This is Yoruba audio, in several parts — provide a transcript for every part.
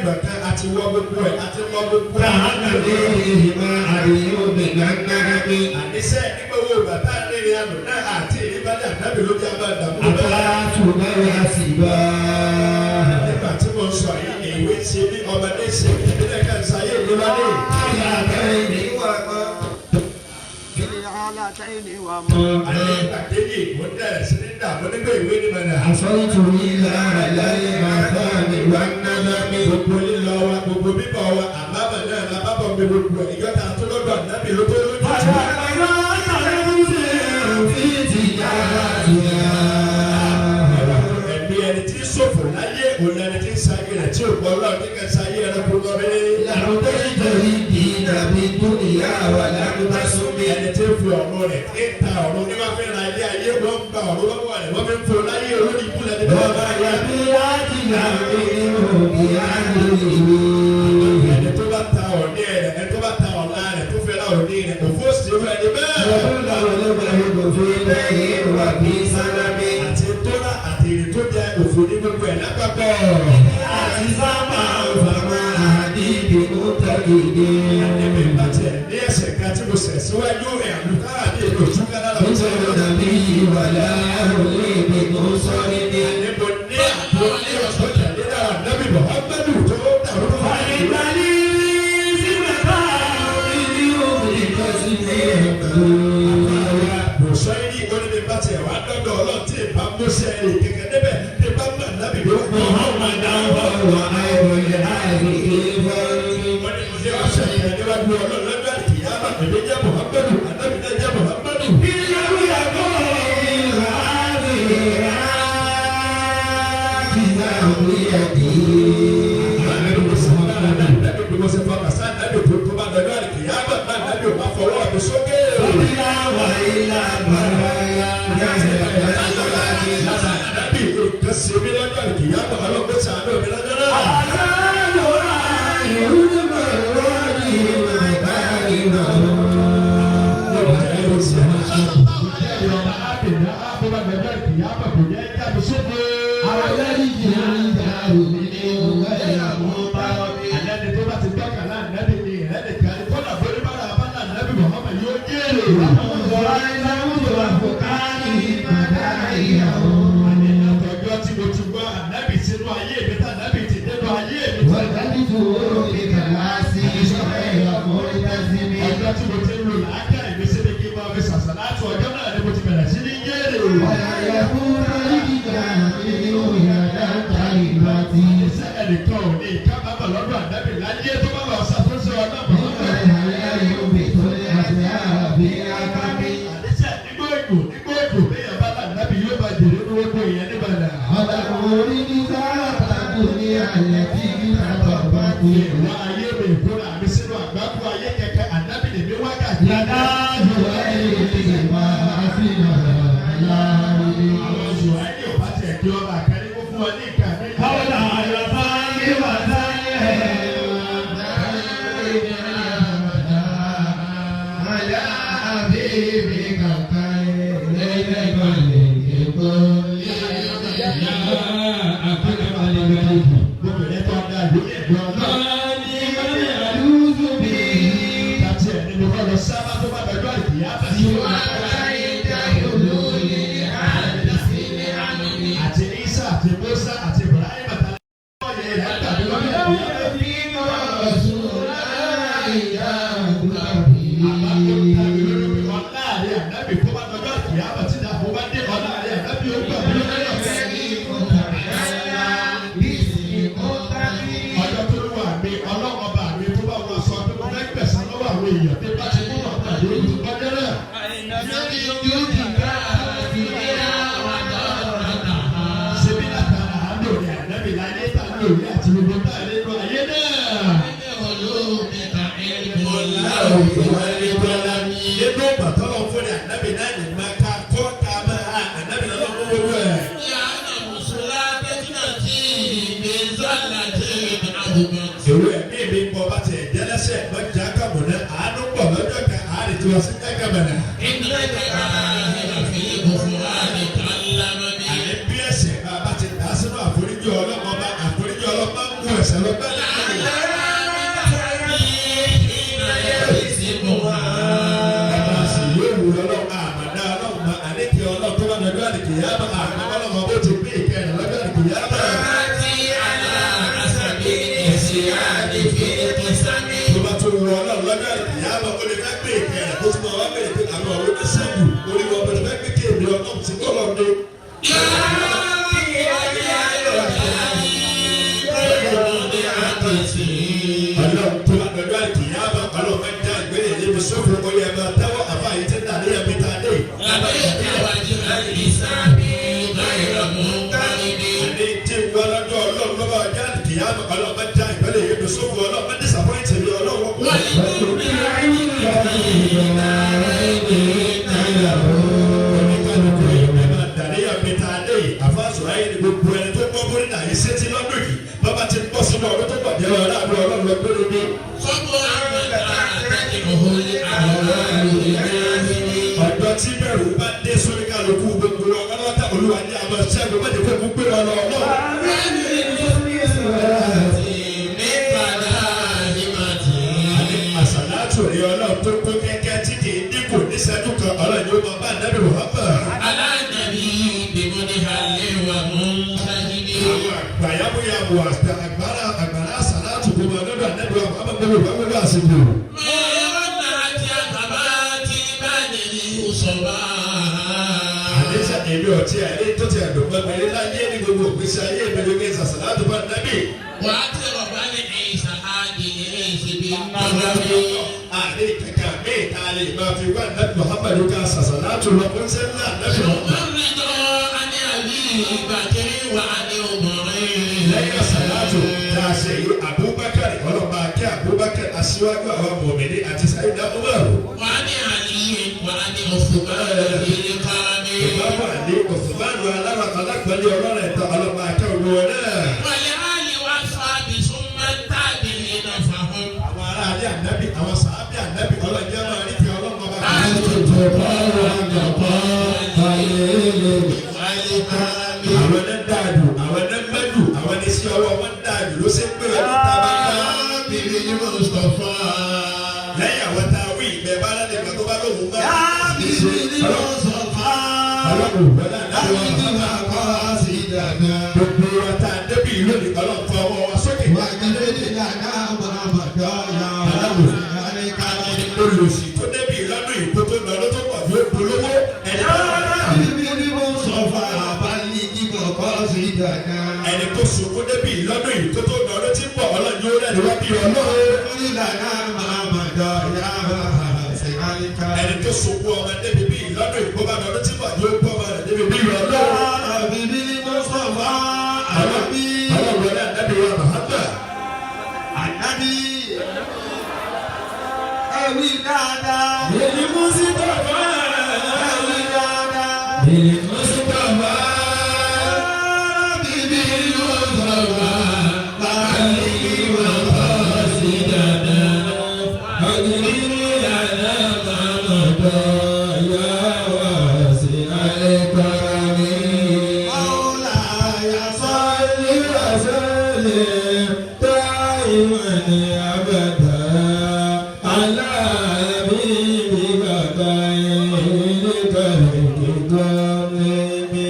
ìgbà kan àti wọ gbogbo ẹ̀ àti lọ gbogbo ẹ̀. فعليهما علي بالنعم. Àníṣe nígbà wo ìgbà tá a rìnrìn àná náà àti ìrìbádà nábì ló jẹ́ abá dàmú bẹ́ẹ̀. أطلعت بالأسباب. Nígbà tí mo sọ yìí, ìwé ṣe bí ọmọdé ṣe ìbílẹ̀ kan ṣayé ìlú lọ́dẹ. حالتين وما في الحالتين وما Àlẹ́ ìgbàdéjì mo dẹ̀rẹ̀ sí ní dààmú nígbà ìwé ni mọ̀nà. عصيت إلى على المثام والندم. Gbogbo lílọ wa, gbogbo bíbọ̀ wa, àbábọ̀ náà la bábọ̀ mi gbogbo ẹ̀. Ìjọ ta tó lọ́dọ̀ ànábì ló tó lójú. في تجارتنا. Ẹ̀mí ẹni tí ń ṣòfò láyé òun ẹni tí ń sayé rẹ̀ tí ò gbọ́ lọ́ọ̀ ní kẹsà ayé ẹranko lọ́rẹ́. لو تشتري الدين بالدنيا ولم تصم. Ẹni tí ń fi ọ̀run rẹ̀ tí ń ta ọ̀run ní wọ́n fi ra ilé ayé, wọ́n ń gba ọ̀run lọ́wọ́ rẹ̀, wọ́n fi ń fún un láyé olórí ikú lẹ́ni bẹ́ẹ̀. وما يبيعتنا منه بأهله. Ẹni tó bá ta ọ̀ní rẹ̀, ẹni tó bá ta ọ̀la rẹ̀ tó fẹ́ ra òní rẹ̀, òfó sì rú ẹni bẹ́ẹ̀. وكله الغيب في بيع وفي سلم. Àti tóra àti èrè tó jẹ òfò ní gbogbo ẹ̀ lápapọ̀. اعتصاما فما أهدي بمتقد. Ẹni bá tiẹ̀ ní ẹsẹ̀ kan tí mo sẹ̀ síwájú rẹ̀ àlùkárà ní èdè òtúkà lára مثل النبي ولا أهلي بمنصرم. Níbo ní àpò ní ọ̀sán tẹ̀lé náà Nábì Muhammadu tó dàrú tó fà yìí. Bùsọ̀yìí oníbi bá tiẹ̀ wá dọ́dọ̀ ọlọ́run tí ìbá mọ́sẹ̀ rẹ̀ kẹ̀kẹ́ débẹ̀ tí ìbá mọ̀ nábì ló wà. Wọ́n ní mo ní ọ̀sẹ̀ yẹn níwájú ọlọ́run lọ́jọ́ àlìkìyámà èmi jẹ́ Muhammadu ànábì náà jẹ́ Muhammadu. Ànábì bí mo ṣe fọkàn sí ànábì tó bá lọ́jọ́ àlìkìyámà bá ànábì ò bá fọwọ́ mi sókè. Ànábì nǹkan ṣe mí lọ́jọ́ àlìkìyámà ọlọ́gbọ́n ṣàánú mi lọ́jọ́ náà. Ọjọ́ tí mo ti ń lò láàkà ìgbésẹ̀ ní kí n máa fi ṣàṣà láti ọjọ́ náà ni mo ti bẹ̀rẹ̀ sí ní yéèrè. Iṣẹ́ ẹnìkan ò ní kábàámọ̀ lọ́dọ̀ ànábì láyé tó bá lọ ṣàtúnṣe ọ̀nà mọ́. Àníṣe nígbó èkó nígbó èkó béèyàn bá là nábì yóò bá jèrè ní gbogbo ìyẹn níbàdàn. Ìwà ayé mi ìkóra mi sínú àgbákò ayé kẹ̀kẹ́ ànábì lèmi wákàtí. Àwọn Zùwáìlì ò bá tiẹ̀ kí ọba àkàrí kó fún ọ ní ìka mi. Gbogbo ẹ̀ tó ń dá ìlú ní ẹ̀gbọ́n náà. Tàbí ẹ̀ ní mo fẹ́ lọ sábà tó bá dọjọ́ àìkìyá bá sí wọn. Àti Isa àti Musa àti Ibrahim àti ọ̀yẹ̀ rẹ̀ tàbí lọ́dọ̀ àìkìyá. Nínú bàtọ́lọ̀ fún ni ànábì náà ní máa ká kọ́ ká máa ànábì náà lọ́wọ́ gbogbo ẹ̀. Èrò ẹ̀mí mi bọ̀ bá tiẹ̀ jẹ́lẹ́sẹ̀ lọ́jà kàmùnà àánú pọ̀ lọ́jọ́ kan àárẹ̀ tí wọ́n sí jákàmùnà. Àní bí ẹ̀ṣẹ̀ bá bá ti dà sínú àforíjì ọlọ́mọba àforíjì ọlọ́mọ ń mú ẹ̀ṣẹ̀ lọ bẹ́ẹ̀. bá dọjọ́ àlìkìyámà àmọ́ ọlọ́mọ bó ti pín ìkẹyìn lọ́jọ́ àlìkìyámà. Tó bá tún wọ ọlọ́run lọ́jọ́ àlìkìyámà ó lè fẹ́ pín ìkẹyìn kó tún máa wá bèrè pé àwọn ọ̀rọ̀ ní sẹ́yìn orí wọn bẹ̀rẹ̀ fẹ́ pín kéèmí ọlọ́run ti kọ́ lọ́ọ́ dé. Ọlọ́run tó bá dọjọ́ àlìkìyámà ọlọ́run fẹ́ dá ìgbélé yìí sófin ó yẹ máa tẹ́wọ́ àfa yìí ti ń dà níyàwó ta dé. Àní tí ń wá lọ́dọ̀ ọlọ́run lọ́wọ́ ọjọ́ àlìkìyámà ọlọ́run fẹ́ dá ìgbélé yìí sófin ọlọ́run fẹ́ disappoint mi ọlọ́run. Oníkálukú ẹ máa dàníyàn mi ta dé yìí àfáàsùn ayé ni gbogbo ẹni tó gbọ́ bórí náà yìí sétí lọ́dún yìí bàbá ti bọ́ sínú ọdún tó bàjẹ́ wọn láàbù ọlọ́run lọ gbére ní. Ọ̀dọ́ tí bẹ̀rù bá dé sórí kálukú gbogbo ọlọ́tà olúwa ní àmọ́ ṣẹ́gun má jẹ́ kó mú gbé wọn lọ ọlọ́run. Àní àsàlátù rí ọlọ́run tó kó kẹ́kẹ́ tí kì í dínkù níṣẹ́jú kan ọlọ́run yóò máa bá ànábì Muhammad. Àwọn àgbàyàmúyàmù àgbàrá àgbàrá àsàlátù kò máa lọ́dọ̀ ànábì Muhammad gbogbo gbogbo àsìkò. Àdéṣà èmi ọ̀tí àìlè tó ti àdùn mọ́ mi láyé ní gbogbo ògbésí ayé mi lóge àsàlátù bá nábì. Àdé kankan míì tá a lè máa fi wá nábì Muhammad ká àsàlátù lọ fún sẹ́ńdà nábì Muhammad. Lẹ́yìn àsàlátù tá a ṣe yìí Abubakar ọlọ́ba akẹ́ Abubakar aṣíwájú àwọn mọ̀mìnì àti Sayyidina Umar. Ìmáàmù Àlí Usmanu alára alágbàlẹ̀ ọlọ́rẹ̀ ẹ̀ta ọlọ́ba akẹ́ olúwa náà. Àwọn ará alẹ́ ànábì àwọn sàábì ànábì ọlọ́jẹ́ máa rí ti ọlọ́mọ bá. Àwọn ẹni dáàdù àwọn ẹni mẹ́dù àwọn ẹni sí ọwọ́ wọn dáàdù ló ṣe ń pè wọ́n ní tábà ká. Lẹ́yìn àwọn tá a wí ìgbẹ́ bá lẹ́nu ìgbà tó bá lóhùn bá. Ọlọ́run wọlé ànábì wọn. Gbogbo wa tá a débi lónìí ọlọ́run fọ ọwọ́ wa sókè. Olùsí tó débi lọ́dún yìí kó tó lọ ló tó pọ̀ ju polówó ẹni tó ẹni tó sunkún débi lọ́dún yìí kó tó lọ ló ti pọ̀ ọlọ́run yóò rẹ̀ wá bí ọlọ́run. Ẹni tó sunkún ọmọ débi bí lọ́dún yìí kó bá lọ ló ti pọ̀ yóò gbọ́ ọmọ rẹ̀ débi bí ọlọ́run. Ọlọ́run wọlé ànábì wa Muhammad. Ẹ̀wí dáadáa. Èyí mú sí bàbá. Ẹ̀wí dáadáa. Èyí mú sí bàbá. Bíbí ló sọ̀rọ̀ báyìí wọ́n bọ̀ sí dáadáa. Ọ̀gbìn ìlànà máa bọ̀ yọ wá sí alẹ́ kọ́ni. Mawlaya Salli wa sallim daiman abada ala habibika khairil khalqi kullihim.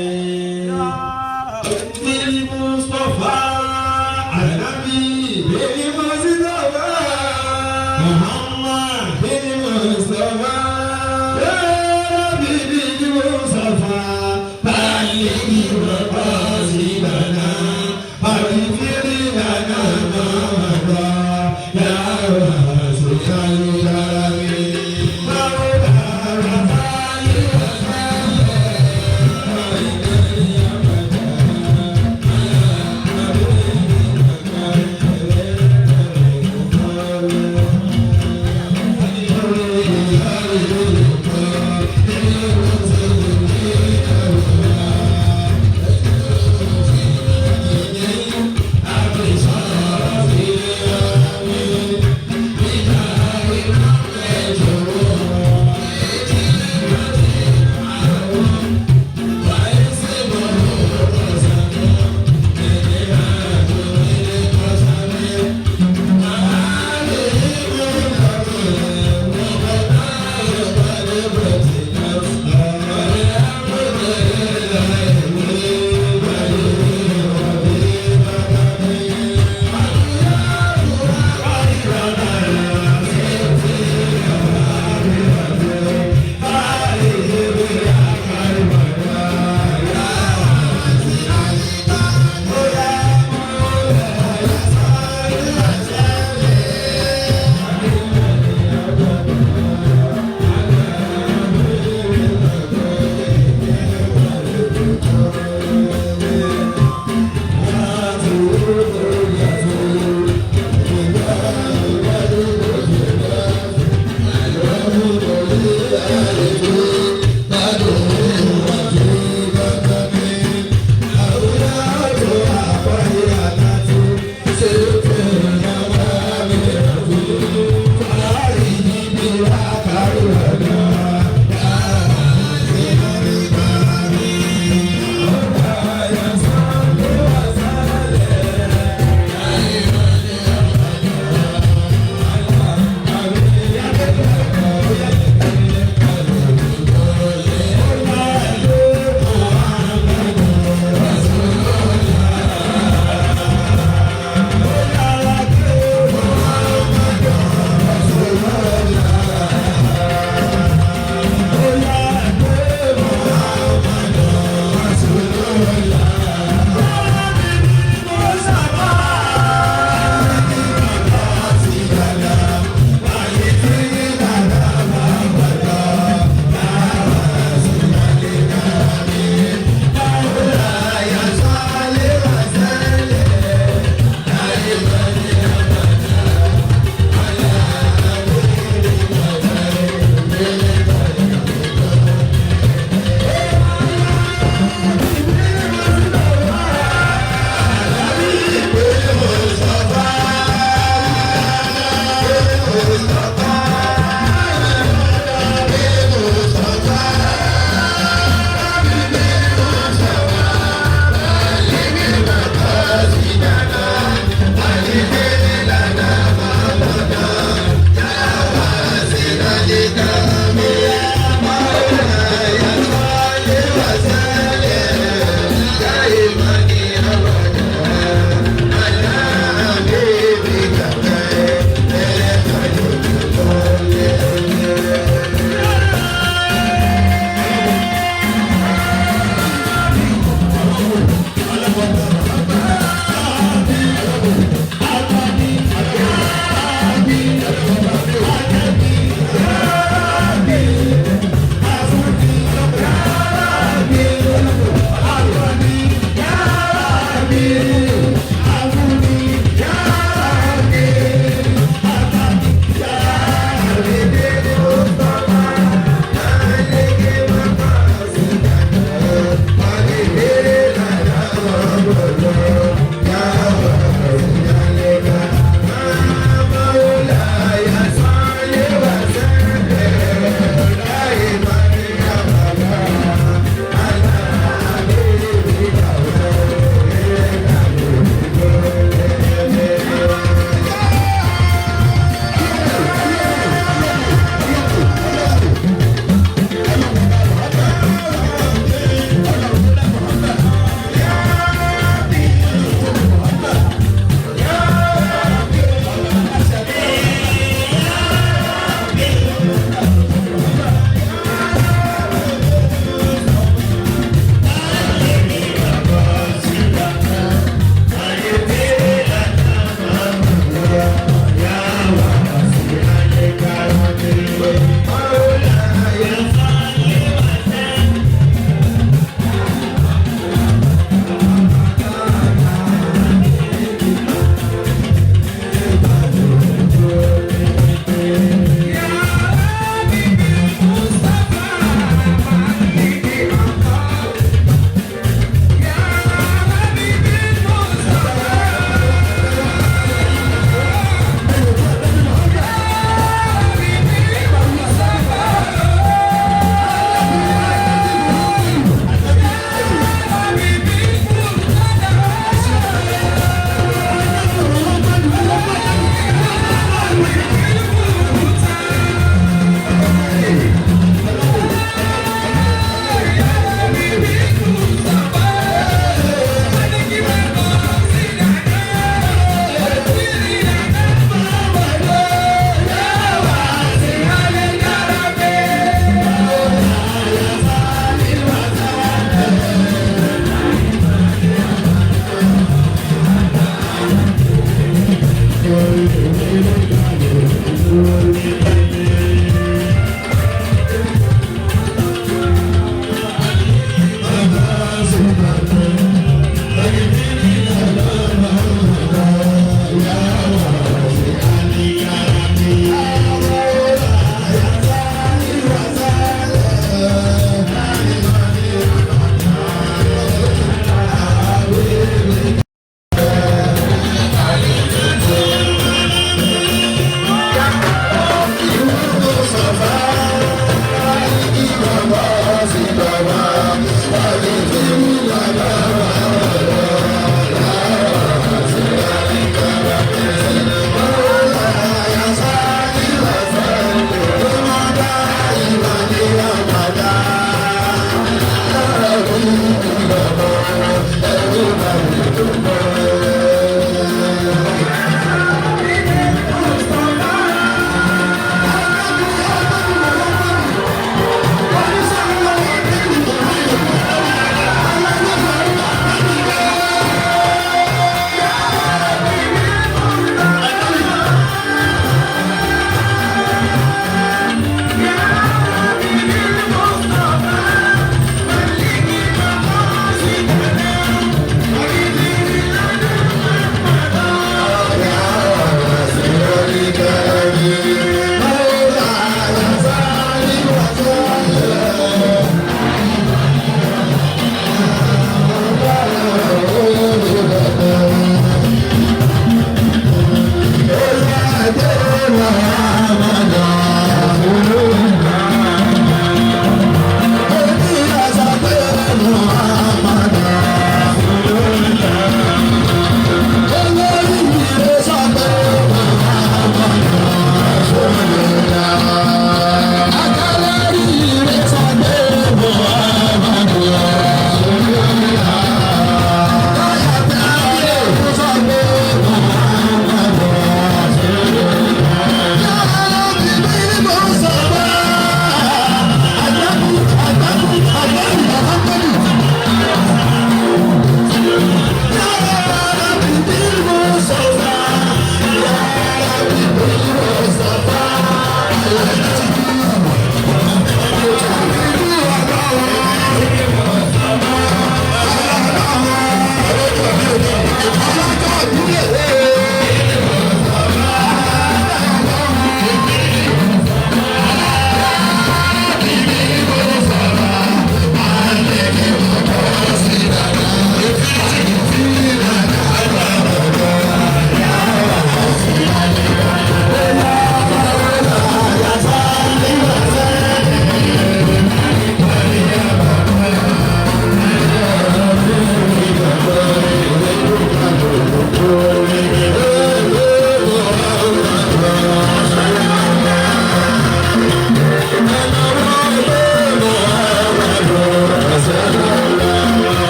Bil Mustafa Anabi bil Mustafa Muhammad bil Mustafa Ya Rabbi bil Mustafa balligh maqasidana waghfir lana ma mada ya wasi'al karami. Salli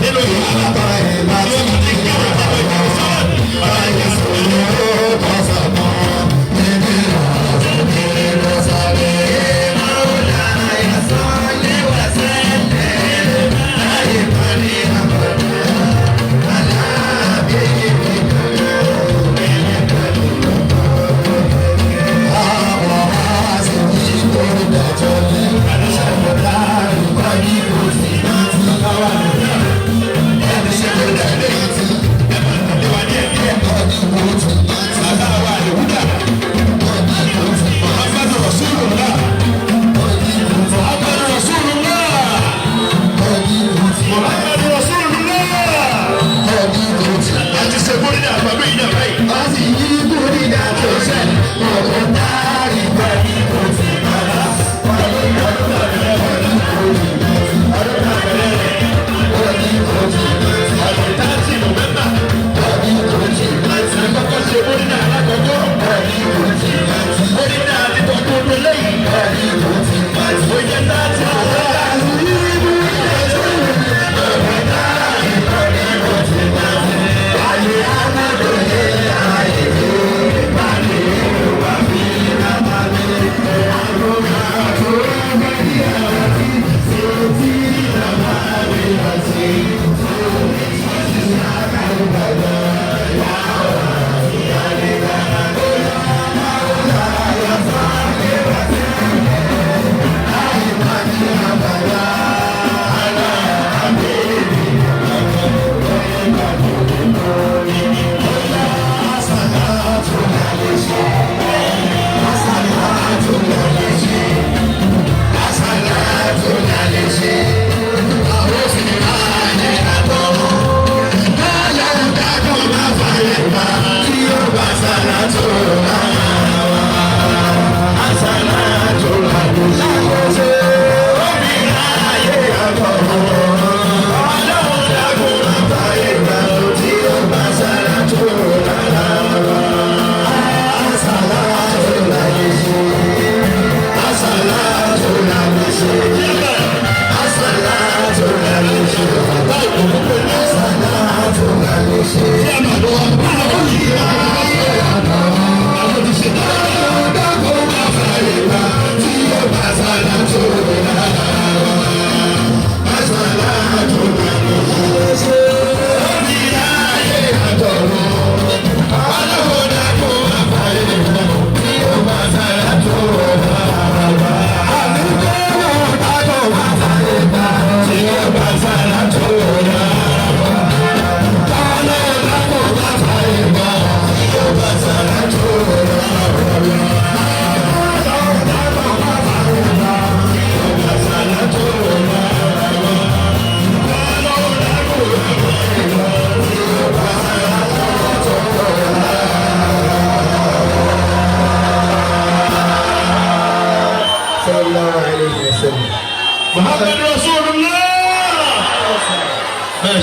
Nínú ìlú.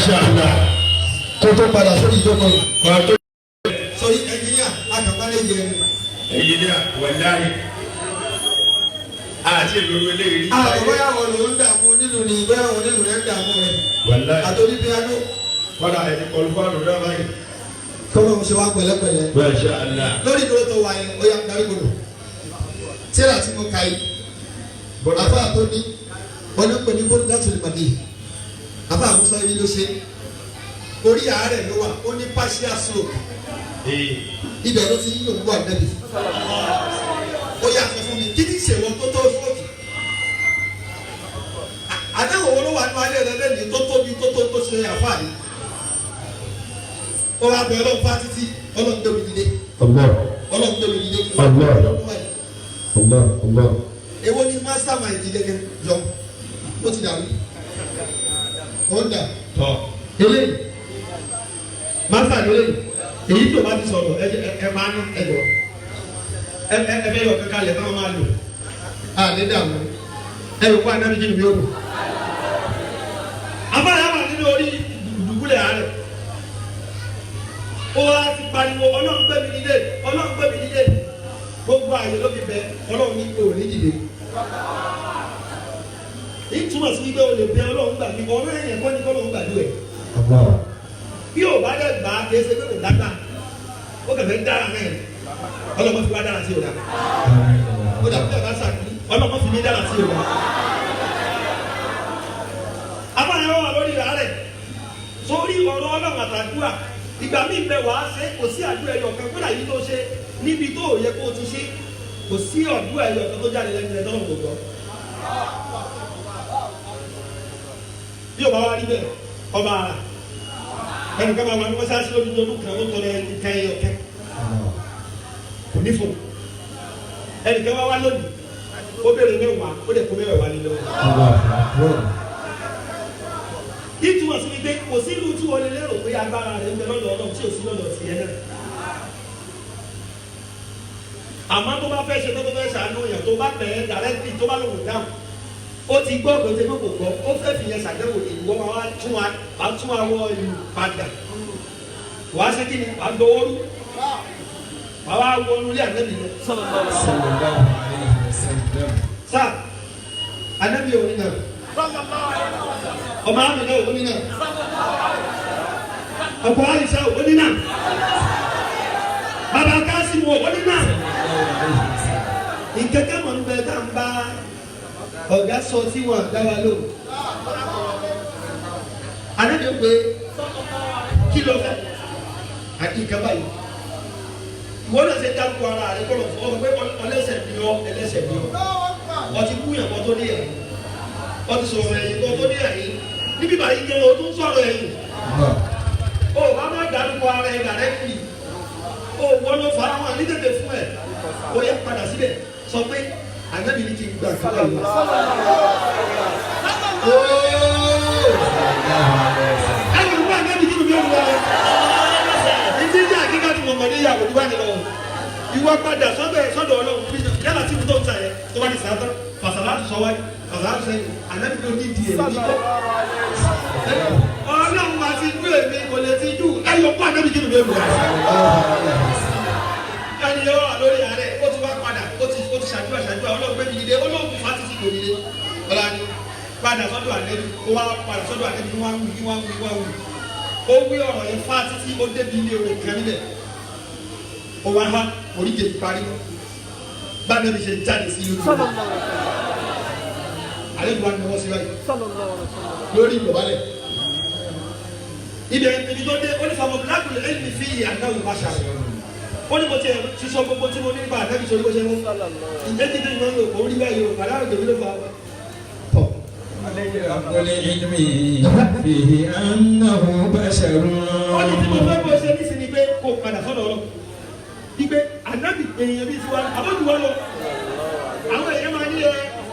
Masha Allah. Kó tó padà sórí ìjókòó yìí. Kọ́ tó. Sórí ẹnjìníà akànpálẹ̀ yẹ. Èyí ni wàláyé. Àti ìlú eléyìí rí. Àwọn bóyá wọn ló ń dààmú nílùú ni bóyá wọn nílùú rẹ̀ ń dààmú rẹ̀. Wàláyé. Àtòrí piano. Kọ́dà ẹni kọlu fáànù náà báyìí. Kọ́lọ́ ń ṣe wá pẹ̀lẹ́pẹ̀lẹ́. Masha Allah. Lórí ìdúró tó wà yẹn, ó yà ń darí kodò. Tíra tí mo kà yìí, àfa tó ní, wọn ní pè ní bó dátù lè màdì. Àfa àmúṣọ ibi ló ṣe. Orí àárẹ̀ ló wà, ó ní partial stroke. Ibẹ̀ ló ti ń yòówù wà nẹ́bi. Ó yà sọ fún mi, kí ni ìṣèwọ̀n tó tó stroke? Àdéhùn wo ló wà nínú ayé rẹ lẹ́nu tó tóbi tó tó tó ṣe àfa yìí? Ó wá bẹ Ọlọ́run fá títí, Ọlọ́run tóbi dìde. Allah. Ọlọ́run tóbi dìde. Allah. Allah. Allah. Èwo ni mastermind gẹ́gẹ́ jọ? Ó ti dàrú. Ó ń dà. Tọ́. Eléyìí. Master eléyìí. Èyí tó bá ti sọ̀rọ̀ ẹ ẹ máa ń ẹ jọ. Ẹ ẹ ẹ fẹ́ yọ kankan lẹ̀ fẹ́ máa lò. A ní dààmú. Ẹ yóò kó anábì jí mi yóò lò. Afárá wà nínú orí dùbúlẹ̀ àárẹ̀. Ó wá ti pariwo Ọlọ́run gbé mi nílé, Ọlọ́run gbé mi nílé. Gbogbo àyè ló fi bẹ Ọlọ́run ní kò ní dìde. Ìtumọ̀ sí wípé o lè bẹ Ọlọ́run gbà mí, ọ̀rọ̀ ẹ̀yẹ̀ kọ́ ni kọ́lọ́run gbàdúrà ẹ̀. Bí o bá dẹ̀ gbà á kìí ṣe pé kò dágbà, ó kẹfẹ́ dára náà ni. Ọlọ́mọ fi wá dára sí o dá. Ó dà bí ọ̀gá sàkí, ọlọ́mọ fi mí dára sí o dá. Afáàyàn wà lórí rẹ̀ sórí ọ̀rọ̀ Ọlọ́run àtàdúrà. Ìgbà míì bẹ wàá ṣe kò sí àdúrà ẹyọ kan kódà yìí tó ṣe níbi tó yẹ kó o ti ṣe kò sí àdúrà ẹyọ kan tó jáde lẹ́nu rẹ̀ tọ́lọ̀ kò gbọ́. Bí o bá wá rí bẹ́ẹ̀, ọba ara ẹnìkan máa wà ní mọ́ṣáláṣí lójú ọdún kan ó tọrọ ẹnìkan ẹyọ kan kò ní fò. Ẹnìkan wá wá lónìí ó béèrè mẹ́wàá ó dẹ̀ kó mẹ́wàá wá nílò. Ìtumọ̀ sí ni pé kò sí ìlú tí wọ́n lè lérò pé agbára rẹ̀ ń bẹ lọ́dọ̀ Ọlọ́run tí ò sí lọ́dọ̀ tiẹ̀ náà. Àmọ́ tó bá fẹ́ ṣe tó tó fẹ́ ṣàánú yàn tó bá tẹ̀ ẹ́ dàrẹ́tì tó bá lòun dáhùn. Ó ti gbọ́ kò ṣe pé kò gbọ́, ó fẹ́ fi yẹn ṣàdéhùn ìwọ máa wá tún wa wá tún awọ ìlú padà. Wàá ṣe kí ni? Wàá gbowó rú. Wàá wá wọnú ilé ànábì lọ. Sallallahu alayhi wa sallam. Sáà, ànábì òní náà. Ọmọ àmì náà òní náà. Ọ̀pọ̀ àyíṣà òní náà. Bàbá Kásímù òní náà. Ìkẹ́kẹ́ mọ̀ ń bẹ tá à ń bá ọ̀gá sọ tí wọ́n dá wa lò. Ànábì ó pé kí ló fẹ́? Àti nǹkan báyìí. Ìwọ náà ṣe dárúkọ ara rẹ kọ́ lọ fún ọ pé ọlẹ́sẹ̀ ni ọ, ẹlẹ́sẹ̀ ni ọ. Ọtí kú yàn kọ́ tó ní ẹ̀yìn. Ọtí sọ̀rọ̀ ẹ̀yìn kọ́ tó ní ẹ̀yìn. Níbí báyìí jẹ́ o tún sọ̀rọ̀ ẹ̀yìn. O bá má dárúkọ ara ẹ̀ dàrẹ́kì. O wọ́n ló fara wọn ní tètè fún ẹ̀. O yẹ padà síbẹ̀ sọ pé ànábì ní kí n gbà fún ẹ̀. Ẹni wọ́n ànábì kí n bí wọ́n. Ìdí jẹ́ àkíkà tí mo mọ̀ ní ìyàwó ní wáyé lọ. Ìwọ padà sọ́dọ̀ sọ́dọ̀ Ọlọ́run bí yálà tí mo tó ń ta yẹ tó bá di sàátọ́ fàṣàlá sọ wáyé fàṣàlá sẹ́yìn ànábì ló ní ìdí èmi kọ́. Ọlọ́run máa ti gbé èmi kò lè ti jù ẹ̀yọ̀ kó ànábì kí n bí wọ́n. Ẹni yóò wà lórí ààrẹ ó ti wá padà ó ti ṣàdúrà ṣàdúrà Ọlọ́run gbé mi dìde Ọlọ́run fà títí kò dìde. Ọlá ni padà sọ́dọ̀ ànábì ó wá padà sọ́dọ̀ ànábì wá ń wí wá ń wí wá ń wí. Ó wí ọ̀rọ̀ yẹn fà títí ó débi ilé orin kan níbẹ̀. Ó wá wá oríkèé parí. Bá nàbí ṣe jáde sí ìlú. Àlejò wa ni wọ́n sí báyìí lórí ìdọ̀bálẹ̀. Ibẹ̀ ibi tó dé ó ní fàmọ́ lákùlẹ̀ ẹ̀mí fi àdáwò bá ṣàrẹ̀. Ó ní mo tiẹ̀ sísọ gbogbo tí mo ní nípa àdábì sórí bó ṣe mú. Ǹjẹ́ títí ìmọ̀ ń lò kó rí báyìí o, bàdá òjò mi ló fa tọ̀. العلم فيه أنه بشر. Ó ní tí mo fẹ́ bó ṣe nísìnyí pé kó padà sọ́dọ̀ Ọlọ́run. Ìgbé ànábì èèyàn bíi tiwa àbójú wa lọ. Àwọn èèyàn máa ní ẹ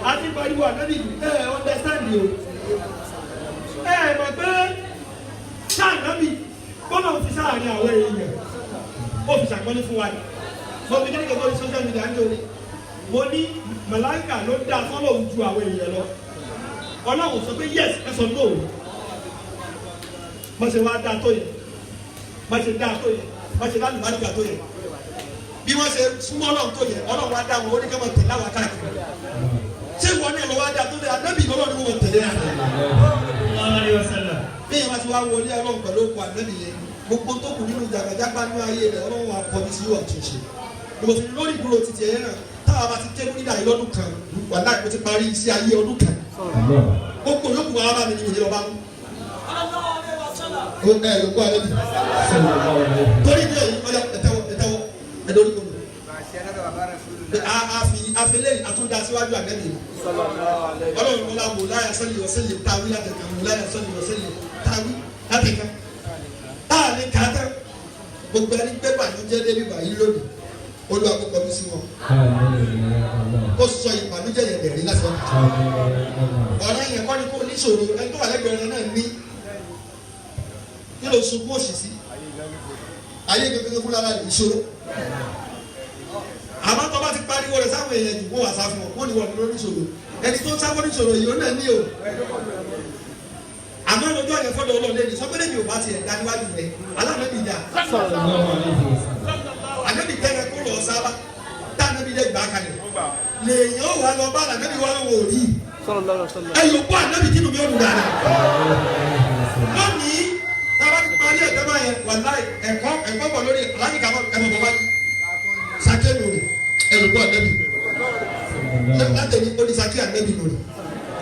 àti pariwo ànábì ẹ understand o. Ẹ mọ̀ pé sáànábì bọ́lá fi sáàrin àwọn èèyàn ó fi ṣàpọ́nlé fún wa ni. Mo fi kékeré lórí social media ń jóni. Mo ní màláìkà ló dá fọ́lọ̀ ju àwọn èèyàn lọ. Ọlọ́run sọ pé yes ẹ sọ no. Má ṣe wá dáa tó yẹ, má ṣe dáa tó yẹ, má ṣe lálùbáríkà tó yẹ, bí wọ́n ṣe súnmọ́ Ọlọ́run tó yẹ, Ọlọ́run wá dá wọn, ó ní ká máa tẹ̀lé àwọn káàkiri. Ṣé ìwọ náà lọ wá dáa tó yẹ? Ànábì lọ́wọ́ ni wọ́n tẹ̀lé àná. Bí yẹn bá ti wá wọlé Ọlọ́run pẹ̀lú okùn ànábì yẹn, gbogbo tó kù nínú jàgbàjàgbà nínú ayé rẹ̀, Ọlọ́run wa kọ́ ní sí yóò àtúnṣe. Mo ti lórí ìdúró títí ẹ̀yẹ náà, táwa bá ti tẹ́kù nígbà yìí lọ́dún kan, wàláhì mo ti parí iṣẹ́ ayé ọdún kan. Gbogbo yòókù wa bá mi ní ìdílé ọba mú. Ó ẹ ló kó alẹ́ bi. Torí bí èyí ọjà ẹ̀tẹ́wọ́ ẹ̀tẹ́wọ́ ẹ̀dọ́rí kò mọ̀. A fi afẹ́lẹ́ àtúndà síwájú ànábì yìí. Ọlọ́run kọ́lá mọ̀láyà sọ́lì wọ́sẹ̀lì táwí látẹ̀ká, mọ̀láyà sọ́lì wọ́sẹ̀lì táwí látẹ̀ká. Táà ní kàtà gbogbo ẹni gbé bànújẹ́ débi báyìí lónìí, Olúwa kó kọjú sí wọn. Kó sọ ìbànújẹ́ yẹn dẹ̀rín láti wákàtí. Ọ̀rẹ́ yẹn kọ́ ni kó níṣòro, ẹni tó wà lẹ́gbẹ̀ẹ́ rẹ náà ní. Kí ló sunkún òṣì sí? Ayé kékeré fúnra rẹ̀ ìṣòro. Àmọ́ tó bá ti pariwo rẹ̀ sáwọn èèyàn jù, wọ́n wà sá fún ọ, wọ́n ní wọ́n lórí ìṣòro. Ẹni tó ń sá fún ìṣòro yìí ó náà ní o. Àmọ́ lójú ọ̀yẹ́ fọ́dọ̀ Ọlọ́run lẹ́nu sọ pé lẹ́mi ò bá tiẹ̀ dá níwájú rẹ̀, aláàbẹ̀bí dà. Ànábì tẹ́lẹ̀ kó lọ sábà, tá ànábì lè gbà kalẹ̀. Lèèyàn ó wà lọ bá ànábì wà lọ́wọ́ òrí. Ẹ yóò kó ànábì kínú mi ó dùn dáadáa. Lónìí, tábà ti parí ẹ̀kọ́ bá yẹn, wàláì ẹ̀kọ́ ẹ̀kọ́ bọ̀ lórí aláàjì kàmọ́ ẹ̀mọ̀ bọ̀ wájú. Sake lórí, ẹ yóò kó ànábì. Látẹ̀ni ó ní sake ànábì lórí.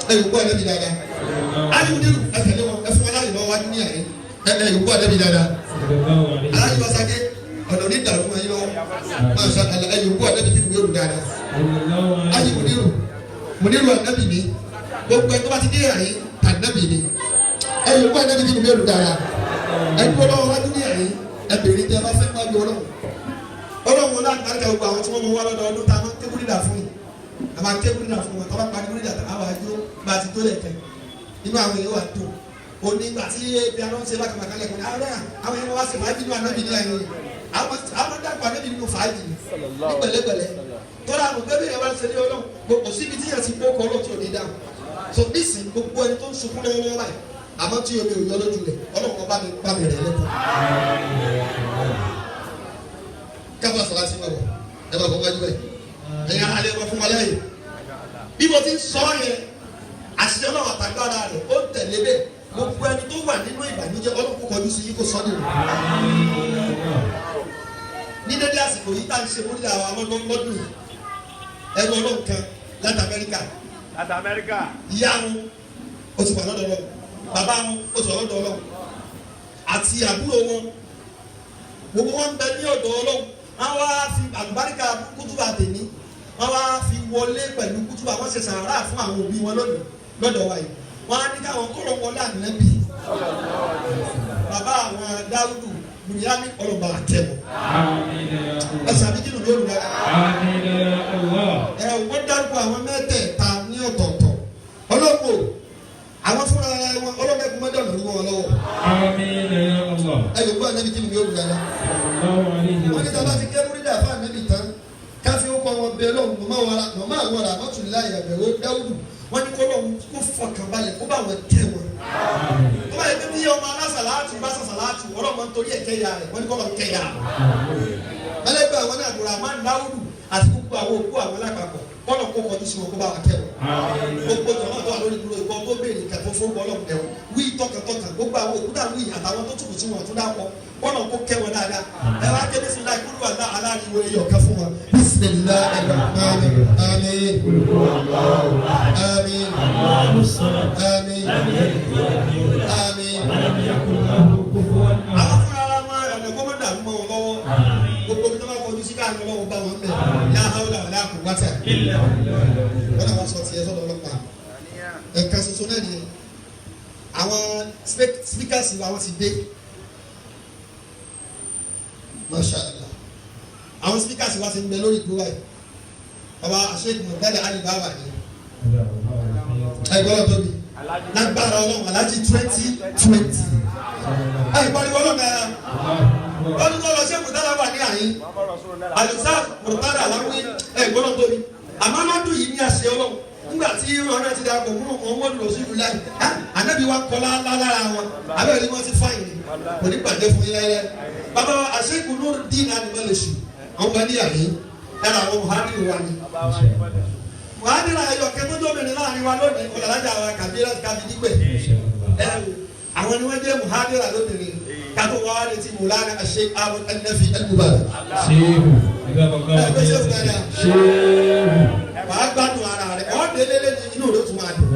Ẹ yóò kó ànábì dáadáa. Aliwu nílù ẹ tẹ̀lé wọn, ẹ fún wọn láyè lọ́wọ́ wájú ní àyè. Ẹ yóò kó ànábì dáadáa. Aláàjì wa sake ọ̀nà onídàrú wọn yìí lọ́wọ́. Masha Allah, ẹ yóò kó ànábì kínú mi ó dùn dáadáa. Ayi muniru muniru anabi ni gbogbo ẹ tó bá ti dé àyè anabi ni ẹ yóò kó anabi kínú mi ó dùn dáadáa. Ẹ dúró lọ́wọ́ wájú ní àyè, ẹ bèrè tí a bá fẹ́ wájú Ọlọ́run. Ọlọ́run wọn láti àríkà gbogbo àwọn tí wọ́n mọ wá lọ́dọọdún tá a máa ń ké búrídà fún yìí, a máa ń ké búrídà fún wọn, tá a bá parí búrídà tá a wà jó bá a ti tó lẹ̀ tẹ̀ inú àwọn èèyàn wà tó òní ìgbà tí ebi àwọn ń ṣe bákan bákan lẹ́kọ̀ọ́ ní àwọn àwọn èèyàn wá ṣe fàájì nínú ànábì ní àyè àwọn dàpọ̀ ànábì nínú fàájì ní pẹ̀lẹ́pẹ̀lẹ́ tọ́lá àwọn bẹ́ẹ̀ yẹn wá ń ṣe ní Ọlọ́run gbogbo síbi tí yẹn ti kó kọ́ Ọlọ́run tí ò ní dáhùn. So nísìnyí gbogbo ẹni tó ń sunkún lọ́wọ́lọ́wọ́ báyìí, àmọ́ tí omi ò yọ lójú rẹ̀, Ọlọ́run bá mi bá mi rẹ̀ lẹ́kọ̀ọ́. Káfá sọlá sí wa bọ̀, ẹ bá bọ̀ wájú báyìí, ẹ̀yin alẹ́ wọn fún wa lẹ́yìn. Bí mo ti ń sọ yẹn, àṣìṣe Ọlọ́run àtàgbára rẹ̀ ó tẹ̀lé bẹ́ẹ̀. Gbogbo ẹni tó wà nínú ìbànújẹ́, Ọlọ́run kó kọjú sí yín kó sọ nínú. Ní dédé àsìkò yìí tá à ń ṣe múlẹ̀ àwọn lọ́dún yìí, ẹnu Ọlọ́run kan láti Amẹ́ríkà. Láti Amẹ́ríkà. Ìyá wọn ó ti wà lọ́dọ̀ Ọlọ́run, bàbá wọn ó ti wà lọ́dọ̀ Ọlọ́run, àti àbúrò wọn, gbogbo wọn ń bẹ ní ọ̀dọ̀ Ọlọ́run. Wọ́n wá fi àlùbáríkà kútùbà tèmi, wọ́n wá fi wọlé pẹ̀lú kútùbà, wọ́n ṣe sàárà fún àwọn òbí wọn lónìí lọ́dọ̀ wa yìí. Wọ́n á ní káwọn kó lọ wọlé ànábì bàbá àwọn Dáúdù Bùnyámí ọlọ́ba àtẹ̀wọ̀ ẹ̀sìn àbíkínú lóru rẹ̀. Ẹ wọ́n dárúkọ àwọn mẹ́tẹ̀ẹ̀ta ní ọ̀tọ̀ọ̀tọ̀. Ọlọ́pọ̀ àwọn fúnra wọn ọlọ́mẹ́kun mọ́dọ̀nù rú wọn lọ́wọ́. Ẹ yóò gbọ́ ànábì kínú lóru rẹ̀. Wọ́n ní tábà ti kẹ́rù rídà fún ànábì tán káfí ó kọ́ wọn bẹ lọ́hùn mọ̀mọ́ àwọn ará mọ́tòláyà àbẹ̀wò Dáúdù. Wọ́n ní kó lọ́hùn kó fọkàn balẹ̀ kó bá wọn tẹ̀ wọn. Tó bá yẹ kí bí ọmọ alásàlátù bá sàsàlátù ọlọ́mọ nítorí ẹ̀ kẹ́yà rẹ̀, wọ́n ní kó lọ́hùn kẹ́yà rẹ̀. Ẹlẹ́gbẹ́ àwọn náà Abdulrahman Dáúdù àti gbogbo àwọn òkú àwọn lápapọ̀ kọ́nà kó kọjú sí wọn kó bá wa kẹ́ wọn. Gbogbo jọ̀wọ́ tó wà lórí dúró ìkọ́ tó béèrè kẹfọ́ fún Ọlọ́run ẹ̀wọ̀n wí tọkàntọkàn gbogbo àwọn òkú náà wí àtàwọn tó tùkù sí wọn tó dápọ̀ kọ́nà kó kẹ́ wọn dáadáa. Ẹ wá ké bisimilayi kúrú wà lá aláriwo eyọ kẹ fún wọn. Bisimilayi rahman amin amin amin amin. Àwọn fúnra ara wọn ọ̀nà gómìnà mọ́ wọn lọ́wọ́ gbogbo bí wọ́n bá kọjú sí káàní Ọlọ́run bá wọn bẹ̀ yá hawla wala quwwata. Wọ́n náà wọ́n sọ tiẹ̀ sọ́dọ̀ ọlọ́pàá ẹ̀ka ṣoṣo náà nìyẹn. Àwọn speakers wa wọ́n ti dé, masha Allah. Àwọn speakers wa ti ń bẹ lórí ìdúró báyìí. Baba Sheikh Murtala Ali Baba ni ẹgbẹ́ ọlọ́run tóbi lágbára Ọlọ́run alájí 2020 ẹ̀ pariwo Ọlọ́run náà lọ́dún tó lọ Sheikh Murtala wà ní àyín àlùsá Murtala aláwí ẹgbẹ́ ọlọ́run tóbi. Àmọ́ lọ́dún yìí ní àṣẹ Ọlọ́run Nígbà tí wọn náà ti da kò múlò kò wọ́n lọ sí ìlú láì ànábi wa kọ́lá lára wọn abẹ́rẹ́ ni wọ́n ti fáyìn ni kò ní gbàgbé fún yín láyé. Bàbá wa àṣekù lórí dín náà ni wọ́n lè sùn àwọn bá níyàwó lára àwọn muhadiru wa ni. Muhadiru ayọ̀ kẹ́tọ́jọ́bìnrin láàrin wa lónìí ọ̀làlájà wa kàbíyà kábídígbẹ̀ ẹ̀ àwọn ni wọ́n jẹ́ muhadira lóbìnrin kátó wá létí mùlánà àṣẹ àwọn ẹnẹfì ẹnubàdà. Ṣéhù. Ṣéhù. Wàá gbádùn ara rẹ̀ ọ́ délé ní inú rẹ̀ ó tún máa dùn.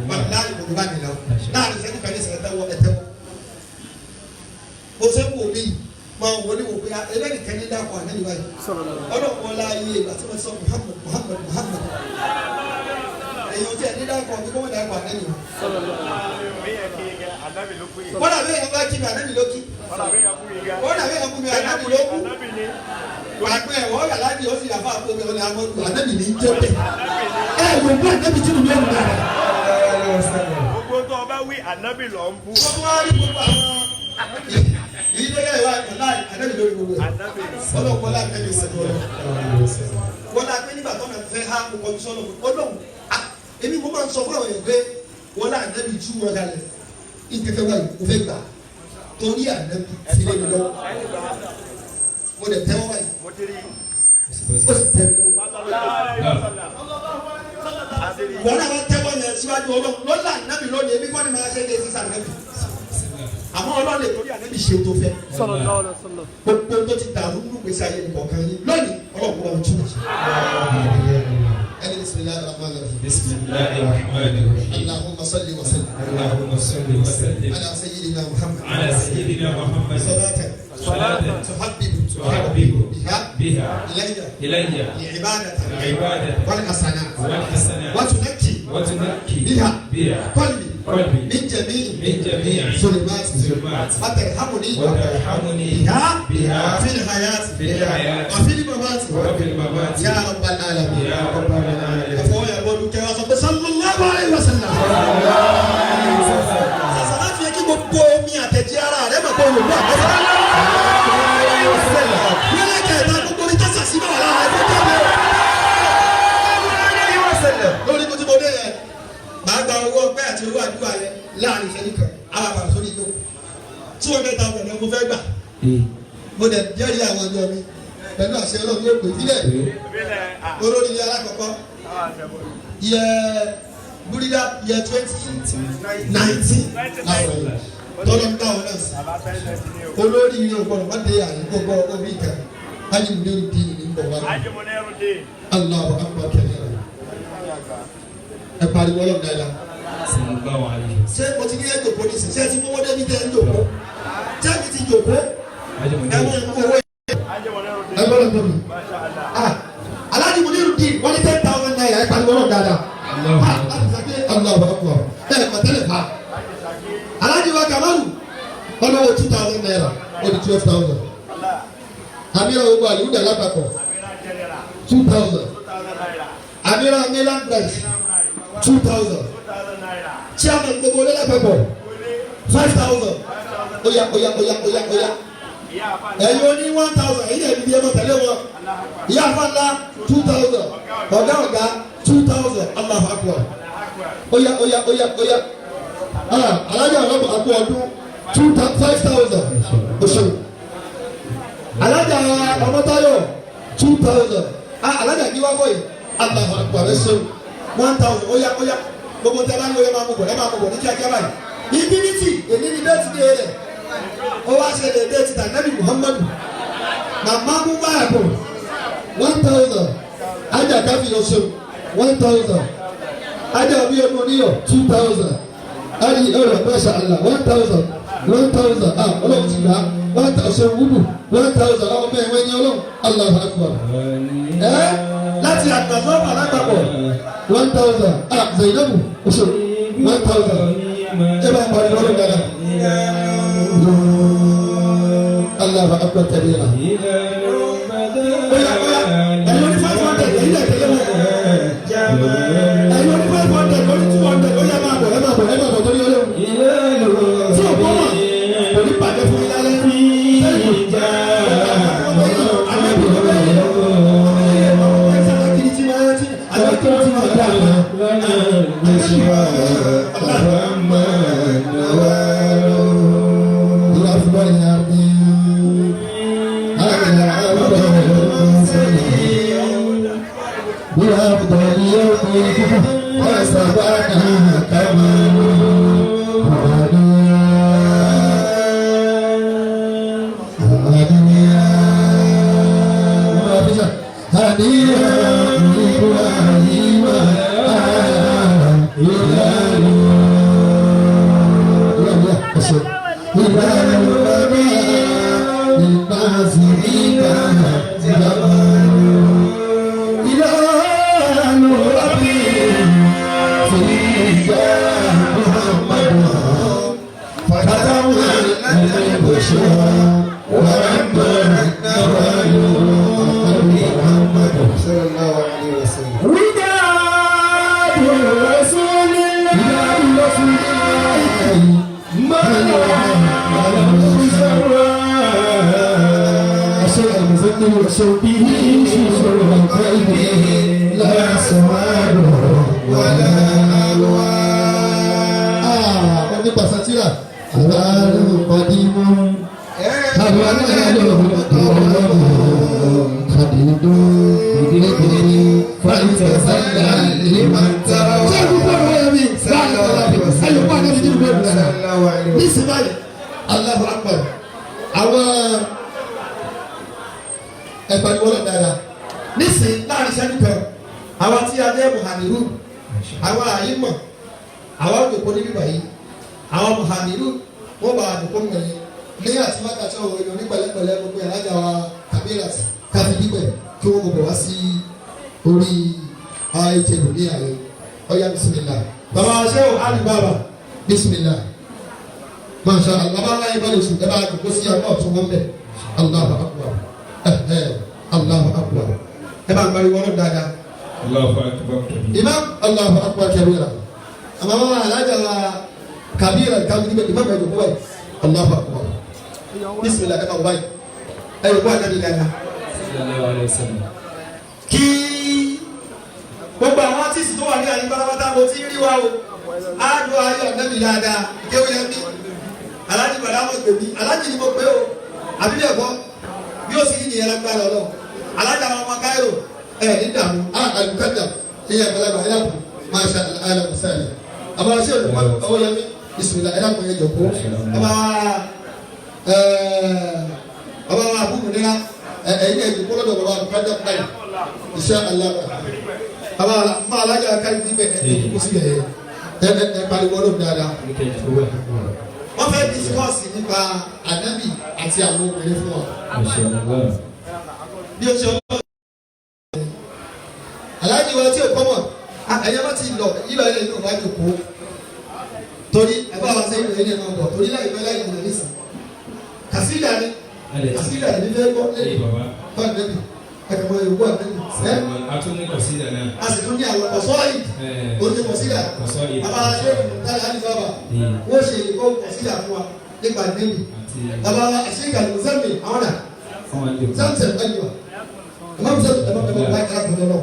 Wàláhi Wàláhì kò ní bá mi lọ. Láàrin sẹ́kù kan ní sẹ́kù tẹ́wọ́ ẹ tẹ́wọ́. Mo ṣe wò mí máa wò ní wò pé ẹlẹ́nì kan ní dákọ̀ àná ìwà yìí. Ọlọ́pọ̀ la yé ìgbà tí wọ́n sọ Muhammad Muhammad Muhammad. Èyàn tí ẹ̀ ní dákọ̀ mi kó wọ́n dákọ̀ àná ìwà. Wọ́n dàbí èèyàn bá kí mi àná mi ló kí. Wọ́n dàbí èèyàn kú mi àná mi ló kú. Àpẹ ẹ̀wọ́ yàrá di ó sì yàfa àpò mi ọ̀lẹ́ amọ́dù ànábì ní jẹ́ bẹ́ẹ̀. Ẹ wò ó ànábì tí mo bí ẹ̀rù dára. Gbogbo tó o bá wí ànábì lọ ń bú. Wọ́n tún wá rí gbogbo àwọn èyí tó yẹ ìwà ọ̀la ànábì lórí gbogbo ẹ̀. Ọlọ́pọ̀ lá ànábì wà ní ọlọ́. Wọ́n lá pé nígbà tó náà fẹ́ há mo kọjú sọ́nà ọlọ́run. Èmi mo máa ń sọ fún àwọn èèyàn pé wọ́n lá ànábì tú wọn kalẹ̀. Ìkẹ́kẹ́ báyìí mo fẹ́ gbà torí ànábì sílẹ̀ mi lọ́wọ́. Mo dẹ̀ tẹ́wọ́ báyìí. Mo ti rí. Ó sì tẹ́ mi lọ́wọ́. Wọn náà wá tẹ́wọ́ yẹn síwájú Ọlọ́run lọ́la ànábì lónìí ebi kọ́ ni máa ṣe é sísá ànábì àmọ́ Ọlọ́run lè torí ànábì ṣe tó fẹ́ gbogbo tó ti dàrú nínú gbèsè ayé nìkọ̀ọ̀kan yín lónìí Ọlọ́run kó bá mi túmọ̀ sí. Ẹni bisimilahi rahman rahim. Bisimilahi rahman rahim. Allahumma salli wa sallim. Allahumma salli wa sallim. Ala sayyidina Muhammad. Ala sayyidina Muhammad. Salatan. Salatan. Tuhabbibu. Tuhabbibu. Biha. Biha. Ilayya. Ilayya. Ibadatan. Ibadatan. Wal hasanat. Wal hasanat. Wa tunakki. Wa tunakki. Biha. Biha. Qalbi. Qalbi. Min jami'i. Min jami'i. Zulumat. Zulumat. Wa tarhamuni. Wa tarhamuni. Biha. Biha. Fil hayati. Fil hayati. Wa fil mamati. Wa fil mamati. Ya rabbal alamin. Ya rabbal alamin. Ẹ̀fọ́ yà bọ́ọ̀lù kẹwàá sọ pé sallallahu alayhi wa sallam. Sàṣà láti yẹ kí gbogbo omi àtẹ̀jẹ́ ara rẹ̀ mọ̀ pé olùkọ́ àgbẹ̀fọ́. Wílé kẹta gbogbo omi tó sàṣì bá wà lára ẹ̀fọ́ tó bẹ̀. Lórí mo ti mo dé yẹn, màá gba owó ọpẹ́ àti owó àdúrà yẹn láàrin ìṣẹ́jú kan, àwọn àpàrà sórí ìjókòó. 200,000 ni mo fẹ́ gbà. Mo dẹ̀ jẹ́rìí àwọn ọjọ́ mi pẹ̀lú àṣẹ Ọlọ́run yóò pè sílẹ̀. Olórí ilé alákọ̀ọ́kọ́ yẹ búrídà yẹ 2019 láwọn tọ́lọ́ ń dá wọn náà sí. Olórí ilé ògbọ́n wọ́n dé àyè gbogbo orí ìka hajj múlẹ́rù dín ní bọ̀ wá. Allahu akbar kabira. Ẹ pariwo Ọlọ́run dáadáa. Sallallahu alayhi wa Ṣé o ti ní ẹ jòkó nísìnyí? Ṣé ẹ ti mọ́wọ́ débi tẹ́ ẹ ń jòkó? Ṣé ẹ ti jòkó? sallam. Ẹ mú owó ẹ gbọ́dọ̀ tóbi. Alhaji Muniru di wọ́n ní 10,000 naira ẹ pariwo Ọlọ́run dáadáa. Allahu akbar. Ẹ mọ̀tẹ́lẹ̀ fa. Alhaji wa Kamaru ọlọ́wọ́ 2,000 naira ó di 12,000. Amira ogun Aliuda lápapọ̀ 2,000. Amira Milan Branch 2,000. Chairman gbogbo olè lápapọ̀ 5,000. Oya oya oya oya oya. Ẹ̀yin oní 1,000 ẹ̀yin ẹ̀mí ẹ̀mọ tẹ̀lé wọn. Ìyá àfàlà 2,000. Ọ̀gá ọ̀gá 2,000. Allahu akbar. Oya oya oya oya. Alájà ọlọ́pàá àkú ọdún 5,000. Oṣù. Alájà ọmọtayọ 2,000. Alájà kí wá bọ̀ yìí. Allahu akbar ẹ̀ṣẹ̀ 1,000. Oya oya. Gbogbo tẹ bá ní oya máa mú bọ̀ ẹ máa mú bọ̀ ní kíákíá báyìí. Infinity èmi ni bẹ́ẹ̀ ti dé rẹ̀. Ó wá ṣe lè dé títà Nabi Muhammadu. Màmá mú báyà bọ̀ 1,000. Ajá káfí oṣù 1,000. Ajá omi ọdún oníyọ̀ 2,000. Ayi ẹ̀rọ masha Allah 1,000 1,000 ah Ọlọ́run ti gbà 1,000 wúdù 1,000 ọmọ ẹ̀wọ̀n ẹ̀yìn Ọlọ́run Allahu akbar. Ẹ láti àgbàsọ́ọ̀bà lápapọ̀ 1,000 ah Zainabu oṣù 1,000 ẹ bá parí lọ́rùn dáadáa. Allahu akbar kabira. Oya oya ẹ̀yin oní 500 ẹ̀yin lè tẹ̀lé wọn. Ẹ̀yin oní 500 lórí 200 ó yá máa bọ̀ ẹ máa bọ̀ ẹ máa bọ̀ torí Ọlọ́run. Tí o kọ́ wà kò ní bàjẹ́ fún yín lálẹ́. Alẹ́ bí ló bẹ́ẹ̀ yẹ. Ẹ sábà kiri tí máa ti alẹ́ kiri tí máa dá. بأفضل يوم وسبعنا كما هديا إبراهيم صلى الله عليه وسلم. وداد رسول الله المزمل وصوته شر قلبه لا سواد ولا ألوان. Onípasátírà alárùn-ún nísìnyí Allahu Akbar àwọn ẹ̀pàdé dáadáa nísìnyí láàrin ìṣẹ́jú kan àwọn tí a jẹ́ muhamiru àwọn àyímọ̀ àwọn òdòkó níbí báyìí àwọn muhamiru wọ́n bá àdòkó mẹ́rin ní àti wákàtí ọ̀rọ̀ èèyàn ní pẹ̀lẹ́pẹ̀lẹ́ gbogbo ìrajà wa kàbíràtì káfí dípẹ̀ kí wọ́n gbogbo wá sí orí àìjẹ̀lù ní ààrẹ ọ̀yá bisimilá. Bàbá ṣé o alibaba bisimilá. Masha Allah bàbá ńlá yìí bá lè sùn ẹ bá àdókò sí ọmọ ọ̀tún wọn bẹ̀. Allahu akbar Allahu akbar ẹ bá ń pariwo ọlọ́run dáadáa. Allahu akbar kabir. Imam Allahu akbar kabira. Àmọ́ bàbá alájà wa kabira káfí dípẹ̀ imam ẹ̀ dòkó báyìí. Allahu akbar bisimilah ẹ bá wọ báyìí ẹ yóò kó ànábi dáadáa. Sallallahu alayhi wa sallam. Kí gbogbo àwọn artist tó wà ní àyè pátápátá mo ti rí wa o á lo ayé ànábi dáadáa kéwòn yẹn bí aláàjì bàdá mo pè mí aláàjì ni mo pè o àbí bẹ́ẹ̀ kọ́ bí ó sì ní nìyẹn lágbára ọlọ́ aláàjì àwọn ọmọ Cairo Ẹ ní dààmú a àlùkàdà ẹyẹ àgbàlagbà ẹ dàpọ̀ masha Allah alámùsàlẹ̀ àbá ṣé olùkọ́ ọwọ́ yẹn mi bisimilah ẹ dàpọ̀ yẹn jọ̀kọ́ ọba ọba wa àbúrò nira ẹ ẹyin ẹ jọ̀kọ́ lọ́dọ̀ bàbá àlùkàdà báyìí insha Allah ọba mọ aláàjì akáyí níbẹ̀ ẹ kó sí ẹ ẹ ẹ pariwo ọlọ́run dáadáa wọ́n fẹ́ discourse nípa ànábì àti àwọn obìnrin fún wa. Masha Allah. bí ó ṣe ọlọ́run. Aláàjì wa tí ò kọ́mọ̀ ẹ̀yẹ́ bá ti lọ yílọ ilé inú wa jòkó torí ẹ bá wa sẹ́yìn lóye ní ẹ̀ máa bọ̀ torí láìpẹ́ láì jìnnà nísìn kàsídà ni kàsídà ni fẹ́ gbọ́ Ee lẹ́yìn baba. fún ànábì ẹ̀kọ́ ìwú ànábì ẹ̀ A tún ní kọ̀sídà náà. a sì tún ní àwọn kọ̀sọ́ọ̀yì oúnjẹ kọ̀sídà Kọ̀sọ́ọ̀yì. bàbá ṣé tálẹ̀ àdìsí bàbá wọ́n ṣe ìkọ́ kọ̀sídà fún wa nípa ànábì Àti bàbá ṣé kàlùmùsẹ́mì àwọn náà fún wa ní samson ayiwa imam samson ẹ ma bá kala kọjọ lọ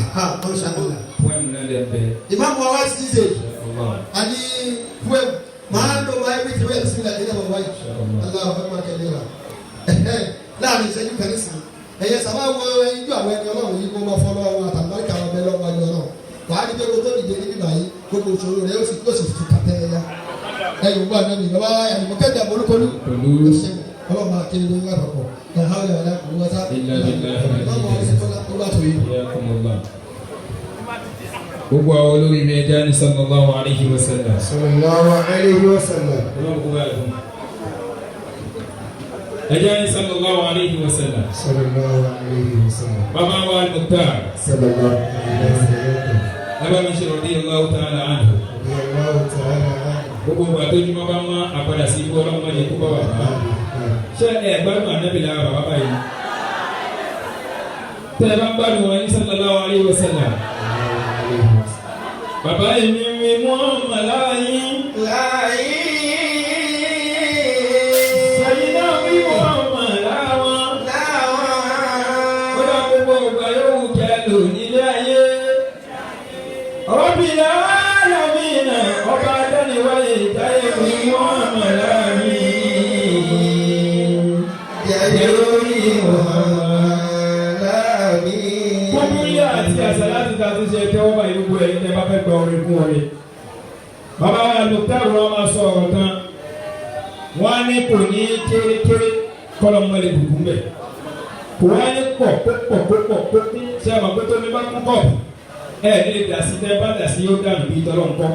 aha masha Allah Poem náà lè bẹ. imam wa wa sise Allah. ani poem maa do wa ebi tiwẹ bisimilá ẹ yẹ wa yi Allahu akbar kabira ẹhẹ láàrin ìṣẹ́jú kan ní sìn ẹ̀yẹ sábà wọ ẹyinjú àwọn ẹni ọlọ́run yìí kó máa fọ́ lọ́wọ́ wọn àtàlùbáríkà wọn bẹ lọ́wọ́ ayé ọlọ́run wàá ní pé kó tó dìde níbí báyìí gbogbo ìṣòro rẹ ó sì tún kàtẹ́ ẹ̀yà ẹ̀yìn wà náà mi bàbá àlùmọ́kẹ́dà bolúkọlù Pẹ̀lú ọlọ́run máa kéré lórí àpapọ̀ ẹ̀hán rẹ̀ wà láwùjọ Illa billahi Hayyakumullah. Gbogbo àwọn olórí mi ẹja ní sallallahu alayhi wa sallam. Sallallahu alayhi wa sallam. Ọlọ́run kó báyìí fún mi. Ẹja ní sallallahu alayhi wa sallam. Sallallahu alayhi wa sallam. Bàbá wa al-Mukhtar. Sallallahu alayhi wa sallam. Bàbá mi ṣe radiyallahu ta'ala anhu. Radiyallahu ta'ala anhu. Gbogbo ìgbà tó jùmọ̀ bá mọ́ àpàdà sí ikú ọlọ́mọ yẹn kó bá bàbá. Ṣé ẹ gbádùn ànábì lára bàbá báyìí? Tẹ́ ẹ bá ń gbádùn wọn ní sallallahu alayhi wa sallam. Bàbá èmi mi mú ọmọ láàyè. Sẹ́yìn náà wí mú ọmọ láwọn. Ó dá gbogbo ìgbà yóò wù kẹ́ lò nílé ayé. Rabbil alamin ọba adániwáyé ìdáyé wí mú ọmọ láàyè. Jẹ́ orí Muhammad láàmì. Gbogbo ilé àti àṣà láti ta tó ṣe tẹ́wọ́ báyìí gbogbo ẹ̀yin tẹ́ bá fẹ́ gba orin fún orin. Bàbá wa Lùtẹ́rù wọn máa sọ ọ̀rọ̀ kan. Wọ́n á ní kò ní kéré-kéré kọ́lọ́ mọ́lẹ̀ dùkú mbẹ̀. Kò wá ní pọ̀ púpọ̀ púpọ̀ púpọ̀ ṣé àmọ́ pé tó ní bá kún kọ́ọ̀pù. Ẹ ní lè dà sí tẹ́ bá dà sí yóò dànù bí tọ́lọ́ ńkọ́.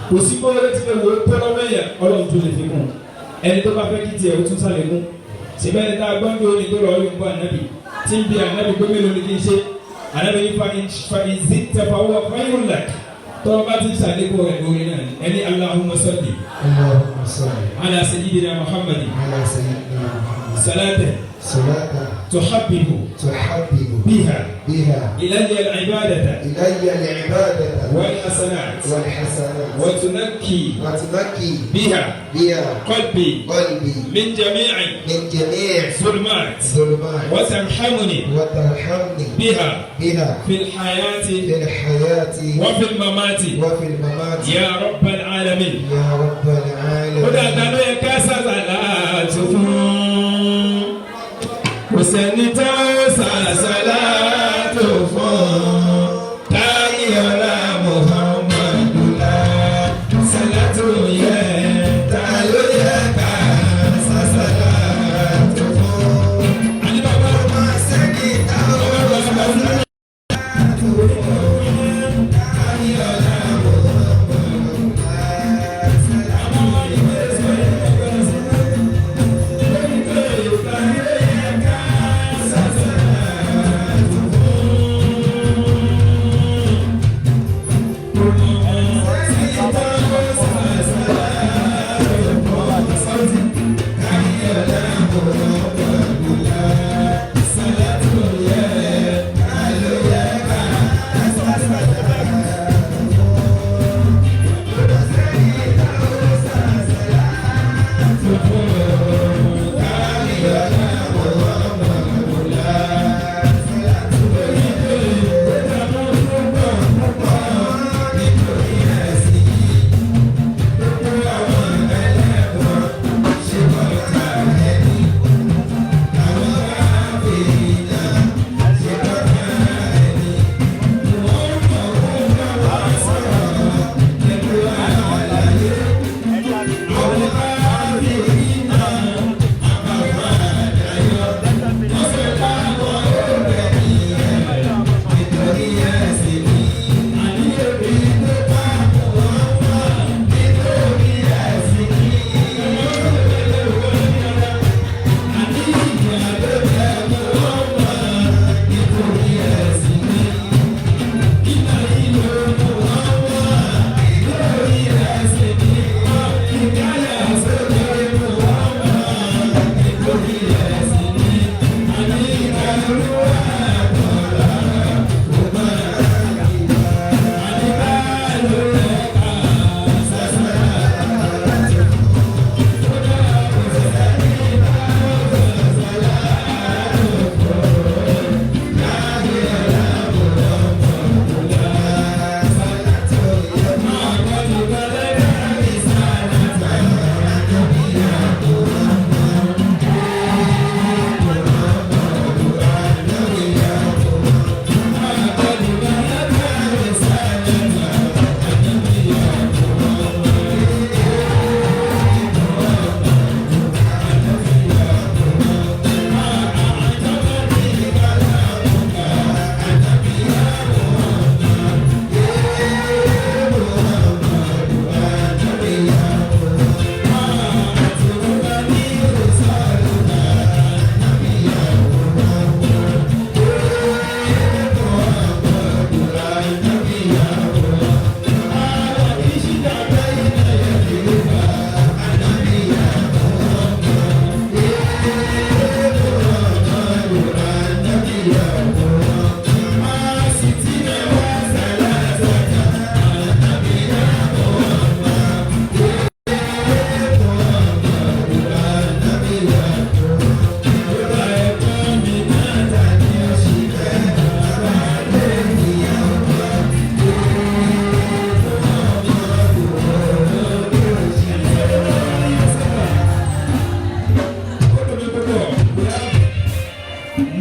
Kò sí bó lè ti lè wò ó tọ́lọ́ mẹ́yà Ọlọ́run tó lè fi kún. Ẹni tó bá fẹ́ kí tiẹ̀ ó tún sálẹ̀ kún. Síbẹ̀ ní tá a gbọ́n bí orin tó lọ yóò ń bọ́ ànábì tí ń bi ànábì pé mélòó ni kí n ṣe ànábì ní fa ìzí tẹfà wọ fáyọ̀lá tọ́wọ́ bá ti ń ṣàlékún rẹ̀ lórí náà ni ẹni Allahumma salli اللهم صل ala sayyidina Muhammadin على سيدنا محمد salatan صلاة tuhabbibu تحبب biha بها ilayya al-ibadata إلي العبادة wal hasanat والحسنات wa tunakki وتنكي biha بها qalbi قلبي min jami'i من جميع zulmat ظلمات wa tarhamuni وترحمني biha بها fil hayati في الحياة wa fil mamati وفي الممات ya rabbal alamin. يا رب Ó dàgbà العالمين ló yẹ ká sàṣàlá tó fún. Kò sẹ́ni tá ó sàṣàlá tó fún. Táyọ̀lá Muhammadu la sàlátù yẹ. Ta ló yẹ ká sàṣàlá tó fún? Àní bàbá Má sẹ́ni tá ó sàṣàlá tó fún. Táyọ̀lá Muhammadu la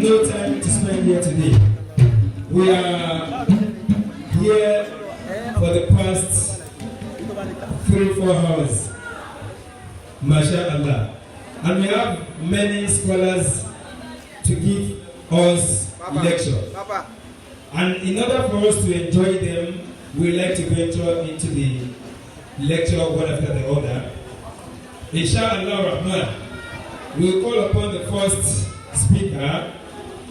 No time to spend here today. We are here for the past 3, 4 hours. Masha Allah. And we have many scholars to give us lecture. And in order for us to enjoy them, we like to venture into the lecture one after the other. Inshallah Rahman, we will call upon the first speaker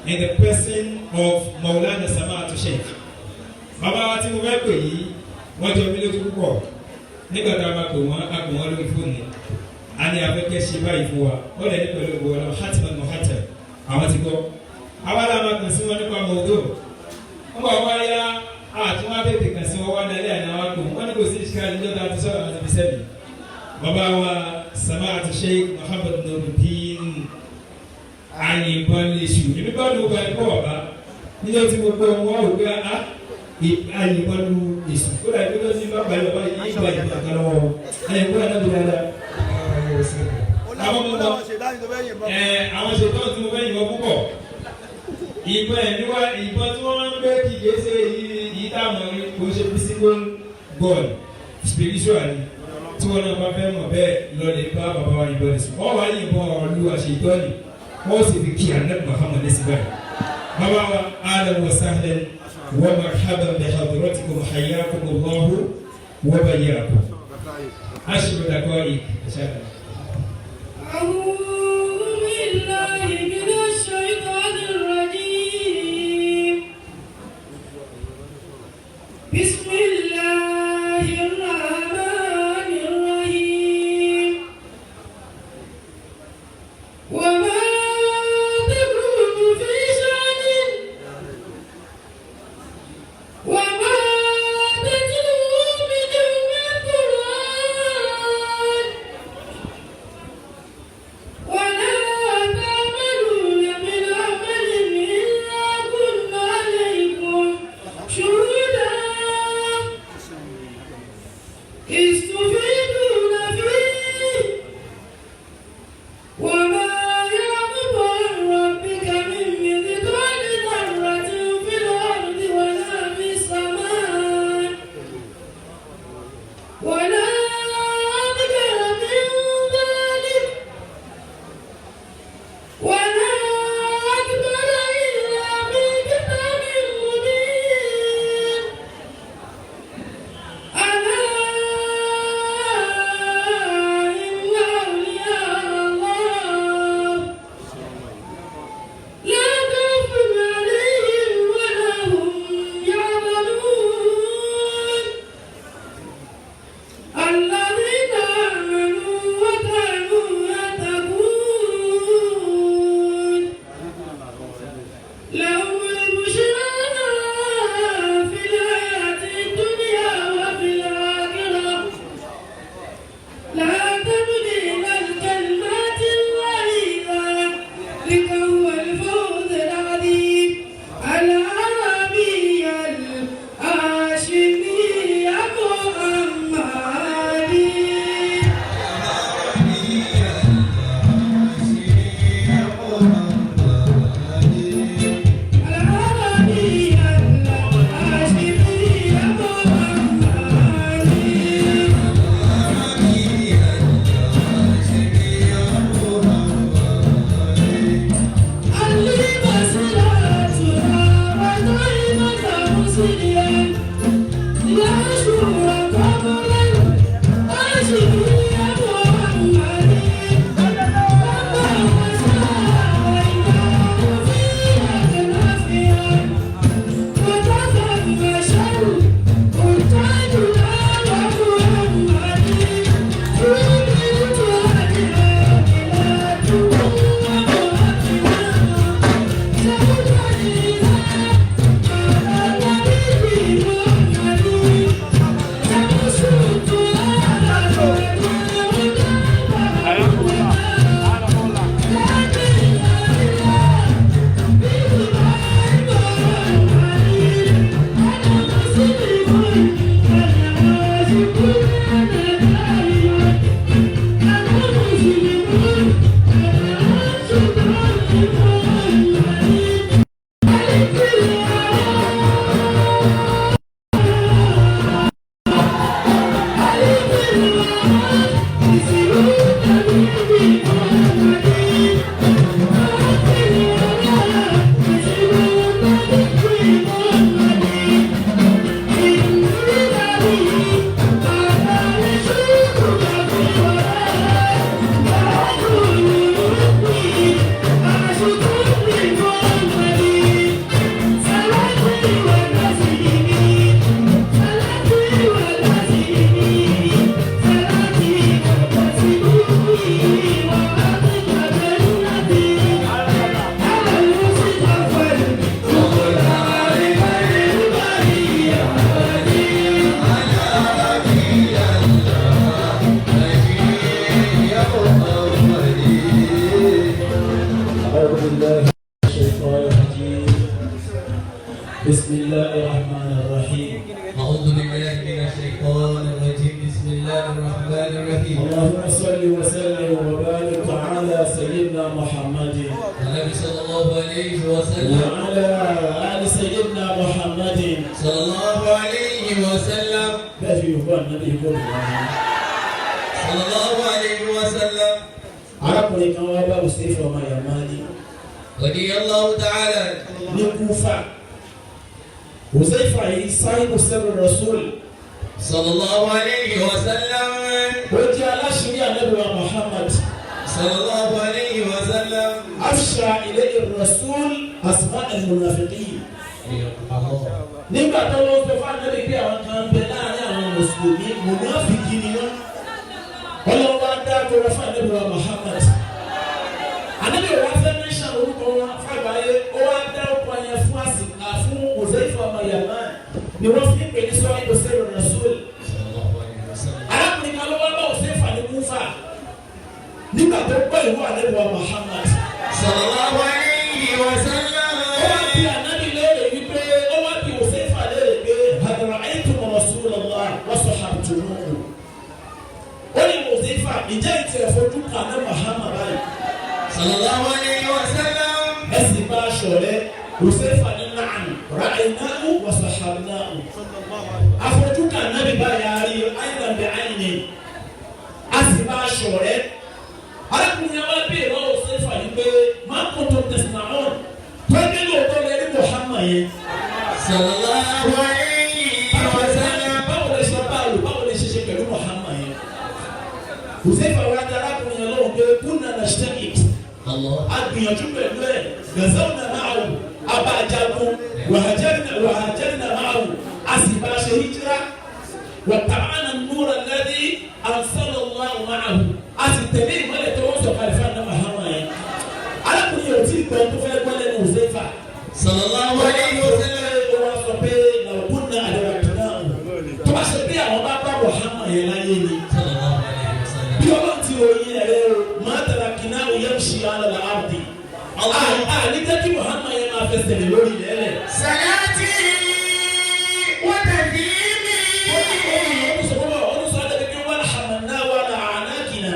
in the person of Maulana Sama'atu Sheikh. Bàbá wa tí mo fẹ́ pè yìí, wọ́n jọ mí lójú púpọ̀. Nígbà tá a máa pè wọ́n, a pè wọ́n lórí fóònù. A ní afẹ́kẹ́ ṣe báyìí fún wa. Wọ́n lè ní pẹ̀lú ògbó ọlọ́run Hatman Mohatem. Àwọn ti gbọ́. Àwa la máa kàn sí wọn nípa mọ̀ọ́dọ̀. Wọ́n bá wá yá àti wọ́n á tètè kàn sí wọn wá nílẹ̀ àná wa pè wọ́n. Wọ́n ní kò sí ìṣúká níjọ́ tá a ti sọ̀rọ̀ àti fi sẹ́mi. Bàbá wa Sama'atu Sheikh Muhammad Nuruddin Àyìnbọn lèṣù. Èmi bá ló gba ẹ̀kọ́ bàbá. Níjọ́ tí mo gbọ́ wọn ò gbé a àyìnbọn lu èṣù. Ó dàbí pé lọ́sí bá balẹ̀ bàbá yìí gba ìbọn kan lọ́wọ́ wọn. Àyìnbọn náà bí dáadáa. Àwọn ọmọ ẹ àwọn ṣètò tí mo fẹ́ yìnbọn púpọ̀. Ìbọn ẹ̀ níwá ìbọn tí wọ́n máa ń gbé kì í ṣe yìí tá a mọ̀ ní kò ṣe physical gun, spiritual ni. Tí wọ́n náà bá fẹ́ mọ̀ bẹ́ẹ̀ lọ lè bá bàbá wa yìnbọn lè sùn. Wọ́n wá yìnbọn ọ̀rọ̀ lu àṣetọ́ni, wọ́n sì fi kí anabi Muhammad ní síbẹ̀. Bàbá wa, ahlan wa sahlan wa marhaban bi hadratikum, hayyakum Allahu wa bayyakum. 10 daqa'iq inshallah. أعوذ بالله من الشيطان الرجيم. بسم الله الرحمن الرحيم. وما تكون في شأن وما تتلو منه من قرآن ولا تعملون من عمل إلا كنا عليكم شهودا إذ تفيضون فيه. وما يعزب عن ربك من مثقال ذرة في الأرض ولا في السماء ولا أصغر من ذلك ولا أكبر إلا في كتاب مبين. ألا إن أولياء الله لا خوف عليهم ولا هم يحزنون الذين آمنوا وكانوا يتقون. لهم البشرى في الحياة الدنيا وفي الآخرة. لا تبديل لكلمات الله، ذلك هو الفوز العظيم. العربي الهاشمي محمدي. العربي الهاشمي محمدي. علي بسلام. بسم الله الرحمن الرحيم. أعوذ بالله من الشيطان الرجيم. بسم الله الرحمن الرحيم. اللهم صل وسلم وبارك على سيدنا محمد. النبي صلى الله عليه وسلم. وعلى آل سيدنا محمد. صلى الله عليه وسلم. Bẹ́ẹ̀ fi yorùbá nàbí ikú mi wá. صلى الله عليه وسلم. Arákùnrin kan wá bá Huzaifa ọmọ Yamani رضي الله تعالى ní Kúfà. Huzaifa yìí صاحب سر الرسول. صلى الله عليه وسلم. Ó jẹ́ aláṣírí Ànábì wa Muhammad. صلى الله عليه وسلم. أفشى إليه الرسول أسماء المنافقين. Nígbà tó lọ sọ fún Ànábì pé àwọn kan bẹ láàrin àwọn mùsùlùmí, mùnáfìkì ni wọn, Ọlọ́run wá dá kó fún Ànábì wa Muhammad. Ànábì wa fẹ́ mẹ́sàn orúkọ wọn fàgbáyé, ó wá dá ọkọ yẹn fún àsìkò fún Huzaifa ọmọ Yaman ni wọ́n fi ń pè ní صاحب سر الرسول. صلى الله عليه وسلم. Arákùnrin kan ló wá bá Huzaifa ní Kúfà nígbà tó gbọ́ ìwọ Ànábì wa Muhammad. صلى الله عليه وسلم. Ó wá bi Ànábì léèrè wípé, ó wá bi Huzaifa léèrè pé هل رأيتم رسول الله وصحبتموه. Ó ní Huzaifa, ìjẹ́ ìtì ẹ̀fọ́jú kan ní Muhammad báyìí? صلى الله عليه وسلم. Ẹ sì bá aṣọ rẹ. Huzaifa ní نعم رأيناه وصحبناه. Àfojú kan Ànábì báyìí, a rí عينا بعين, a sì bá aṣọ rẹ. Arákùnrin yẹn wá bí ìrọ̀ Huzaifa yìí pé ما كنتم تصنعون tọ́jú lóòótọ́ lẹ́rí Muhammad yẹn. صلى الله عليه وسلم. Báwo lè ṣe bá lò, báwo lè ṣe ṣe pẹ̀lú Muhammad yẹn? Huzaifa wa di arákùnrin yẹn lọ́wọ́ pé كنا نجتهد. الله. A gbìyànjú pẹ̀lú ẹ̀, غزونا معه, abájagun, وهاجرنا معه, a sì bá a ṣe hijira, واتبعنا النور الذي أنزل الله معه, a sì tẹ̀lé ìmọ̀lẹ̀ tó wọ́n sọ̀kalẹ̀ fún àná Muhammad yẹn. Arákùnrin yẹn ò tí ì gbọ́ tó fẹ́ gbọ́ lẹ́nu Huzaifa. صلى الله عليه وسلم. Ó wá sọ pé لو كنا أدركناه, tó bá ṣe pé àwọn bá bá Muhammad yẹn láyé ni, صلى الله عليه وسلم. bí Ọlọ́run ti ròyìn ẹ̀rẹ́ o, ما تركناه يمشي على الأرض, àní jẹ́ kí Muhammad yẹn máa fẹsẹ̀ rìn lórí ilẹ̀. صلاتي وتسليمي. Olùsọ àdàbí pé wọ́n حملناه على أعناقنا,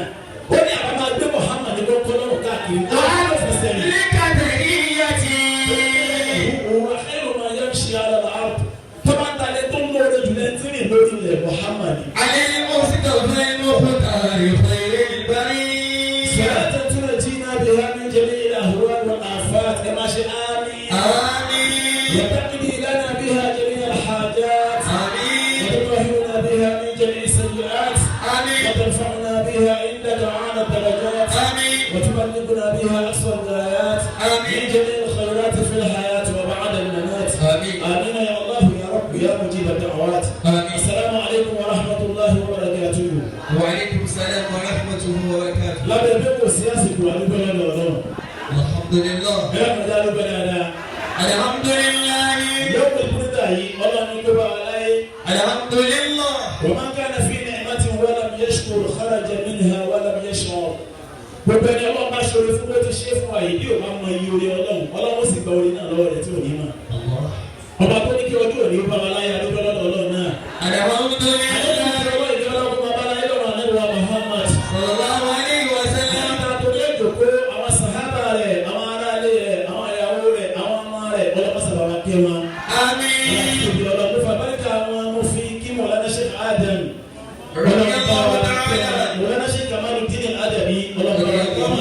ó ní àwọn máa gbé Muhammad ní kọ́kọ́ lọ́rùn káàkiri, àwọn ló fẹsẹ̀ rìn. لك تحيتي. هو خير ما يمشي على الأرض, tó bá ń talẹ̀ tó ń lóore jù lẹ́ni tí rìn lórí ilẹ̀, Muhammad. على المصطفى المختار خير البرية. صلاة تنجينا بها من جميع الأهوال والآفات كما شاء، آمين. آمين. وتقضي لنا بها جميع الحاجات. آمين. وتطهرنا بها من جميع السيئات. آمين. وترفعنا بها عندك أعلى الدرجات. آمين. وتبلغنا بها أقصى الغايات. آمين. من جميع الخيرات في الحياة وبعد الممات. آمين. آمين يا الله يا رب يا مجيب الدعوات. آمين. السلام عليكم ورحمة الله وبركاته. وعليكم السلام ورحمة الله وبركاته. Lábẹ́ bí kò sí àsìkò, àdúgbò lọ́dọ̀ Ọlọ́run. الحمد لله. Bẹ́ẹ̀ kọjá àdúgbò dáadáa. الحمد لله. Yóò pè pírítà yìí, Ọlọ́run ní kó bá wa láyé. الحمد لله. ومن كان في نعمة ولم يشكر خرج منها ولم يشعر. Gbogbo ẹni Ọlọ́run bá ṣoore fún bó ti ṣe fún wa yìí, bí ò bá mọ iye orí Ọlọ́run, Ọlọ́run ó sì gba orí náà lọ́wọ́ rẹ̀ tí ò ní mọ̀. الله. Ọba tó ní kí ọjọ́ òní ó bá wa láyé, àdúgbò lọ́dọ̀ Ọlọ́run náà. الحمد Àdébí لله. ìjọba ìjọba kó máa bá láyé lọ́rọ̀ Ànábì wa Muhammad. صلى الله عليه وسلم. Nígbà tó lé jòkó, àwọn sàhábà rẹ̀, àwọn aráalé rẹ̀, àwọn ìyàwó rẹ̀, àwọn ọmọ rẹ̀, ọlọ́pàá sábà wá ké wọn. آمين. Ọlọ́pàá fàbáríkà wọn, mo fi kí Mọ̀lánà Sheikh Adam. رضي الله تعالى. Mọ̀lánà Sheikh Kamaluddin Al-Adabi, ọlọ́pàá wá ké wọn.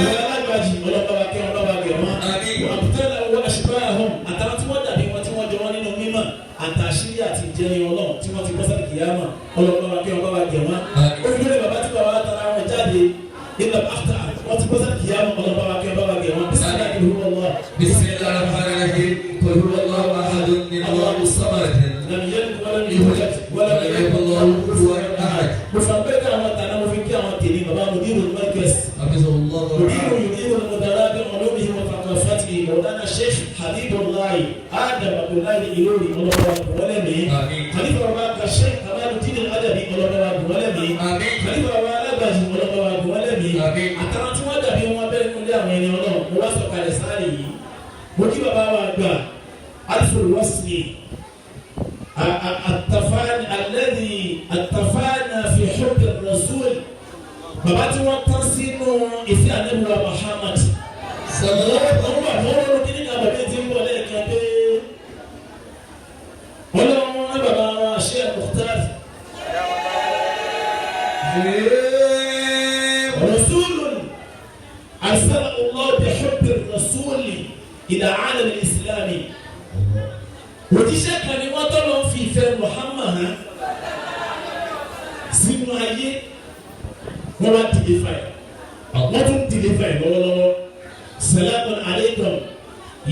Mọ̀lánà Gbàjì, ọlọ́pàá wá ké wọn, ọlọ́pàá gẹ̀ wọn. آمين. Àbútẹ́lẹ̀ wọ أشباههم, àtàwọn tí wọ́n dàbí wọn tí wọ́n jọ wọn nínú mímọ̀ àtàṣírí àti ìjẹrin Ọlọ́run tí wọ́n ti bọ́ sáré kìyàmà, ọlọ́pàá wá ké wọn, ọlọ́pàá gẹ̀ wọn. آمين. Ó fi lórí bàbá tí bàbá tara wọn jáde ilẹ̀ àtà wọ́n ti bọ́ sáré kìyàmà, ọlọ́pàá wá ké wọn, ọlọ́pàá gẹ̀ wọn. بسم الله. بسم الله الرحمن الرحيم. قل هو الله أحد، الله الصمد. لم يلد ولم يولد ولم يكن له كفوا أحد. Mo fà bẹ́ẹ̀ ká àwọn tàná, mo fi kí àwọn tèmi bàbá مدير المركز. حفظه الله مدير ورعاه. يدير المدراء بعلومه وثقافته، مولانا الشيخ حبيب الله آدم عبد الله الإيلوري، ọlọ́wọ́ wọlé. آمين. خليفة bàbá الشيخ كمال الدين الأدبي، ọlọ́wọ́ wọlé. آمين. خليفة bàbá alágbàjì, ọlọ́wọ́ wọlé. آمين. Àtàwọn tí wọ́n dàbí wọn bẹ́ẹ̀ nílé àwọn ẹni Ọlọ́run, mo wá sọ̀kalẹ̀ sáré yìí, mo kí bàbá wa gbà. الوصل التفاني الذي التفانى في حب الرسول. Bàbá tí wọ́n tán sínú ìfẹ́ Ànábì wa Muhammad sallallahu alaihi wa sallam. Kí ni àbàbí ti ń bọ̀ lẹ́ẹ̀kan pé ọlọ́run ní bàbá wa Sheikh Mukhtar رسول أرسله الله بحب الرسول إلى عالم الإسلام. Òjíṣẹ́ kan ni wọ́n tọ́lọ́ fi ìfẹ́ Muhammad hàn sínú ayé. Wọ́n wá deliver ẹ̀, wọ́n tún deliver ẹ̀ lọ́wọ́lọ́wọ́. Salamun alaykum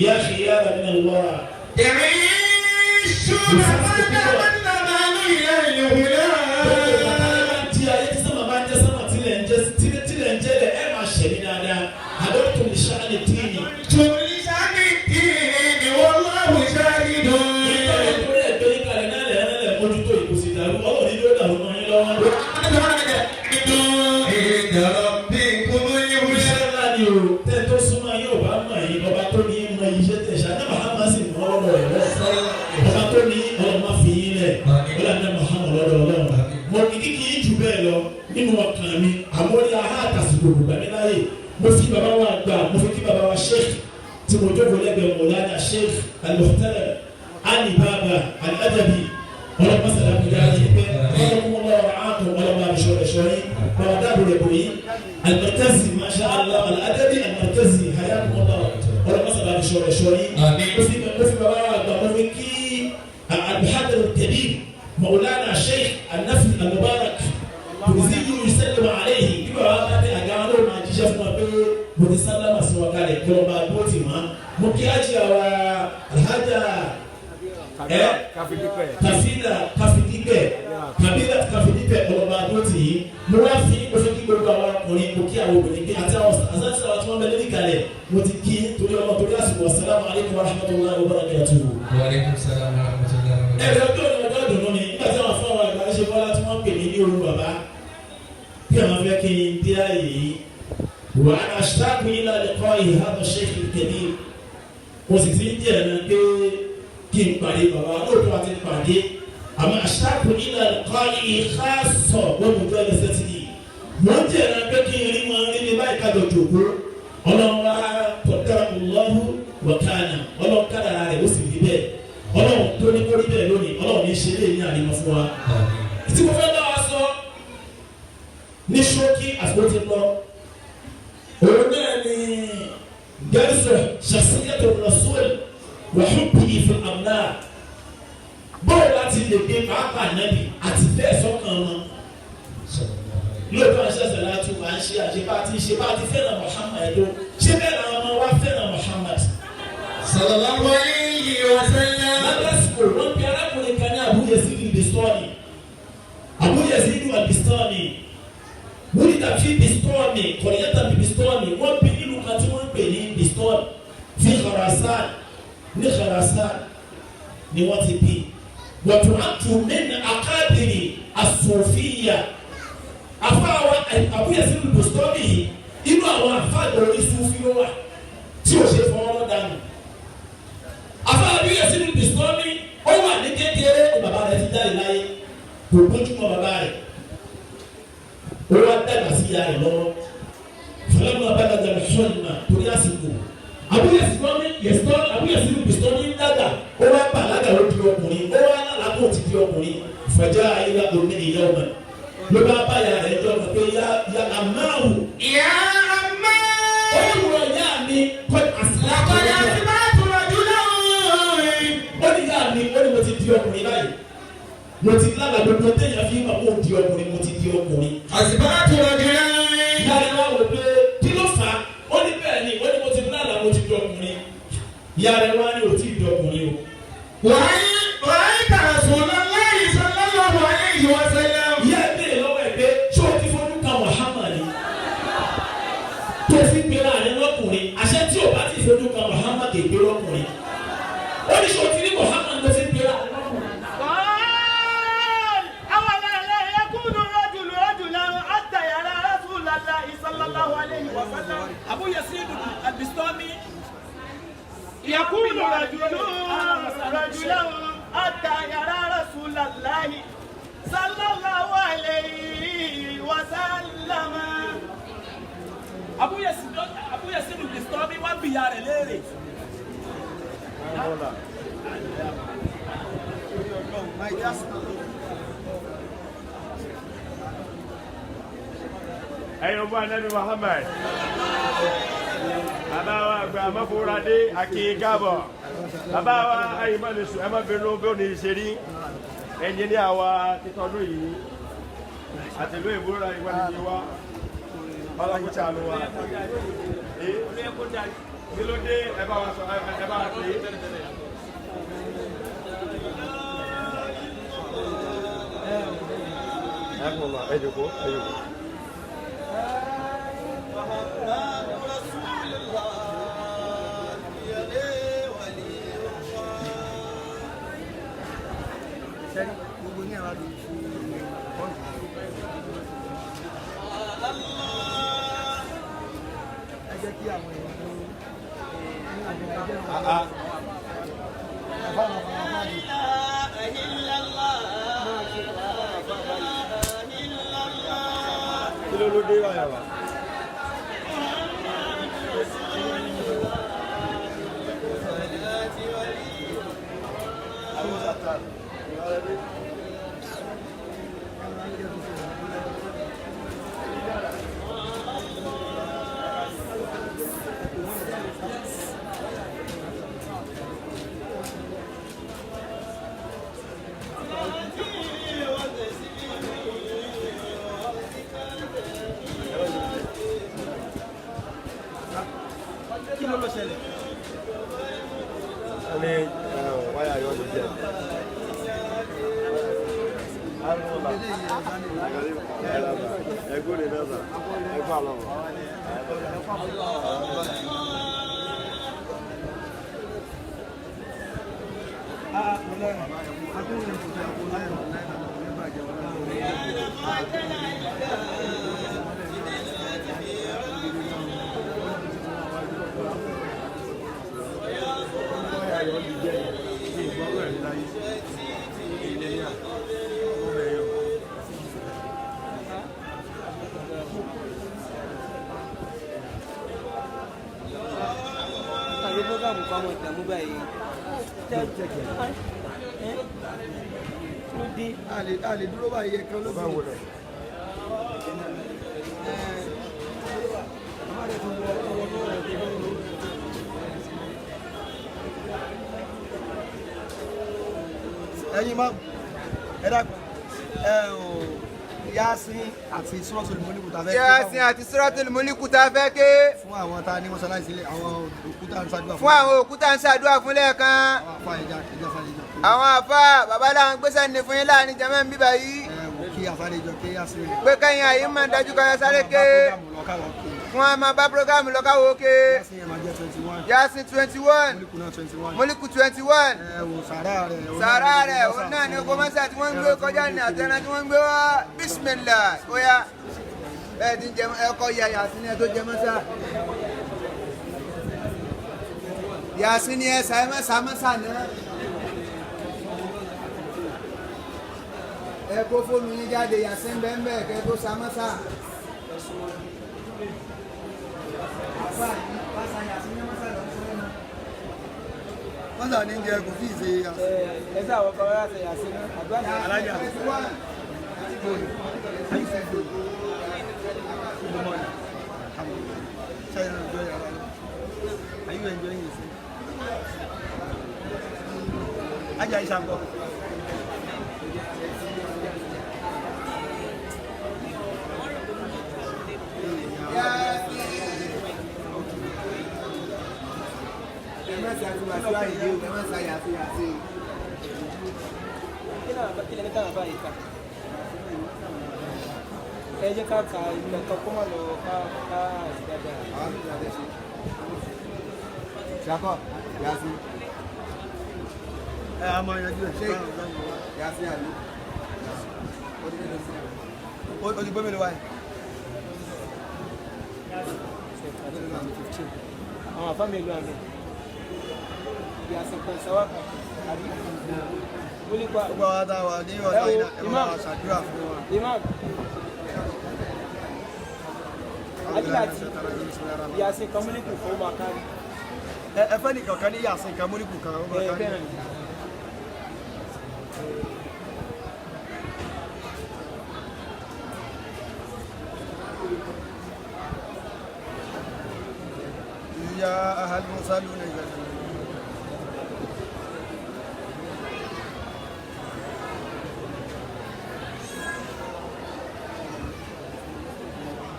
ya khiyara min al-wara. يعيشون بعد الأمان إلى الهدى. Tí ayé tí sábà bá ń jẹ́ sábà tilẹ̀ ń jẹ́ tilẹ̀ ń jẹ́ lẹ̀ ẹ̀ máa ṣẹ̀mí dáadáa àdókòtò lè ṣáà lè dín ní. لشأن الدين والله شاهد. Nítorí ẹgbẹ́ yín kalẹ̀ náà lẹ̀ ẹ̀ lẹ̀ mójútó ìkòsí dàrú ọlọ́run ní yóò dàrú mọ́ yín lọ́wọ́. عند ربكم الهدى. Iṣẹ́ ńlá ni o, tẹ́ tó súnmọ́ yóò bá mọ̀ yín, ọba tó ní mọ iṣẹ́ tẹ̀ ṣá, náà Muhammad sì mọ́ ọlọ́rọ̀ rẹ̀ lọ. Ọba tó ní ọlọ́run má fi yín lẹ̀, ọlọ́run náà Muhammad lọ́dọ̀ ọlọ́run. Mo kì í kì í jù bẹ́ẹ̀ lọ nínú ọkàn mi, àmọ́ ní aha àtàsìkò kò gbà mí láàyè. Mo fi bàbá wa gbà, mo fi kí bàbá wa Sheikh tí mo jókòó lẹ́gbẹ̀ẹ́ Mọ̀lánà Sheikh Al-Muhtaram Ali Baba Al-Adabi. Ọlọ́pàá sàlámù dáa yìí pé ọlọ́kùnrin ọlọ́run ààtò ọlọ́run àbíṣọ ẹ̀ṣọ́ yìí bàbá dáàbò rẹ̀ bò yín. Al-Markazi masha Allah Al-Adabi Al-Markazi hayakum Allah, ọlọ́pàá sàlámù àbíṣọ ẹ̀ṣọ́ yìí. Mo fi bàbá wa gbà, mo fi kí al-Muhadar al-Kabir Mawlana Sheikh An-Nafi Al-Mubarak Kurziyu yusallimu alayhi. Bí bàbá bá dé àga wọn ló máa jíṣẹ́ fún wa pé mo ti sálámà sí wọn kalẹ̀ kí wọ́n máa dúró tì wọ́n. Mo kí ájì àwa alhaja ẹ kàfílà kàfídígbẹ kàbílà kàfídígbẹ ọlọmọ àdó tì í. Mo wá fi mo fi kí gbogbo àwọn ọkùnrin, mo kí àwọn obìnrin pé àti àwọn àzánsí àwọn tí wọ́n bẹ lórí kalẹ̀, mo ti kí torí ọmọ torí àsìkò. Assalamu alaikum warahmatullahi wabarakatuh. Wa alaikum salam wa rahmatullahi wa barakatuh. Ẹ̀rọ ọjọ́ ní ọjọ́ ìdùnnú ni nígbà tí àwọn fún àwọn àgbà ṣe bọ́lá tí wọ́n pè mí ní òru bàbá bí àwọn fẹ́ kí n dé ààyè yìí. Wà á ashtaqu ila liqa'i hadha shaykh al-kabir. Mo sì ti ń jẹ́ ẹ̀rọ pé kí n pàdé bàbá lóòótọ́ àti pàdé, àmọ́ ashtaqu ila liqa'i khassa wa mujalasatihi. Mo ń jẹ́ ẹ̀rọ pé kí n rí wọn rí mi báyìí kájọ jòkó. Ọlọ́run wa qaddara Allahu wa kana, ọlọ́run kádàrá rẹ̀ ó sì rí bẹ́ẹ̀. Ọlọ́run tó ní kó rí bẹ́ẹ̀ lónìí, ọlọ́run ní ṣe lè ní àrímọ́ fún wa. Tí mo fẹ́ bá wa sọ ní ṣókí, àsìkò ti lọ, òun náà ni gẹ́sọ̀ shakhsiyatu rasul wa hubbihi fil amna, bóò láti lè gbé pàápàá nábì àti fẹ́ sọ́kàn wọn. Lóòótọ́ àṣẹ láti wà ń ṣe àṣebá ti ṣe bá ti fẹ́ràn Muhammad tó ṣé bẹ́ẹ̀ làwọn ọmọ wa fẹ́ràn Muhammad. Sallallahu alayhi wa sallam. Lásìkò wọn bí arákùnrin kan ní Abu Yazid al-Bistami. Abu Yazid al-Bistami wúlídà fi Bistami kọ̀ríyàtà fi Bistami. Wọ́n bí ìlú kan tí wọ́n ń pè ní Bistami fi Khurasan, ní Khurasan ni wọ́n ti bí. Wàtúwàtú min akabiri as-sufiyya. Afáwa Abu Yazid al-Bistami yìí, inú àwọn afáàgbọ̀ orí Sufi ló wà tí ò ṣe fọwọ́ dànù. Afa Abu Yazid al-Bistami, ó wà ní kékeré ní bàbá rẹ̀ ti jáde láyé, kò gbójúmọ́ bàbá rẹ̀, ó wá dàgbà sí ìyá rẹ̀ lọ́wọ́. Falamma balagha al-hulma, torí àsìkò, Abu Yazid al-Bistami ń dàgbà, ó wá bàlágà, ó di ọkùnrin, ó wá lálàá kó ti di ọkùnrin. Faja'a ila ummihi yawman, ló bá bá ìyá rẹ̀ jọ pé ya amáhù. Ya amma. Ó ní wọ ìyá mi kọ́ àsìlá. Laqad asbahtu rajulan. Ó ní ìyá mi, ó ní mo ti di ọkùnrin báyìí, mo ti lára gbogbo téèyàn fi máa kó di ọkùnrin, mo ti di ọkùnrin. Asbahtu rajulan. Ìyá rẹ̀ wá wò pé kí ló fà á? Ó ní bẹ́ẹ̀ ni, ó ní mo ti lára, mo ti di ọkùnrin. Ìyá rẹ̀ wá ní ò tí ì di ọkùnrin o. Ra'ayta Rasulallahi sallallahu alayhi wa sallam. Ìyá ẹ̀ béèrè lọ́wọ́ ẹ̀ pé ṣé o ti fojú kan Muhammad ni tó fi gbéra rẹ̀ lọ́kùnrin? Àṣẹ tí o bá ti fojú kan Muhammad kì í gbé lọ́kùnrin. Ó ní ṣé o ti rí Muhammad tó fi gbéra rẹ̀ lọ́kùnrin? قال أولا لا يكون الرجل رجلا حتى يرى رسول الله صلى الله عليه وسلم. Abu Yazid al-Bistami يكون رجل. رجلا حتى يرى رسول الله صلى الله عليه وسلم. Abu Yazid Bistami wá bi ìyá rẹ̀ léèrè. Ẹ̀yin ọmọ anabi Muhammad, bàbá wa àgbà mọ́fúnradé akínkàbọ̀, bàbá wa ayémọ́lẹ́sù, ẹ má bínú bí ó ní í ṣe rí. Ẹnjìníà wa títọ́dún yìí àtìlú ìbúra ìwádìí wa ọlọ́kùnrin àlọ́ wa kí ló dé? Ẹ bá wa sọ, ẹ bá wa pè é. Ẹ kò lọ, ẹ jòkó, ẹ jòkó. Kí ló ló dé báyà wá? Kí ló ló ṣẹlẹ̀? Wọ́n ní wáyà yóò lè jẹ́. Ẹ̀gbọ́n lè náà sà, ẹ̀gbọ́n àlọ́ wọn. Àyè bọ́gàmù kan mọ̀ ìdààmú báyìí. Ló dé. A lè dúró báyìí, ẹ̀kan ló fi. Ẹ̀yin máa ẹ dàgbà ẹ ò Yasin àti Suratul Mulk tá a fẹ́ ké. Yasin àti Suratul Mulk tá a fẹ́ ké. Fún àwọn tá a ní mọ́ṣáláṣí sílẹ̀, àwọn òkúta ń ṣàdúrà. Fún àwọn òkúta ń ṣàdúrà fún lẹ́ẹ̀kan. Àwọn àfa ẹja ẹja sáré jọ. Àwọn àfa bàbá làwọn gbèsè ní fún yín láàrin jẹ́mẹ́ ń bíbá yìí. Ẹ wò kí asáré jọ ké Yasin rẹ̀. Pé kẹ́yìn àyè máa dájú kan sáré ké. Fún wa máa bá programu lọ káwọ́ ké. Yasin yẹn máa jẹ́ 21. Yasin 21. Múlíkù náà 21. Múlíkù 21. Ẹ wò sàrà rẹ̀. Sàrà rẹ̀ òun náà ni oko mọ́sá tí wọ́n ń gbé kọjá ní àtẹnà tí wọ́n ń gbé wá. Bísímìlà ó yá. Bẹ́ẹ̀ ti ń jẹ ẹ̀kọ́ ya Yasin ni ẹ tó jẹ mọ́sá. Yasin ni ẹ sà ẹ mọ́sá mọ́sá náà. Ẹ kó fóònù yín jáde, Yasin bẹ́ẹ̀ bẹ́ẹ̀ kẹ́ tó sa mọ́sá. Mọ́sá ní jẹ kò fi ṣe Yasin. Ẹ sá àwọn kan wá ṣe Yasin náà. Àdúrà ní Alájà. Are you enjoying yourself? Aja Isango. Ẹ má ṣe àti wàásù àyè o, ẹ má ṣe àyàfi àti. Kí náà kí lẹni táwọn báyìí kà? Ẹ jẹ́ ká ka ìgbà kan kó má lọ ká ká àti dáadáa. Àwọn méjì àti ẹṣin. Ṣakọ, Yasin. Ẹ a máa yanjú ẹ̀. Ṣé Yasin àlú? Ó ti mélòó sí? O ti gbé mélòó wáyé? Àwọn àfáà mi ló àmì. Gbogbo àwọn tá a wà ní ọ̀dọ́ yìí náà ẹ máa ṣàdúrà fún wa. Imam. Ajílàtì Yasin kan múlíkù fún ọmọ akárí. Ẹ fẹ́ nìkan kan ní Yasin kan múlíkù kan ọmọ Ẹ akárí. bẹ́ẹ̀ ni. يا أهل المرسلون إذا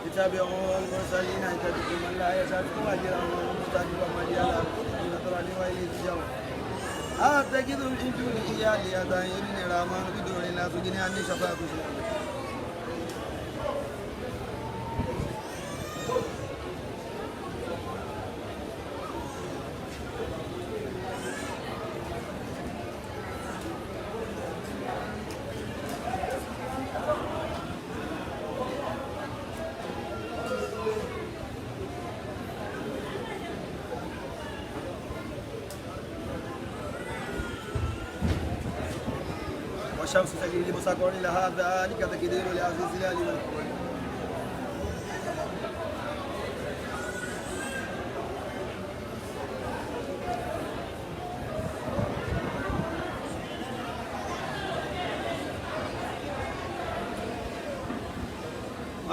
اتبعوا المرسلين اتبعوا من لا يسألكم أجرا وهم مهتدون ومن يلعب وإليه ترجعون. أتخذ من دونه آلهة إن الرحمن بدون لا تغني عني شفاعتهم شيئا. والشمس تجري لمستقر لها ذلك تقدير العزيز العليم.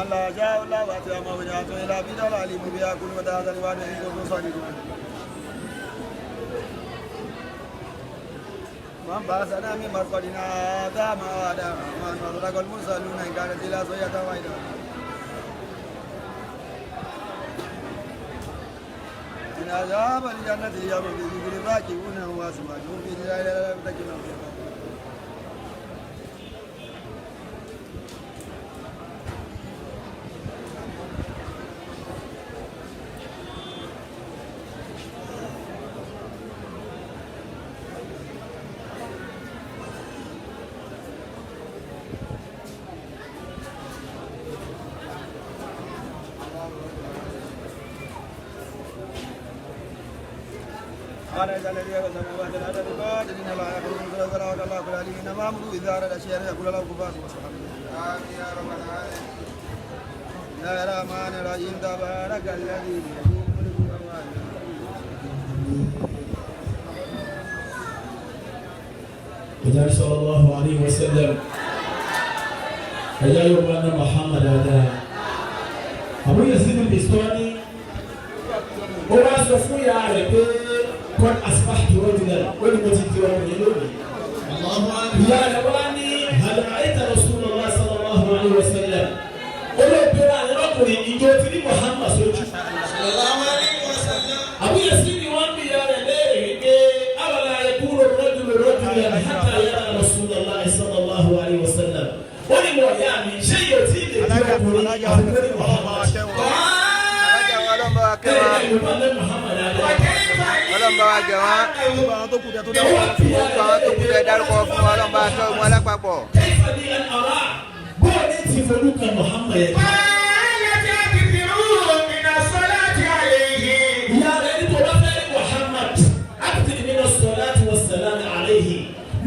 الله جاء الله واتى ما وجهته الى بدل علي بها كل متى الواد عند صادقون. من بعثنا من مرقدنا هذا ما وعد الرحمن وصدق المرسلون إن كانت إلا صيحة واحدة. إن عذاب الجنة اليوم في ذكر راكبون وأزواجهم في ظلال لا يتكلون فيها. قال الذي السماوات والارض بقادر لا يخلق مثل ولا الله العليم انما امره اذا اراد شيئا يقول له كن فيكون. امين يا رب العالمين. يا الرحمن الرحيم تبارك الذي بيده ملك السماوات. Ìjà sallallahu alayhi wa sallam. Ẹ̀yà yóò bá ná Muhammad dáadáa. Abu Yazid al-Bistami ó wá sọ fún ìyá rẹ̀ pé qad asbahtu rajulan, ó ní mo ti di ọkùnrin lónìí. Ìyá rẹ̀ wá ní hal ra'ayta Rasulullah sallallahu alayhi wa sallam. Ó lè pera àyẹ̀ lọ́kùnrin ìjọ ti ní Muhammad sójú. Abu Yazid ni wọ́n bí ìyá rẹ̀ léèrè wípé awala yakunu rajulu rajulan hatta yara Rasulullah sallallahu alayhi wa sallam. Ó ní wọ̀ ìyá mi ṣé yóò tí ì lè di ọkùnrin àfikún ní Muhammad. Alájà wa ọlọ́run bá wa kẹ́ wa, ọlọ́run bá wa gẹ̀ wọ́n. Gbogbo àwọn tó kù tẹ tó Gbogbo àwọn tó kù tẹ dárúkọ fún wa, ọlọ́run bá wa kẹ́ wọn lápapọ̀. Kayfa li an ara bóòní ti fojú kan Muhammad yẹn. Ìyá rẹ̀ ní tó bá fẹ́ rí Muhammad akthir mina salati wa salam alayhi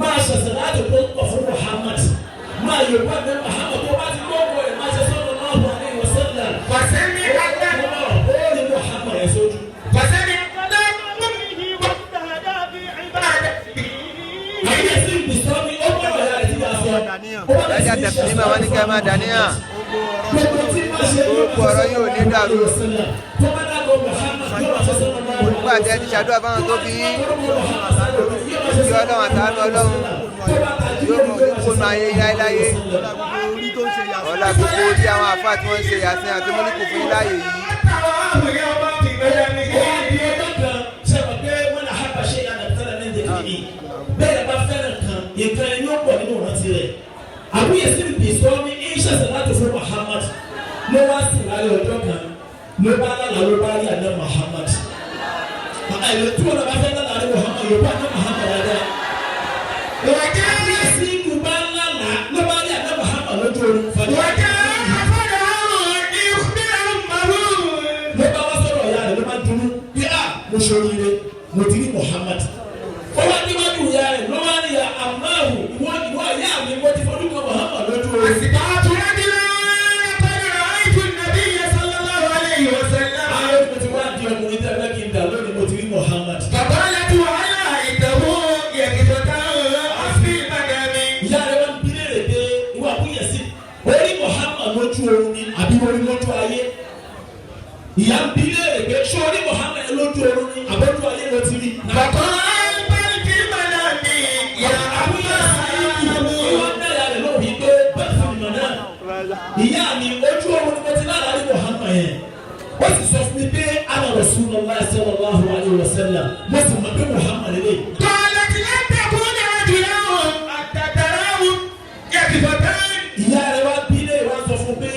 máa ṣe sàlátì tó ń pọ̀ fún Muhammad máa yóò bá ní Muhammad tó bá ti gbọ́ ẹ̀ máa ṣe sallallahu alayhi wa sallam. Ó rí Muhammad yẹn sójú. Àyè sí ìbùsọ́mi ó gbọ́dọ̀ yára tí wàá sọ. Ẹja tẹ̀sílímà wọn ní kẹ́ ẹ máa dàníyàn. Gbogbo tí wọ́n ṣe Gbogbo ọ̀rọ̀ yóò ní dàrú. Tó bá dàgbọ́ Muhammad yóò máa ṣe sallallahu alayhi wa Nígbà tí ẹ ti ṣàdúrà fáwọn tó bí yín, kí ọlọ́run àtàánú ọlọ́run yóò mú kónú ayé láéláyé. orí tó ń ṣe yàtọ̀. Ọlá gbogbo tí àwọn àfáà tí wọ́n ń ṣe Yàsín àti Mólíkù fún yín láàyè yìí. Bẹ́ẹ̀ bá fẹ́ràn kan, nǹkan ẹni ó pọ̀ nínú ìrántí rẹ̀. Abu Yazid al-Bistami ń ṣẹ̀ṣẹ̀ láti fún Muhammad. Ló wá sí ìlàlẹ̀ ọjọ́ kan, ló bá lálàá ló bá rí àná Muhammad. Àìlè tí wọn bá fẹ́ lálàá rí Muhammad, yóò bá àná Muhammad dáadáa. Abu Yazid bá lálàá ló bá rí àná Muhammad lójú oorun. Ló bá wá sọ̀rọ̀ ìyá rẹ̀ ló bá dúró bí a mo ṣoríire mo ti rí Muhammad. wájú ìyá rẹ̀ ló wá ní ìyá àmáhù ìwọ ìwọ ìyá mi mo ti fojú kan Muhammad lójú oorun. أصبحت رجلا قد رأيت النبي صلى الله عليه وسلم. Àwọn mo ti wá di ọkùnrin tẹ́ fẹ́ kí n dà lónìí mo ti rí Muhammad. فقالت وهل رأيته يقظة أم في المنام؟ Ìyá rẹ̀ wá ń bi léèrè pé ìwà kúnyẹ̀ sí orí Muhammad lójú oorun ni àbí orí lójú ayé. Ìyá ń bi léèrè pé ṣé orí Muhammad lójú oorun ni àbójú ayé ló ti rí. فقال بل في المنام يا أماه. Ìwọ́n dára rẹ̀ lóhùn yìí pé bẹ́ẹ̀ fún mi náà. Ìyá mi ojú oorun ni mo ti lára rí Muhammad yẹn. Ó sì sọ fún mi pé ana Rasulullah sallallahu alaihi wasallam. Mo sì mọ̀ pé Muhammad lè. قالت لن تكون رجلا حتى تراه يقظة. Ìyá rẹ̀ wá bí lé wá sọ fún pé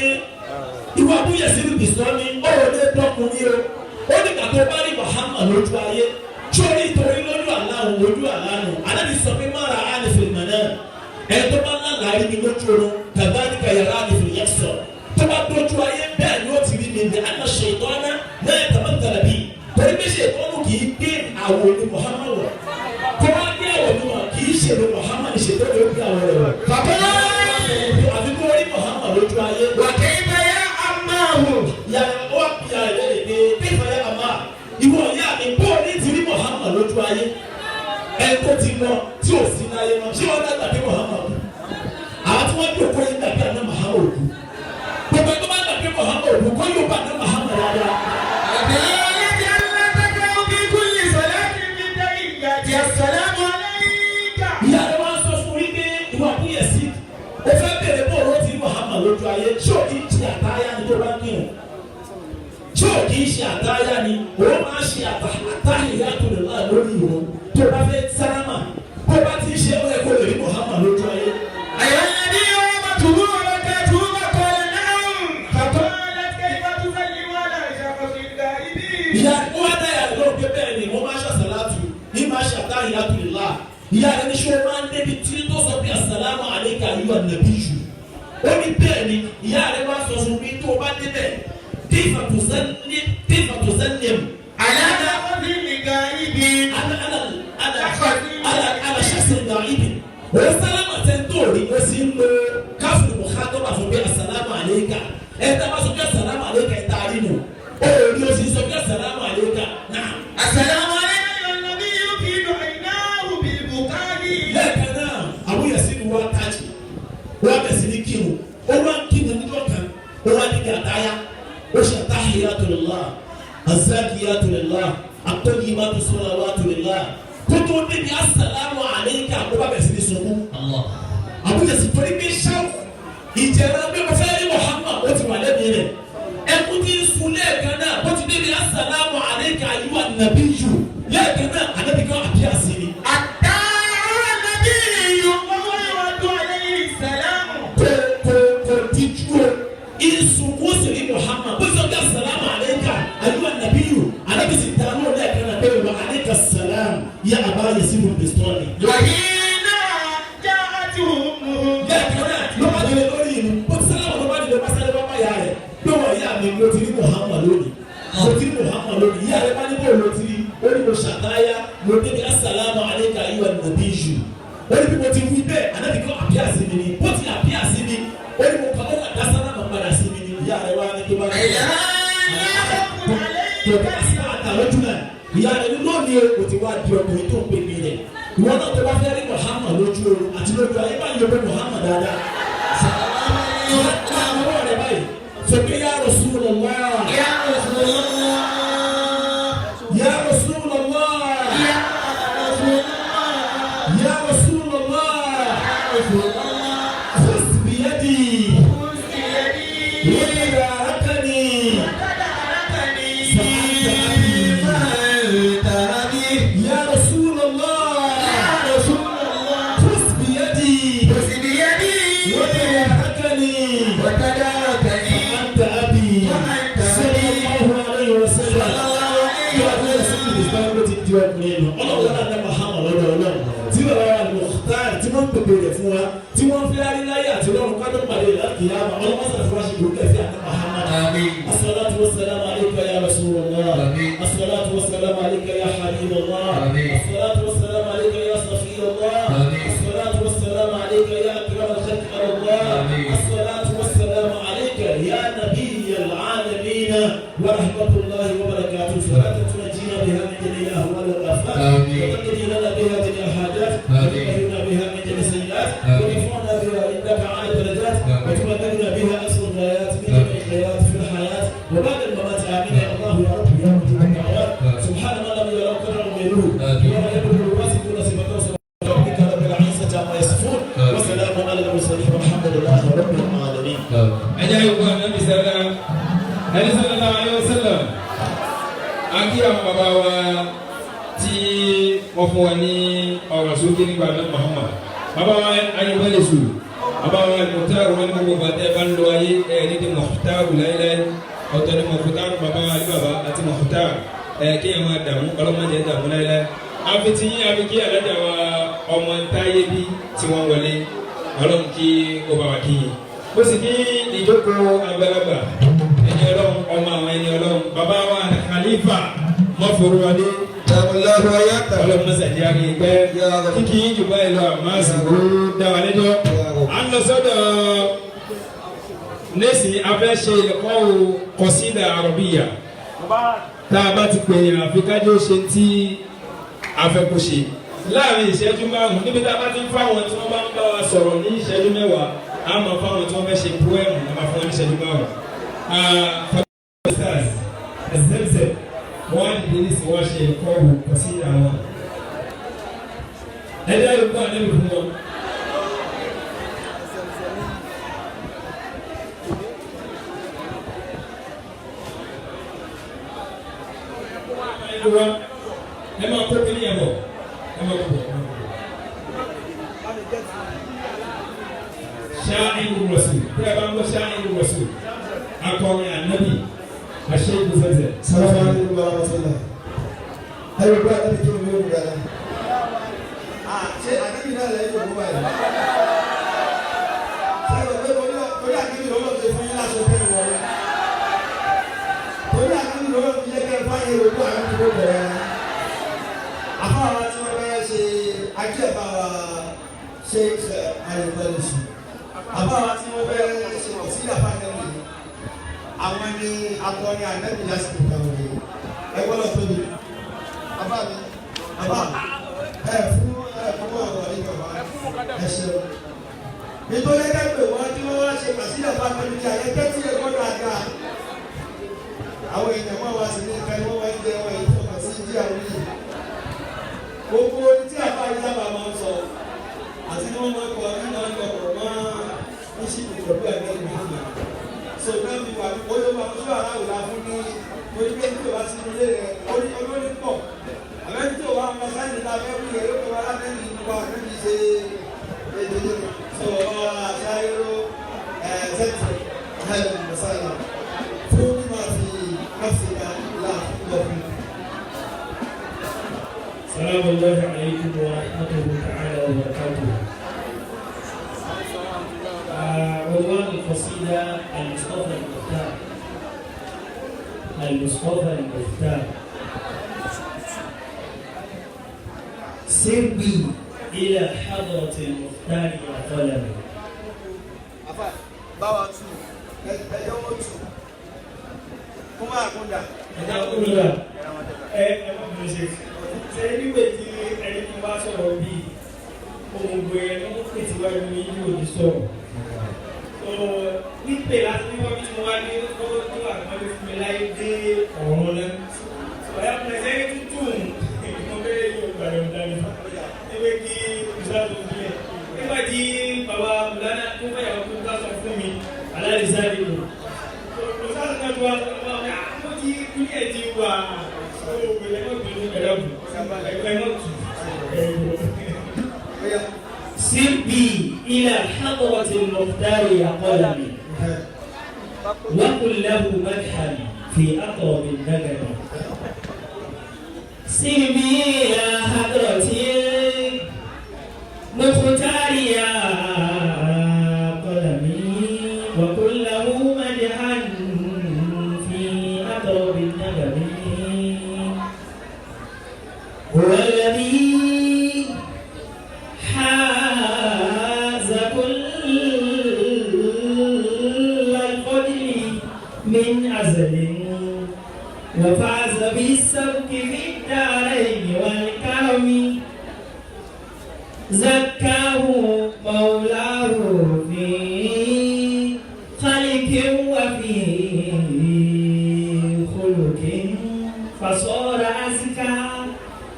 ìwà búyẹ̀ sínú bìsọ́ ni ọ̀rọ̀ lé dọ́kùnrin o. Ó ní kàtó bá rí Muhammad lójú ayé. Sórí ìtòrí lójú àlá òun lójú àlá nù. Ànábì sọ pé má ra àlefè mọ̀ náà. Ẹ tó bá lálàá rí mi lójú oorun kàdáníkà yàrá àlefè yẹn sọ. Tó bá dójú ayé bẹ́ẹ̀ ni ó ti rí mi ní àná ṣètọ́nà náà tàbí tàbí. Torí pé ṣètọ́nù kì í gbé àwọ̀ ní Muhammad wọ̀. Tó bá gbé àwọ̀ ní wọn kì í ṣèlú Muhammad ṣètọ́nù ó gbé àwọ̀ rẹ̀ wọ̀. Àfi kó rí Muhammad lójú ayé. وكيف يا أماه؟ Yàrá ó wà bí ara rẹ̀ lè pé kéfà yà àmà ìwọ ìyá mi bó ní ti rí Muhammad lójú ayé. Ẹ tó ti lọ tí ò sí láyé mọ́ ṣé wọ́n dàgbà pé Muhammad kú? Àwọn tí wọ́n dòkó yín dàbí àná Muhammad kú. Gbogbo ẹni tó bá dàbí Muhammad kú kó yóò bá àná Muhammad dáadáa. قالت ألا تقرأ في كل صلاة من تحياتي السلام عليك. Ìyá rẹ̀ wá sọ fún wípé ìwà àbúyẹ̀ sí. O fẹ́ bèrè bó o ti rí Muhammad lójú ayé ṣé o kì í ṣe àtáyá ni tó bá ń kírun? Ṣé o kì í ṣe àtáyá ni? O máa ṣe àtáyá tó lè láà lórí ìrun tó bá fẹ́ sálámà tó bá ti ṣe ó yẹ kó lè rí Muhammad lójú ayé. أيها الذي أمته وبركاته فقال نعم. فقالت كيف تسلم على شخص غائب؟ Ìyá ó wá dáyà lóhùn pé bẹ́ẹ̀ ni mo máa ṣe àsàlátù ní máa ṣe àtáyá tó lè láà. Ìyá rẹ̀ ní ṣé o máa ń débi tí tó sọ pé àsàlámù àlékà yóò nàbí jù. Ó ní bẹ́ẹ̀ ni ìyá rẹ̀ wá sọ fún mi tó o bá débẹ̀ kéfà tó sẹ́lẹ̀m على شخص غائب. ala ala ala ala ala ṣẹṣẹ nàìbì o sálámà tẹ ń tóori o sì ń lo káfíìn mùkátọ́bà fún bí asàlámù àléékà ẹ tá a bá sọ bí asàlámù àléékà ẹ tá a rí nù o rí o sì sọ bí asàlámù àléékà náà. السلام عليك أيها النبي في عيناه بالبكاء. Lẹ́ẹ̀kan náà àwọn yẹn sì ń wá tájì wọ́n bẹ̀ sí ní kírun ó wá ń kírun níjọ́ kan ó wá níbi àtáyá ó ṣe àtàhíyàtu lillah azakiyatu lillah at-tayyibatu salawatu lillah kó tó débi asàlámù àléékà ó bá bẹ̀ sí ní sunkún. Àbújá sì torí pé ṣáwù ìjẹ̀rọ pé mo fẹ́ rí Muhammad ó ti wà lẹ́nu rẹ̀ ẹkú ti ń sun lẹ́ẹ̀kan náà ó ti débi asàlámù àléékà ayyuhan nabiyyu lẹ́ẹ̀kan náà ànábì kan àbí àsìrí. حتى رأى النبي وهو يرد عليه السلام. Kò kò kò díjú o ìsunkún sì rí Muhammad bó sọ bí asàlámù àléékà ayyuhan nabiyyu ànábì sì ta lóun lẹ́ẹ̀kan náà pé wa alayka salam ya Aba Yazid al-Bistami. وحين جاءته أمه. Lẹ́ẹ̀kan náà ló bá délé lórí ìlú bó ti sálámù ló bá délé bá sáré bá bá yà rẹ̀ pé wọ́n yà mí mo ti rí Muhammad lónìí mo ti rí Muhammad lónìí ìyá rẹ̀ bá ní bò ló ti rí ó ní mo ṣàtáyà mo débi asàlámù alayka ayyuhan nabiyyu ó ní bí mo ti wí bẹ́ẹ̀ ànábì kan àbíyá sí mi ni bó ti àbíyá sí mi ó ní mo kọ́ ó kà dá sálámù padà sí mi ni ìyá rẹ̀ wá ní tó bá ní. لا خوف Tó عليك. bá sí àtàlójú náà ìyá rẹ̀ ní lónìí o ti wá di ọkùnrin tó ń pè mí rẹ̀ ìwọ náà tó bá fẹ́ rí Muhammad lójú oorun àti lójú ayé báyìí ló pé Muhammad dáadáa. Àwọn ọ̀rẹ́ báyìí sọ pé ya Rasulullah. يا رسول الله. Ya Rasulullah. يا رسول الله. Ya Rasulullah. يا رسول الله. Khudh biyadi. خذ بيدي. Wa barakani. وتداركني. فأنت فأنت أبي. Ya Rasulullah. يا رسول الله. Khudh biyadi. خذ بيدي. Wa barakani. وتداركني. أنت أبي. وأنت أبي. صلى الله عليه وسلم. صلى الله عليه وسلم. Ti di ọkùnrin nù ọlọ́run náà ní Muhammad lọ́dọ̀ ọlọ́run tí bàbá wa Mukhtar tí wọ́n ń pèpè rẹ̀ fún wa tí wọ́n fi aríláyé àti ọlọ́run ká tó pàdé láti yá wa ọlọ́run sọ̀rọ̀ fún wa ṣe gbòógì ẹ̀fẹ́ àti Muhammad. آمين. الصلاة والسلام عليك يا رسول الله. آمين. الصلاة والسلام عليك يا حبيب الله. آمين. الصلاة والسلام عليك يا صفي آمين. وتقضي لنا بها جميع الحاجات آمين. وتطهرنا بها من جميع السيئات آمين. وترفعنا بها عندك عالي الدرجات آمين. وتبلغنا بها أقصى الغايات من جميع الخيرات في الحياة وبعد الممات. آمين يا الله يا رب يا مجيب الدعوات. آمين. سبحان من لم يرى قدر غيره آمين. ولا يبلغ الواثقون صفته. سبحان ربك رب العزة عما يصفون آمين. وسلام على المرسلين والحمد لله رب العالمين. Ẹ jẹ́ ìwọ ànábì sẹ́lá ẹni sallallahu alaihi wasallam. A kí àwọn bàbá wa tí wọ́n fún wa ní ọ̀rọ̀ sókè nípa àná Muhammad. Bàbá wa ayélujára, bàbá wa Mùtáàrù, wọn ní gbogbo bàtẹ́ ẹ bá ń lo ayé ẹ ní di Mùtáàrù láéláé. Ọ̀tọ̀ ni Mùtáàrù, bàbá wa alibaba àti Mùtáàrù ẹ kí ẹ máa dààmú, ọlọ́mọdé dààmú láéláé. Àfi tí yín àfi kí alájà wa ọmọ ntáyé bí tí wọ́n wọlé, ọlọ́run kí ó bá wa kí yín. Ó sì kí ìjókòó àgbàlagbà, ẹni ọlọ́run, ọmọ àwọn ẹni ọlọ́run, bàbá wa Khalifa mọ́fòrúwadé. Allahu ayata. Ọlọ́run mọ́sàdí àrí pẹ́ kíkì yín jù báyìí lọ, àmọ́ àsìkò dá wa lẹ́jọ́. À ń lọ sọ́dọ̀ nísìnyí, a fẹ́ ṣe ìlẹ̀kọ́ kọ̀sídà àrọ̀bíyà. Tá a bá ti pè é, àfi kájọ́ ṣe tí a fẹ́ kó ṣe láàrin ìṣẹ́jú 5. Níbi tá a bá ti ń fáwọn tí wọ́n bá ń bá wa sọ̀rọ̀ ní ìṣẹ́jú 10, a máa fáwọn tí wọ́n fẹ́ ṣe poem, a máa fún wọn ní ìṣẹ́jú 5. Zemzem wọ́n á dìde ní sìn, wọ́n ṣe kọ́ọ̀bù kọ̀sídà wọn. Ẹ̀dá yóò gbọ́ àdébì fún wọn. Ẹ máa kó kí ni ẹ bọ̀, ẹ máa kó bọ̀, ẹ máa kó bọ̀. Ṣáàìrù Rasul, tẹ́ ẹ bá ń gbọ́ Ṣáàìrù Rasul, akọrin ànábì, àṣeyìkú sẹ́sẹ̀. Salamu alaykum wa rahmatulah. Ẹ yóò gbọ́ ànábì tó ń bí dáadáa. Ṣé ànábì náà lẹ́yìn òkú báyìí? Ṣé ẹ rò pé torí ànábì lọ́wọ́ tó fún yín láṣọ tẹ́ wọ̀ ọ́? Torí ànábì lọ́wọ́ tó yẹ kẹ́ ẹ fáyé òkú ànábì tó bẹ̀rẹ̀. Àfáà tí wọ́n fẹ́ ṣe ajé ẹ̀fà wa ṣe àyẹ̀wò. Àfáà tí wọ́n fẹ́ ṣe wọ̀ sí àfáà náà yìí, àwọn ní akọrin ànábì lásìkò kan wọ̀nyí. Ẹ gbọ́dọ̀ tóbi bàbá mi, bàbá ẹ fún ẹ fún ọ̀rọ̀ yìí, bàbá ẹ ṣeun. Nítorí ẹgbẹ́ pé wọ́n tí wọ́n wá ṣe pàṣípà bá pẹ̀lú ní ayẹyẹ tí ẹ gbọ́dọ̀ àga àwọn èèyàn wọn wá sí ní ìka ni wọ́n wá ń jẹ wọn èyí tó kàn sí ìdí àwọn yìí. Gbogbo orin tí àbá yìí sábà máa ń sọ àti ní wọ́n máa ń kọ ní máa ń kọ pọ̀ máa ń ṣì pẹ̀lú ẹ̀mí Muhammad. So náà fi wà ní oyè máa ń sọ aláwò la fún ní torí pé tí o bá sínú ilé rẹ orí olórí pọ̀ àbẹ́ni tí o bá ń lọ sáyẹn ní abẹ́ wí rẹ yóò pé wà lábẹ́ ní ìlú wa àbẹ́ni ṣe èdè. So ọba ṣáíró ẹ̀ ṣẹ́tì ẹ̀ mọ̀sáyà fún mímọ̀ fi nọ́ọ̀sì là lọ fún. سلام الله عليكم ورحمته تعالى وبركاته. عنوان القصيدة: المصطفى المختار. المصطفى المختار. سر بي إلى حضرة المختار يا قلمي. Afa báwa tù ẹjọ́ wọn tù kó máa kún dà. Ẹ̀dá kúrò dà. Ẹ ẹ má bínú ṣe. Ṣé nígbà tí ẹni tó bá sọ̀rọ̀ bíi òǹgbò ẹ̀ ló ń pèsè wájú ní yóò ní sọ̀rọ̀? Nípè láti ní wọ́n bí tí mo wá ní ó tó àpọ́nlé fún mi láyé dé ọ̀run náà. Ọ̀yà pẹ̀sẹ̀ tútù mo fẹ́ yóò gbà yọ̀ǹda mi. Ewé kí ìṣáàtò sílẹ̀. Nígbà tí bàbá Mùlánà tó fẹ́ yàwó tó ká sọ fún mi, aláìsá ni o. Òṣàlù náà tó wá sọ fún mi, mo ti kúlẹ̀ ti wà. Ó gbẹ̀lẹ́ mọ́ bínú ẹ̀rọ bù. Ẹ̀rọ tù. سر بي إلى حضرة المختار يا قلمي وقل له مدحا في أقرب النغم. سر بي إلى حضرة المختار يا قلمي وقل له مدحا في أقرب النغم. هو الذي حاز كل الفضل من أزل وفاز بالسبق في الدارين والكرم. زكاه مولاه في خلق وفي خلق فصار أزكى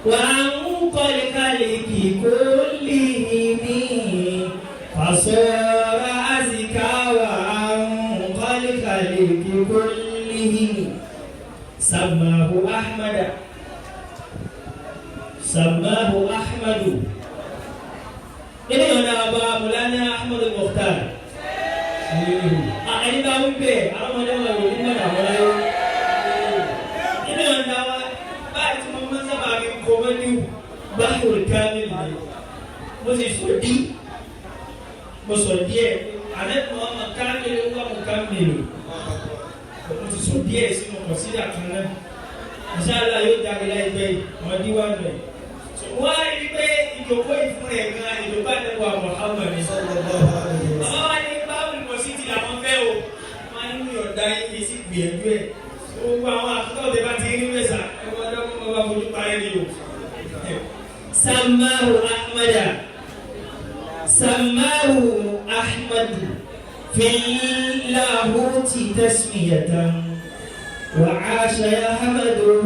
وأنقى الخلق كلهم فصار أزكى وأنقى الخلق كلهم سماه أحمد سماه أحمد nínú ọ̀nà àbá Mùlánà Ahmadu Mukhtar ẹni bá ń bẹ̀ àwọn ọmọdé wọn rò nínú ọ̀nà àwọn láyé nínú ọ̀nà wa báyìí tí mo máa ń sábà fi kọ́ mọ́ ní Bahrul Kamil ni mo sì sọ dí mo sọ díẹ̀ àná ọmọ Kamil wà mú Kamil mo ti sọ díẹ̀ sínú kọ̀sídà kan náà inshallah yóò jáde láìpẹ́ yìí àwọn díwá nù ẹ̀ wọ́n á rí i pé ìjòkó ìfún rẹ̀ gan ìjòkó àdẹ́gbà Muhammad ní bàbá wa ní báwo ni mo sì ti làwọn fẹ́ o wọ́n á ní mi ọ̀dà yìí sí gbìyànjú ẹ̀ gbogbo àwọn àtúntò tẹ bá ti rí mẹ́sà ẹ wọ́n dá mọ́ bá fojú parẹ́ ni o. Samahu Ahmada Samahu Ahmadu fi lahuti tasmiyatan وعاش يحمده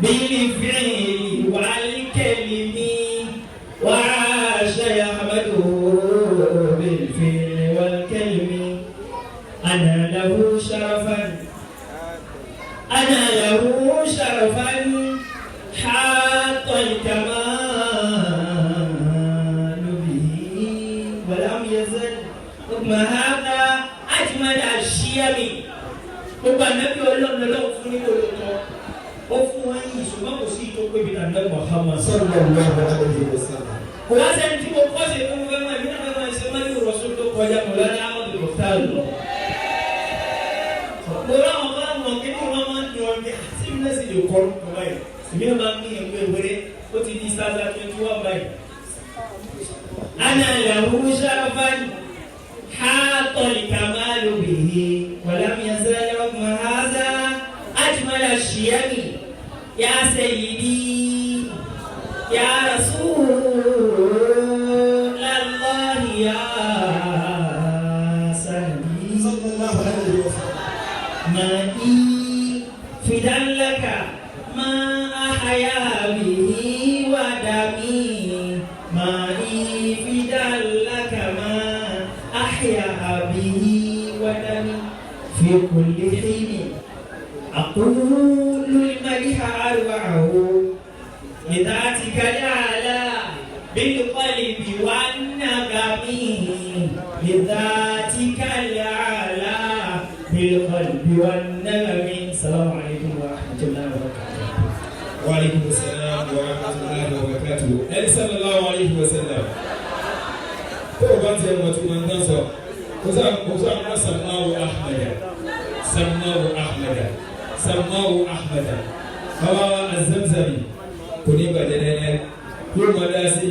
بالفعل والكلم وعاش يحمده بالفعل والكلم أنا له شرفا أنا له شرفا حاط الكمال به ولم يزل رغم هذا أجمل الشيم gbogbo anabi Ọlọ́run lọ́lọ́run fún ní olùkọ́ ó fún wọn yìí ṣùgbọ́n kò sí ìtò pé bíi anabi Muhammad. Sallallahu alayhi wa sallam. Kò wá sẹ́ni tí mo kọ́ sí fún fẹ́ máa nínú fẹ́ máa ṣe máa ní ìrọ̀sùn tó kọjá Mọ̀lánà Ahmadu Mukhtar lọ. Mo ráwọn bá wọn kí ni wọn máa ń dùn ọdẹ àti mi náà sì lè kọ́ ọ́ báyìí. Èmi náà máa ń gbìyànjú ewúrẹ́ ó ti di sáza 21 báyìí. Ana lahu sharafan حاط الكمال به ولم يزل رغم هذا أجمل الشيم يا سيدي يا رسول الله يا سندي صلى الله عليه وسلم. مائي فدا لك ما أحيا به ودمي مائي فدا لك ما أحيا به ودمي في كل حين أقول المديح أروعه لذاتك الأعلى بالقلب والنغم لذاتك الأعلى بالقلب والنغم. السلام عليكم ورحمة الله وبركاته. وعليكم السلام ورحمة الله وبركاته. Ẹni sallallahu alayhi wa sallam. Tó o bá tiẹ̀ mọ̀ tí mo ń tán sọ, kò sá má Samahu Ahmada, Samahu Ahmada, Samahu Ahmada. Bàbá wa Az-Zamzami kò ní bàjẹ́ dẹ́dẹ́, yóò mọ̀ dá sí.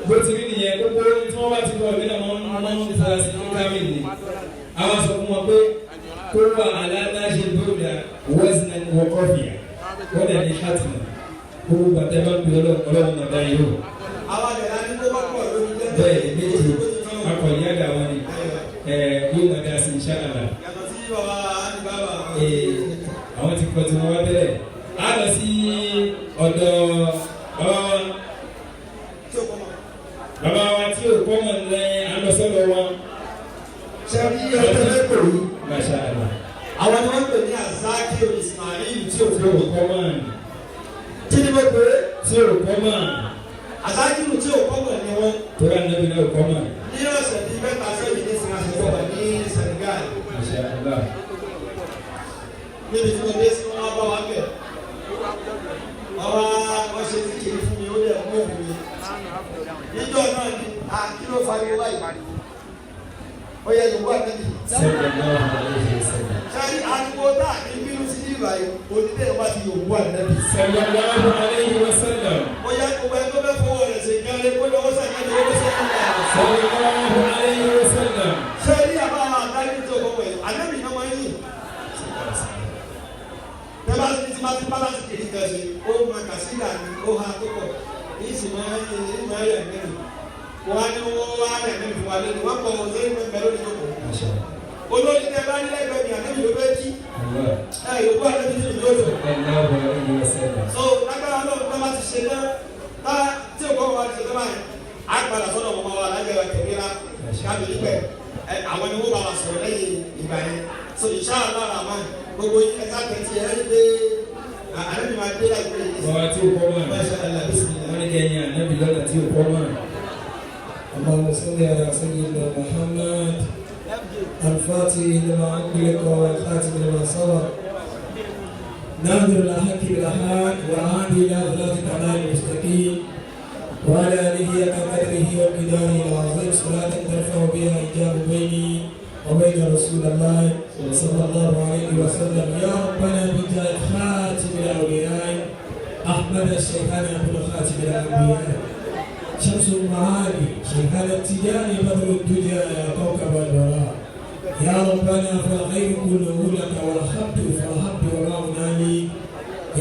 Bó ti rí nìyẹn, gbogbo ohun tí wọ́n bá ti kọ́ ìwé náà wọ́n máa ń fara sí fún Kamil ni. Àwọn sọ fún wọn pé kó wà aláǹdáṣe bóòdà wẹ́sìnà wọ́kọ́fìyà wọ́n dẹ̀ ní hàtìmù. Gbogbo gbàtẹ́ bá ń pè ọlọ́run náà dá yìí o. Àwọn àgbẹ̀dá ní kó bá pọ̀ lórí lẹ́nu. Bẹ́ẹ̀ ni méjì akọ̀yádà wọn ni yóò máa dá sí insha Allah. Yàtọ̀ sí bàbá àti bàbá. Àwọn ti kọ́ tí wọ́n wá tẹ́lẹ̀. A lọ sí ọ̀dọ̀ bàbá wa. Tí o kọ́ mọ̀. Bàbá wa tí o kọ́ mọ̀ ní à ń lọ sọ́dọ̀ wọn. Ṣé rí ọjọ́ lẹ́kọ̀ọ́ yìí? Masha Allah. Àwọn ni wọ́n ń pè ní Azakir Ismail tí o Tí o kọ́ mọ̀ ní. Kí ni mo pè é? Tí o kọ́ mọ̀ ní. Azakiru tí o kọ́ mọ̀ ni wọ́n. Tóra nàbí náà o kọ́ mọ̀. Ní ọ̀sẹ̀ bíi mẹ́ta sẹ́yìn ní sinmi àṣẹjọba wà ní Senegal. Masha Allah. Níbi tí mo dé sí wọn wá bá wa bẹ̀. Wọ́n wá wọ́n ṣe síkìrì fún mi, ó dẹ̀ mú òun mi. Níjọ́ náà ni a kí ló fariwo báyìí? Ó yẹ Yorùbá níbi. Sallallahu alayhi wa sallam. Sẹ́yìn ariwo tá a ní bínú sí ìgbà yìí, onílé wa ti Yorùbá níbi. Sallallahu alayhi wa sallam. Ó yẹ gbogbo ẹni tó fẹ́ fọwọ́ rẹ̀ ṣe gánlé kó lọ́wọ́ sàkẹ́lẹ̀ owó sẹ́yìn náà. Sallallahu alayhi wa sallam. Sẹ́yìn àbá àdáyé tó kọ́ wẹ̀, ànábì náà máa ń yìn. Tẹ́lá ti ti máa ti bá láti kiri kan ṣe, ó máa kàṣíyà ni ó ha tó pọ̀. Yìí sì máa ń máa yà nẹ́bí. Wọ́n á ní wọ́n wá yà nẹ́bí fún wa lónìí. Wọ́n kọ̀ ọ́ sẹ́yìn mẹ́rin lónìí jókòó. Olórí tẹ bá nílẹ̀ gbẹ̀mí ànẹ́bí ló fẹ́ jí. Ẹ yòókù ànẹ́bí sì ló lò. So lágbára náà tó bá ti ṣe náà tá tí o kọ́ wa ti ṣe náà báyìí á padà sọ́dọ̀ ọmọ wa lájẹ́ wa tẹ̀míra káàdì níbẹ̀ ẹ àwọn ni wọ́n bá wa sọ̀rọ̀ lẹ́yìn ìgbà yẹn. So inshallah rahman gbogbo yín ẹ̀ka tẹ̀sí ẹ̀ ẹ́ pé ànẹ́bí máa dé láìpẹ́ yìí. Bàbá tí o kọ́ mọ̀. Masha Allah, bismillah. Wọ́n ní kẹ́yìn ànábì lọ́nà tí o kọ́ mọ̀. اللهم صل على سيدنا محمد الفاتح لما أغلق والخاتم لما سبق ناظر الحق بالحق والهادي إلى صراطك المستقيم وعلى آله حق قدره ومقداره العظيم. صلاة ترفع بها حجاب بيني وبين رسول الله صلى الله عليه وسلم. يا ربنا بجاه خاتم الأولياء أحمد الشيخان بن خاتم الأنبياء شمس المعالي شيخان التجاني بدر الدجى يا كوكب البراء. يا ربنا فالخير كله لك والحمد فالحمد وما أنالي.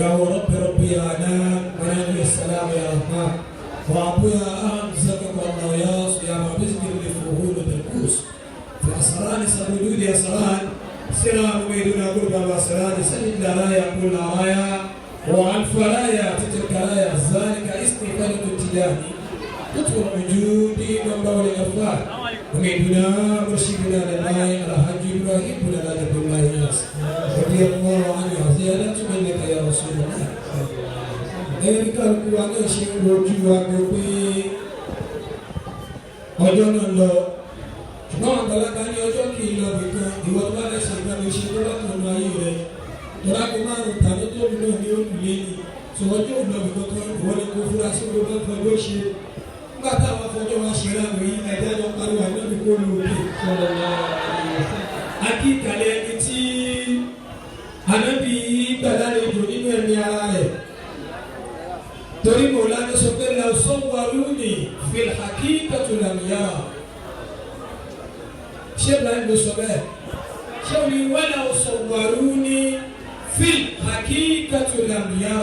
يا رب ربي يا عنان ونبي السلام يا رحمن وأبويا أمسكك والله يا يا ما بذكر لفهول تنكوس في أسران سبدود يا سران سرا ميدنا قرب وسران سجد رايا كل رايا وعن فرايا تترك رايا ذلك اسمي فلك التجاني قطر الوجود من بول الأفواه وميدنا مرشدنا لله الحاج إبراهيم بن عبد الله الناس رضي الله عنه زيادة منك يا رسول الله. Ẹni kálukú wa náà ṣe ń wojú aago pé ọjọ́ náà lọ, ṣùgbọ́n àgbàlagbà ní ọjọ́ kì í lọ nìkan. Ìwọ tó bá fẹ́ ṣe nǹkan lè ṣe tó bá kàn ní ayé rẹ tọ́lá kó márùn tàbí tó lù náà ní òkú lẹ́yìn tó ọjọ́ òun lọ nìkan kan. Ìwọ ni kò fura sí gbogbo nǹkan ló ṣe nígbà táwọn afọjọ́ wa ṣe ránu yìí. Ẹ̀dá lọ pariwo ànábì kó lu òkè. Akíkalẹ̀ ẹni tí ànábì gbàdálejò nínú ẹ̀mí ara rẹ̀ torí mọ̀lánà sọ pé la sọ́wọ́rúnì fìlhàkì kàtúlàmìyà. Ṣé Ibrahim ló sọ bẹ́ẹ̀? Ṣé o ní wàlà sọ̀wọ́rúnì fìlhàkì kàtúlàmìyà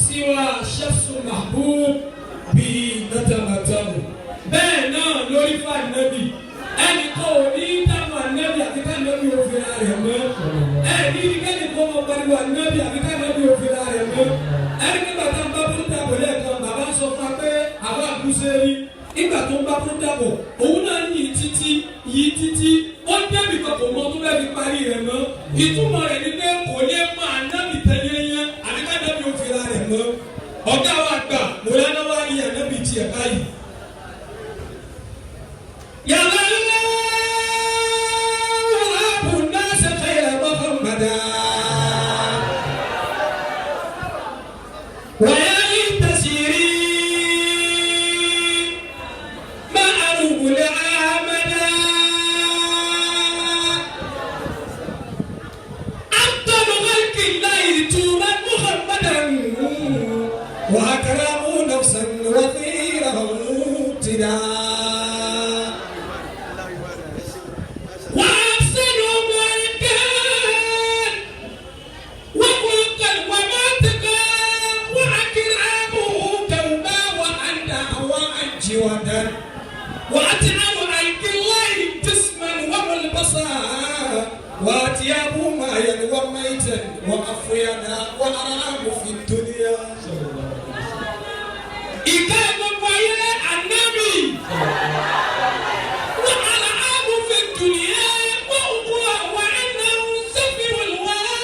síwá ṣẹ́sùn mahbub bíi nàtàmàtàmù. Bẹ́ẹ̀ náà lórí fún ànábì ẹnì kan ò ní dáhùn ànábì àti kánábì òfin rẹ̀ mọ́. Ẹnì ní kẹ́ni kó mọ pariwo ànábì àti kánábì òfin rẹ̀ mọ́. Ẹni nígbà tá a bá bó dàbò lẹ́ẹ̀kan, bàbá sọ fún wa pé àbá àkúṣe rí nígbà tó ń bá bó dàbò òun náà yí títí yí títí ó débì kan kò mọ tó bẹ́ẹ̀ fi parí rẹ̀ mọ́. Ìtumọ̀ rẹ̀ ni pé kò lè mọ ànábì tẹ́lẹ̀ yẹn àti kánábì òfin rẹ̀ mọ́. Ọ̀gá wa gbà mọ̀lánà wa ní ànábì tiẹ̀ báyìí. Yàrá Allahu nasa khayra Muhammada. ويا للتسيري ما أروب لعامنا أفضل خلق الله توبا محمدا وأكرم نفسا وخيرا ابتداء وأحسن ملكا وخلقا ومنطقا وأكرمه توبا وأنا وأجودا وأتعب عن الله جسما وملبسا وأتياب مايا وميتا وأفينا وأراه في الدنيا. إذا بقي النبي وأراه في الدنيا وهو وإنه سفر الورى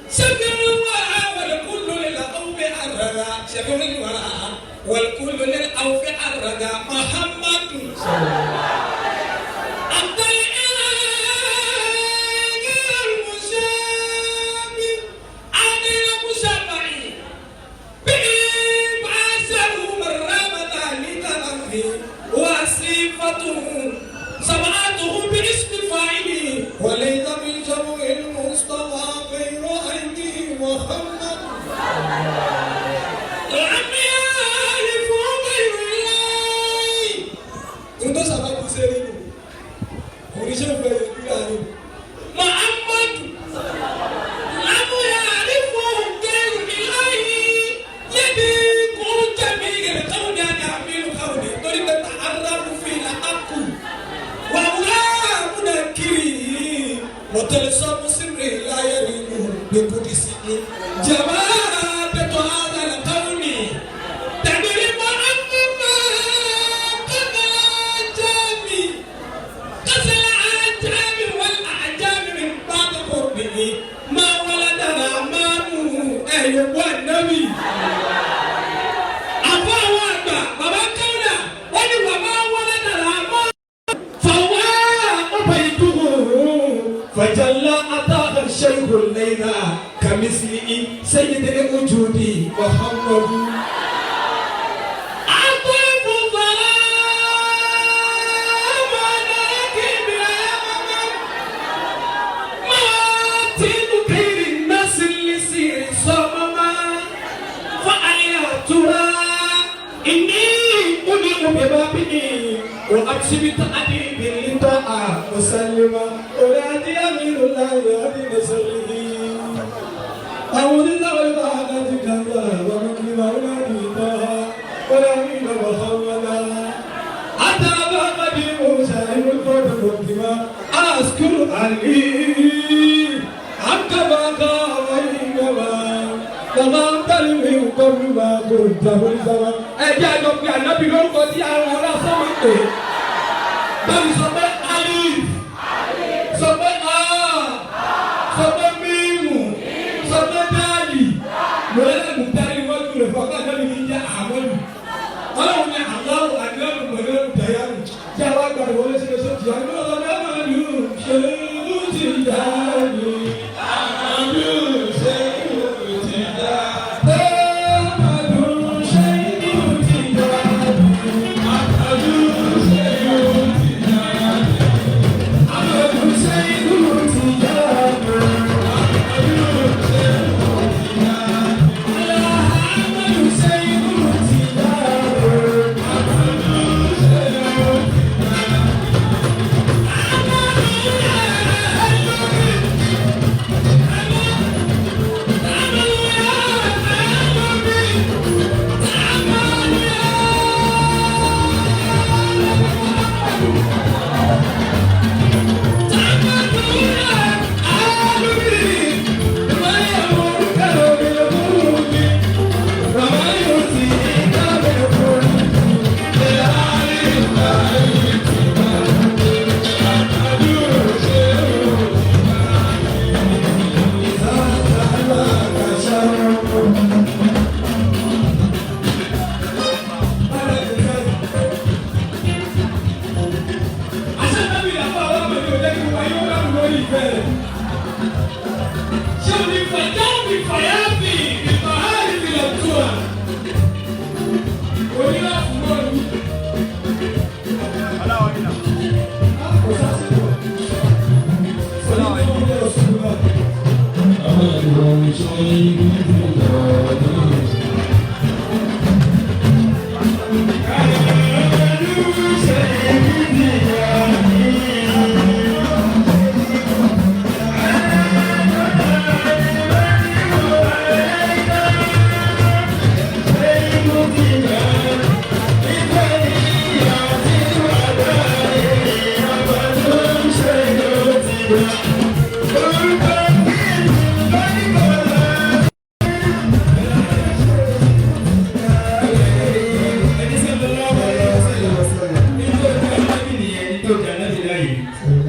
سفر الورى والكل للأوف أردا سفر الورى والكل للأوف أردا محمد وصفته سمعته باسم فاعله وليس من شبه المصطفى غير عينه محمد. لم يعرف وطلسم سري لا يلين بقدسه جمادة هذا القوم تدري ما قد الأعجام قتل الأعجام والأعجام من بعد قربه ما ولدنا مامه أيها النبي àfọwọ́ àgbà bàbá kẹ́wìnà wọ́n ní wà máa wọlé nàrà mọ́. fàwa ọba ìdúró fàjàlá àtàkà ṣẹ́yìn lẹ́yìnà kàmísìlì sẹ́yìndínlẹ́ ojúdi muhammadu. Akọ́kọ́ máa ti ń kiri náà sí lè sí sọ́mọ́mọ́. فأيتها إني أمر ببابه وأبشر بتأديب لطاعة مسلمة أولادي أمير الله يهدي مسلمه أعوذ بالله من كذا ومن أولادي طه والأمين محمدا أتى قديم شاهد الفرد مقدما أذكر علي عقب قويما Ẹ jẹ́ àjọ pé ànábì lórúkọ tí àwọn ará sọ́mọ́ pè é. Báwo sọ pé Alif, sọ pé A, sọ pé Mímù, sọ pé Dáàlì. Lọ́lá Mùtárí iwájú rẹ̀ fún ọ̀gá ànábì ní jẹ́ Àmọ́lù. Ọlọ́run ní Aláwọ̀ àdéhùn pẹ̀lú Dàyánù. Tí a wá gbàgbọ́ wọlé sí ẹsẹ̀ tí a ní ọ̀sán bẹ́ẹ̀ máa ní ṣe é ti dáàlì. Àmàlù ṣe é ti dáàlì.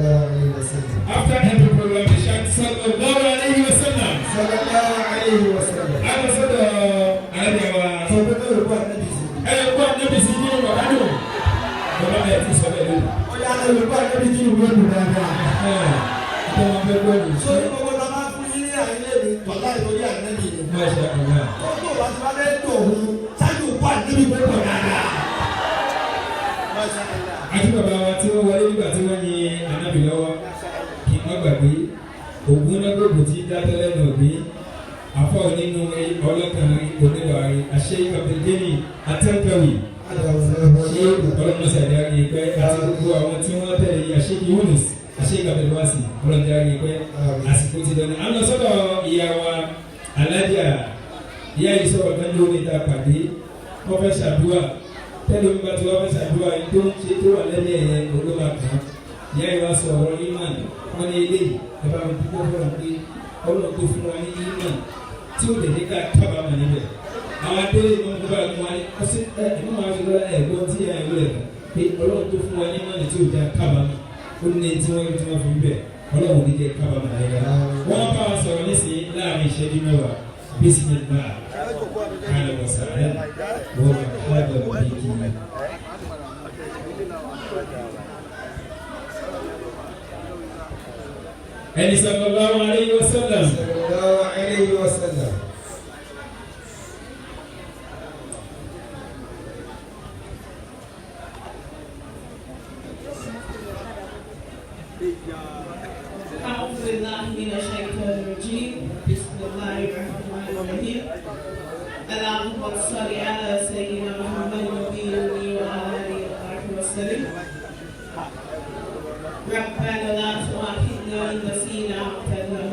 After every program, they chant Sallallahu Alaihi Wasallam. Sallallahu alayhi wa sallam. A lọ sọ́dọ̀ àlejò wa. Sọ pé kí olùkọ́ ànábì sí. Ẹ lọ gbọ́ ànábì sí nínú bàbá dùn. Bàbá mi ẹ̀ ti sọ bẹ́ẹ̀ lónìí. Ó yá olùkọ́ ànábì tí ìlú ẹ̀dùn dáadáa. Ẹ ẹ̀ wọn fẹ́ gbọ́ ni. Sórí gbogbo ta máa fún yín ní àyílẹ̀ mi, wàhálà ìtọ́jú ànábì ni. Masha Allah. Tó tó bá ti wá fẹ́ tó òun, ṣáájú òkú ànábì tó pọ̀ dáadáa. Masha Allah. Àti bàbá wa tí wọ́n wọlé nígbà tí wọ́n yin ànábì lọ́wọ́ kí n má gbàgbé ògùn náà gbogbo tí dátẹ́lẹ̀ náà gbé afọ nínú ọlọ́kànrin oníwàárí àṣẹ Abdulgani Atẹ́ńkẹ́wì ṣé ọlọ́mọṣàdé pẹ́ àti gbogbo àwọn tí wọ́n tẹ̀lé yìí àṣẹ Yunus àṣẹ Abdulwasi ọlọ́mọdé pẹ́ àsìkò ti dọ́ni. À ń lọ sọ́dọ̀ ìyá wa alájà ìyá yìí sọ̀rọ̀ kan lórí ìta pàdé wọ́n fẹ́ ṣàdúrà tẹ́lẹ̀ mi bá ti wá fẹ́ ṣàdúrà yìí tó ń ṣe tó wà lẹ́nu ẹ̀yẹ ló máa kàn án. Ìyá yìí wá sọ ọ̀rọ̀ iman. Wọ́n ní eléyìí ẹ bá mi dúpẹ́ fún wọn pé Ọlọ́run tó fún wa ní iman tí ó lè ní ká kábàámọ̀ níbẹ̀. Àwọn adélé ìmọ̀ tó bá wọn ní ọsẹ ẹ ìmọ̀ máa fi lọ́la ẹ̀gbọ́n tí ìyá ìlú rẹ̀ pé Ọlọ́run tó fún wa ní iman tí ó já kábàámọ̀ ó ní tí wọ́n tí wọ́n fi bẹ̀. Ọlọ́run ní jẹ́ kábàámọ̀ láyé. Wọ́n bá wa sọ̀rọ̀ nísìnyí láàrin ìṣẹ́jú 10. Bismillah. Ahlan wa sahlan wa marhaban biki. Ẹni sallallahu alayhi wa sallam. Sallallahu alayhi wa sallam. أعوذ بالله من الشيطان الرجيم. بسم الله الرحمن الرحيم. اللهم صل على سيدنا محمد النبي وعلى آله وصحبه وسلم. ربنا لا تؤاخذنا إن نسينا أو أخطأنا.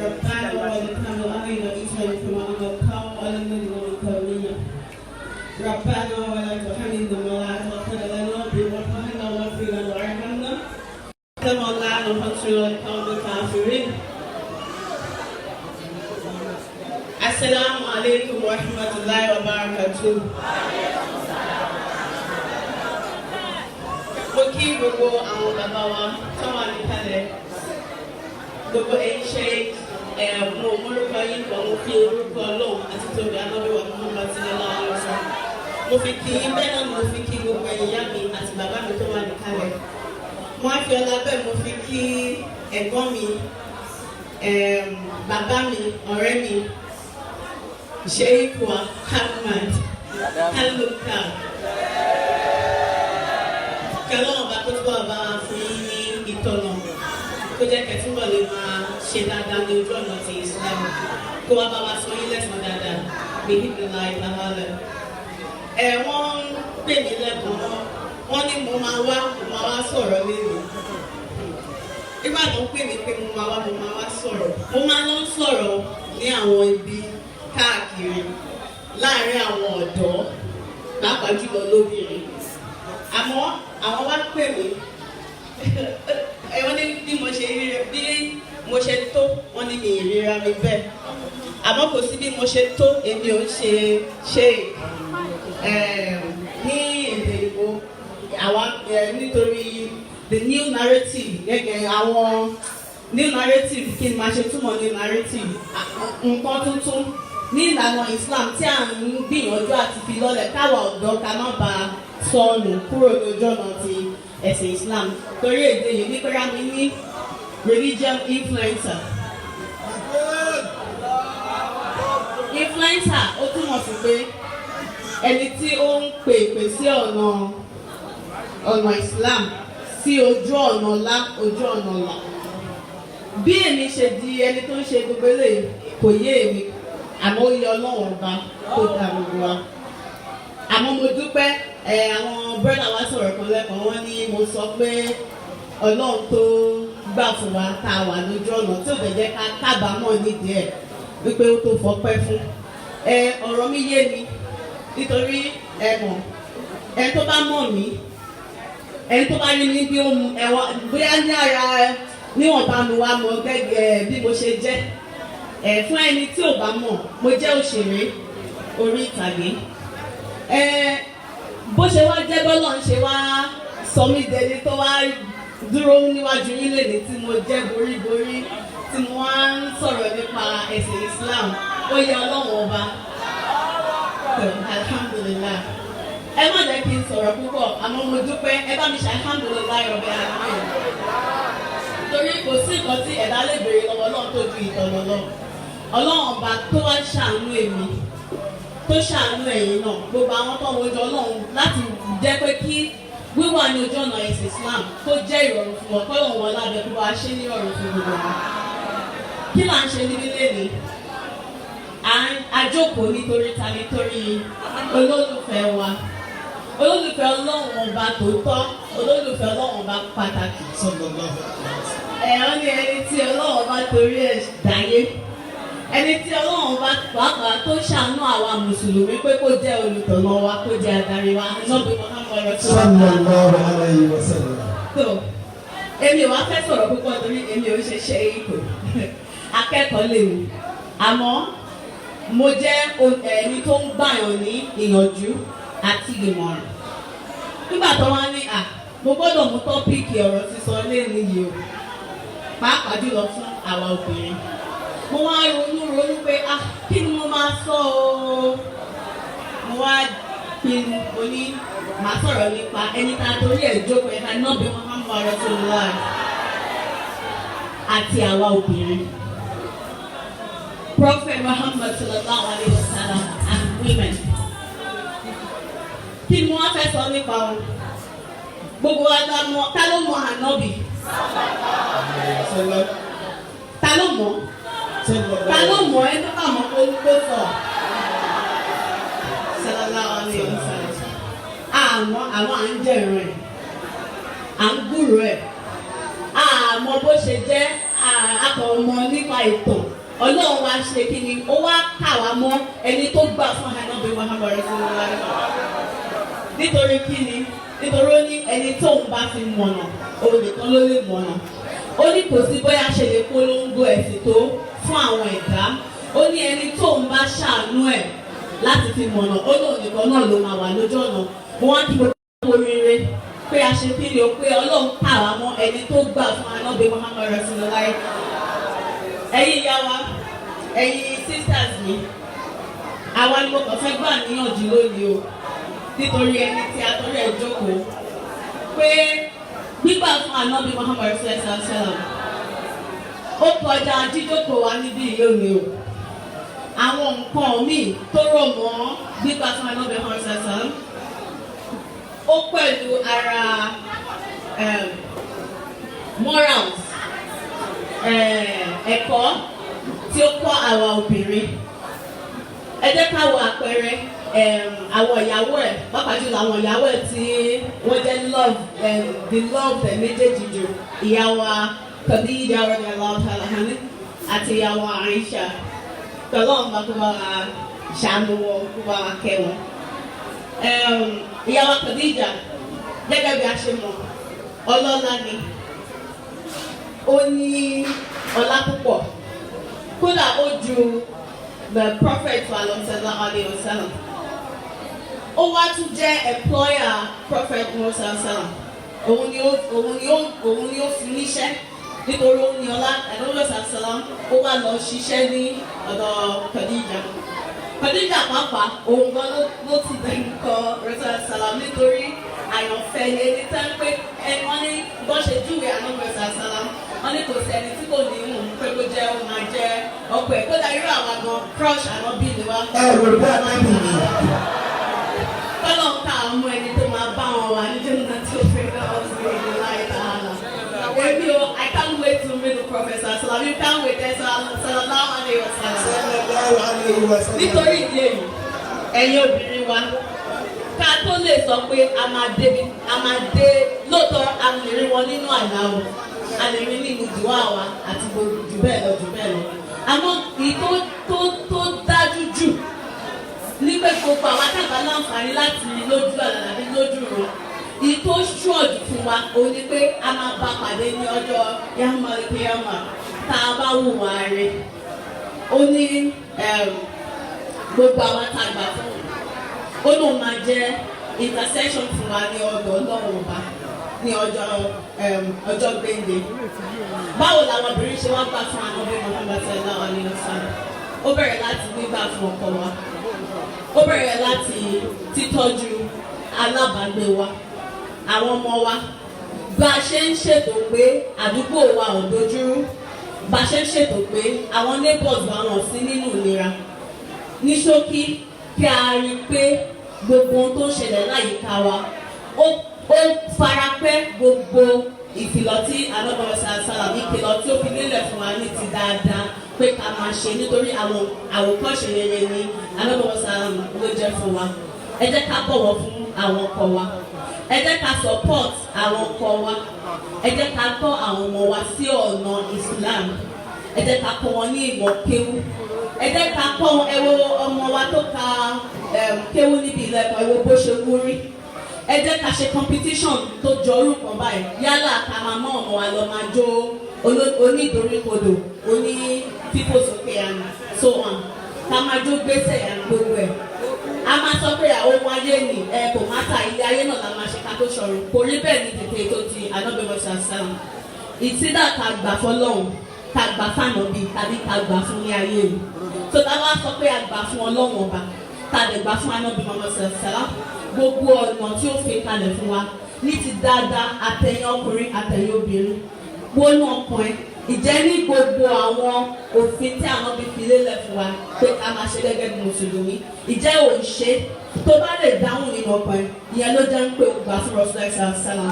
ربنا ولا تحمل علينا إصرا كما حملته على الذين من قبلنا. ربنا ولا تحملنا ما لا طاقة لنا به واعف عنا واغفر لنا وارحمنا كما لا نفسر القوم الكافرين. السلام عليكم ورحمة الله وبركاته. Mo kí gbogbo àwọn bàbá wa tó wà níkàlẹ̀. Gbogbo ẹ̀yin ṣe mo mórúkọ yín pọ̀, mo fi orúkọ Ọlọ́run àti tóbi anábíwá Muhammad sallallahu alaihi wasallam. Mo fi kí yín, bẹ́ẹ̀ náà ni mo fi kí gbogbo ẹ̀yin ìyá mi àti bàbá mi tó wà níkàlẹ̀. Mo á fi ọlá bẹ́ẹ̀ mo fi kí ẹ̀gbọ́n mi, bàbá mi, ọ̀rẹ́ mi, Sheikh wa Ahmad Kaluka. Kẹlọ́wọ̀n bá kó túbọ̀ bá wa fún yín ní ìtọ́nà kó jẹ́ kẹtúbọ̀ lè máa ṣe dáadáa ní ojú ọ̀nà ti Islam, kó wá bá wa sọ yín lẹ́san dáadáa bí ìdílé ìtàhálẹ̀. Ẹ wọ́n ń pè mí lẹ́kọ̀ọ́, wọ́n ní mo máa wá, mo máa wá sọ̀rọ̀ lẹ́nu. Nígbà tó ń pè mí pé mo máa wá, mo máa wá sọ̀rọ̀, mo máa lọ sọ̀rọ̀ ní àwọn ibi káàkiri láàárín àwọn ọ̀dọ́, pàápàá jùlọ lóbìnrin. Àmọ́ àwọn wá pè mí, wọ́n ní bí mo ṣe rí bí mo ṣe tó, wọ́n ní mi ìríra mi bẹ́ẹ̀. Àmọ́ kò sí bí mo ṣe tó, èmi ò ń ṣe ṣe ní èdè Ìgbò àwa nítorí the new narrative gẹ́gẹ́ àwọn new narrative kí n máa ṣe túmọ̀ new narrative nǹkan tuntun ní ìlànà Islam tí à ń gbìyànjú àti fi lọ́lẹ̀ káwa ọ̀dọ́ ká má ba sọnù kúrò lójú ọ̀nà ti ẹ̀sìn Islam torí èdè yìí ní pẹ́rẹ́ mi ní religion influencer. Influencer ó túmọ̀ sí pé ẹni tí ó ń pè pè sí ọ̀nà ọ̀nà Islam sí ojú ọ̀nà ọ̀la ojú ọ̀nà ọ̀la. Bí èmi ṣe di ẹni tó ń ṣe gbogbo eléyìí kò yé èmi, àmọ́ ó yẹ Ọlọ́run ọba tó dá gbogbo wa. Àmọ́ mo dúpẹ́ àwọn bírọ́dà wa sọ̀rọ̀ kan lẹ́kọ̀ọ́, wọ́n ní mo sọ pé Ọlọ́run tó gbà fún wa tá a wà lójú ọ̀nà tí ò fẹ́ jẹ́ ká kábàámọ̀ nídìí ẹ̀ wípé ó tó fọpẹ́ fún. Ọ̀rọ̀ mi yé mi nítorí ẹ mọ̀ ẹ tó bá mọ̀ mí, ẹni tó bá rí mi bí ó mu ẹ̀wọ̀n bóyá ní ara níwọ̀nba mi wá mọ̀ gẹ́gẹ́ bí mo ṣe jẹ́. Fún ẹni tí ò bá mọ̀, mo jẹ́ òṣèré orí ìtàgé. Bó ṣe wá jẹ́ bọ́lọ̀ ń ṣe wá sọ mí dẹni tó wá dúró níwájú yín lèní tí mo jẹ́ boríborí tí mo wá ń sọ̀rọ̀ nípa ẹ̀sìn Islam, ó yẹ Ọlọ́run ọba. Alhamdulillah. Ẹ má jẹ́ kí n sọ̀rọ̀ púpọ̀, àmọ́ mo dúpẹ́, ẹ bá mi ṣe alhamdulillah rabbil alamin. Torí kò sí nǹkan tí ẹ̀dá lè béèrè lọ́wọ́ Ọlọ́run tó ju ìtọ̀nà lọ. Ọlọ́run ọba tó wá ṣàánú èmi, tó ṣàánú ẹ̀yin náà, gbogbo àwọn tó ń wojú Ọlọ́run láti jẹ́ pé kí wíwà ní ojú ọ̀nà ẹ̀sìn Islam kó jẹ́ ìrọ̀rùn fún wọn, kọ́lọ́run wọn lábẹ́ kó wá ṣe ní ìrọ̀rùn fún gbogbo wọn. Kí là ń ṣe níbí lénìí? A jókòó nítorí ta nítorí olólùfẹ́ wa, olólùfẹ́ Ọlọ́run ọba tòótọ́, olólùfẹ́ Ọlọ́run ọba pàtàkì. Ẹ̀hán ni ẹni tí Ọlọ́run ọba torí ẹ̀ dáyé, ẹni tí Ọlọ́run ọba pàápàá tó ṣàánú àwa mùsùlùmí pé kó jẹ́ olùtọ̀nà wa, kó jẹ́ adarí wa, Ànábì Muhammad sallallahu alayhi wa sallam. Tó Èmi ò wá fẹ́ sọ̀rọ̀ púpọ̀ torí èmi ò ń ṣe ṣe ipò akẹ́kọ̀ọ́ lèmi, àmọ́ mo jẹ́ ẹni tó ń gbàyàn ní ìyànjú àti ìmọ̀ràn. Nígbà tó wá ní à mo gbọ́dọ̀ mú topic ọ̀rọ̀ sísọ lẹ́nu yìí o, pàápàá jùlọ fún àwa obìnrin, mo wá ronú ronú pé, ah, kí ni mo máa sọ o? Mo wá pinnu, mo ní màá sọ̀rọ̀ nípa ẹni tá a torí ẹ̀ jókòó, ẹ̀ka náà bí Muhammad Rasulullah àti àwa obìnrin. Prophet Muhammad sallallahu alayhi wa sallam and women. Kí ni wọ́n fẹ́ sọ nípa wọn? Gbogbo wa la mọ̀. Ta ló mọ̀ ànábì? Ta ló mọ̀? Ta ló mọ̀? Ẹ tó bá mọ̀ kó sọ. Sallallahu alayhi wa sallam. Àmọ́ àwọn à ń jẹ́ ìran ẹ̀, à ń gbúrò ẹ̀, àmọ́ bó ṣe jẹ́ akọ̀ọ̀mọ nípa ìtàn. Ọlọ́run wa ṣe kí ni, ó wá kà wá mọ́ ẹni tó gbà fún ànábì Muhammad Rasulullah. Nítorí kí ni? Nítorí ó ní ẹni tóun bá fi mọ̀nà, òun nìkan ló lè mọ̀nà. Ó ní kò sí bóyá ṣe lè polongo ẹ̀sìn tó fún àwọn ẹ̀dá, ó ní ẹni tóun bá ṣàánú ẹ̀ láti fi mọ̀nà, ó lóun nìkan náà ló máa wà lójú ọ̀nà. Mo wá kí gbogbo oríire pé a ṣe kí ni o, pé Ọlọ́run kà wá mọ́ ẹni tó gbà fún ànábì Muhammad Rasulullah. Ẹ̀yin ìyá wa, ẹ̀yin sisters mi, àwa ni mo kàn fẹ́ gbà níyànjú lónìí o, nítorí ẹni tí a torí ẹ̀ jókòó, pé gbígbà fún ànábì Muhammad Rasulullah ó kọjá jíjókòó wa níbí lónìí o. Àwọn nǹkan míì tó rọ̀ mọ́ gbígbà fún ànábì Muhammad Rasulullah, ó pẹ̀lú ara morals, ẹ̀kọ́ tí ó kọ́ àwa obìnrin. Ẹ jẹ́ ká wo àpẹẹrẹ àwọn ìyàwó ẹ̀, pàápàá jùlọ àwọn ìyàwó ẹ̀ tí wọ́n jẹ́ love the love ẹ̀ méjèèjì jù, ìyàwó Khadija radiyallahu ta'ala anha àti ìyàwó Aisha. Pẹ̀lú ọ̀nà kó bá wa ṣàánú wọn, kó bá wa kẹ́ wọn. Ìyàwó Khadija, gẹ́gẹ́ bí a ṣe mọ̀, ọlọ́lá ni, ó ní ọlá púpọ̀, kódà ó ju the prophet wa lọ sallallahu alayhi wa sallam. Ó wá tún jẹ́ employer prophet Musa sallam. Òun ni ó fi níṣẹ́ nítorí ó ní ọlá. Ẹ̀dọ́gbọ̀n sallam, ó wá lọ ṣiṣẹ́ ní ọ̀dọ̀ Khadija. Khadija pàápàá, òun gan ló ti dẹnu kọ Rasul sallam, nítorí àyànfẹ́ ni ẹni tẹ́ ń pé ẹ. Wọ́n ní bọ́n ṣe júwe ànábì sallam, wọ́n ní kò sí ẹni tí kò ní mú pé kó jẹ́, ó máa jẹ́ ọkọ ẹ̀. Kódà irú àwa gan, crush ànábì ni wá. Ẹ rò bí ànábì ni. Kọ́lọ̀ ń ká àwọn ẹni tó máa bá wọn wà ní jẹ́nà tó fẹ́ náà sí ìlú láì tààlà. Èmi o, I can't wait to meet the Prophet sallam. You can't wait there, sallallahu alayhi wa sallam. Sallallahu alayhi wa sallam. Nítorí ìdí èyí, ẹ̀yin obìnrin wa, ká tó lè sọ pé a máa débi a máa dé, lóòótọ́ a lè rí wọn nínú àlá o, a lè rí nínú dùwà wa àti gbogbo jù bẹ́ẹ̀ lọ jù bẹ́ẹ̀ lọ, àmọ́ èyí tó dájú jù ní pé gbogbo àwọn àtàgbà láǹfààní láti rí lójú àlá tàbí lójú rọ, èyí tó ṣọ́ọ̀jù fún wa òun ni pé a máa bá pàdé ní ọjọ́ yàmà kíyàmà tá a bá wùwà rẹ̀. Ó ní gbogbo àwọn àtàgbà fún un, ó lóun máa jẹ́ intercession fún wa ní ọ̀dọ̀ Ọlọ́run Ọba ní ọjọ́ gbẹ̀ǹde. Báwo làwọn obìnrin ṣe wá gbà fún ànábì Muhammad sallallahu alayhi wa sallam? Ó bẹ̀rẹ̀ láti gbígbà fún ọkọ wa, ó bẹ̀rẹ̀ láti títọ́jú alábàágbé wa, àwọn ọmọ wa, bá a ṣe ń ṣètò pé àdúgbò wa ò dojúrú, bá a ṣe ń ṣètò pé àwọn neighbors wa wọ̀n sí nínú ìnira. Ní ṣókí, kí a rí i pé gbogbo ohun tó ń ṣẹlẹ̀ láyìíká wa, ó farapẹ́ gbogbo ìkìlọ̀ tí anábọ̀ sàlám, ìkìlọ̀ tí ó fi lélẹ̀ fún wa ní ti dáadáa pé ká máa ṣe, nítorí àwọn àwòkọ́ṣe rere ni anábọ̀ sàlám ló jẹ́ fún wa. Ẹ jẹ́ ká bọ̀wọ̀ fún àwọn ọkọ wa, ẹ jẹ́ ká support àwọn ọkọ wa, ẹ jẹ́ ká tọ́ àwọn ọmọ wa sí ọ̀nà Islam, ẹ jẹ́ ká kọ́ wọn ní ìmọ̀ kéwú, ẹ jẹ́ ká kọ́ wọn. Ẹ wo ọmọ wa tó ka kéwú níbi ilẹ̀kùn, ẹ wo bó ṣe wúrí. Ẹ jẹ́ ká ṣe competition tó jọ orúkọ báyìí. Yálà ká máa mọ́ ọmọ wa lọ máa jó onídoríkodò, oní fífò sókè and so on, ká máa jó gbèsè and gbogbo ẹ̀. A máa sọ pé àwọn ohun ayé ni ẹ kò má ta ilé ayé náà la máa ṣe ká tó sọ̀rọ̀. Kò rí bẹ́ẹ̀ ní tètè tó ti anábẹ́wọ̀sà sáà. Ìtìdá ká gbà fọlọ́hún, ká gbà fànàbí, tàbí ká gbà fún ní ayé mi tó tá a bá sọ pé a gbà fún Ọlọ́run Ọba, tá a lè gbà fún anábì Muhammad sàlá, gbogbo ọ̀nà tí ó fi kalẹ̀ fún wa ní ti dáadáa, àtẹ̀yìn ọkùnrin, àtẹ̀yìn obìnrin, wọnú ọkùnrin ìjẹ́ ní gbogbo àwọn òfin tí àwọn bí fi lélẹ̀ fún wa pé ká máa ṣe gẹ́gẹ́ bí mùsùlùmí, ìjẹ́ ò ń ṣe? Tó bá lè dáhùn nínú ọkùnrin, ìyẹn ló jẹ́ ń pé ó gbà fún Rasulullah sàlá.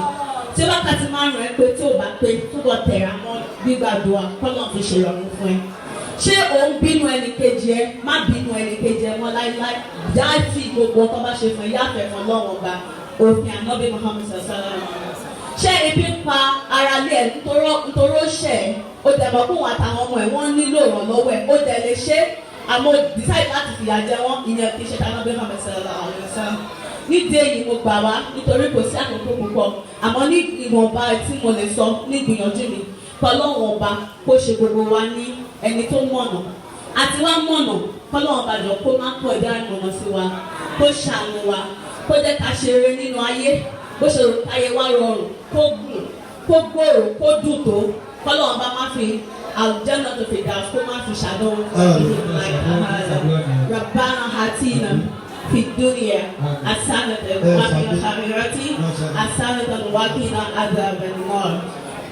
Tí wákàtí 5 ẹ pé tí ò bá pé, túbọ̀ tẹ̀ra mọ́ gbígbàdúrà kọ́nà fi ṣèrọ̀rùn fún ẹ. Ṣé ò ń bínú ẹnì kejì ẹ? Má bínú ẹnì kejì ẹ mọ́ láíláí. Dáàtì gbogbo ọkọ bá ṣe fún ẹ, yáfẹ́ fún Ọlọ́run Ọba, òfin ànábì Muhammad sàlá. Ṣé ebi ń pa ara lé ẹ nítorí ó ṣẹ̀ ẹ́, ó dẹ̀ mọ̀ kóhun àtàwọn ọmọ ẹ̀ wọ́n nílò ìrànlọ́wọ́ ẹ̀, ó dẹ̀ lè ṣe é, àmọ́ decide láti fìyà jẹ wọ́n? Ìyẹn kì í ṣe tànábì Muhammad sallallahu alaihi wasallam. Nídìí èyí, mo gbà wá nítorí kò sí àkókò púpọ̀, àmọ́ ní ìwọ̀nba tí mo lè sọ ní ìgbìyànjú mi, kọlọ́wọ̀n Ọba kó ṣe gbogbo wa ní ẹni tó mọ̀nà àti wá mọ̀nà. Kọlọ́wọ̀n Ọba jọ kó má kọjá ìmọ̀nà sí wa, kó ṣàánú wa, kó jẹ́ ká ṣe eré nínú ayé. Bó ṣe rò káyé wá rọrùn, kó gùn, kó gbòòrò, kó dùn tó, kọlọ́wọ̀n Ọba má fi àlùjánnà tó fi dà, kó má fi ṣàdánwò fún wa. ربنا آتنا في الدنيا حسنة وفي الآخرة حسنة وقنا عذاب النار.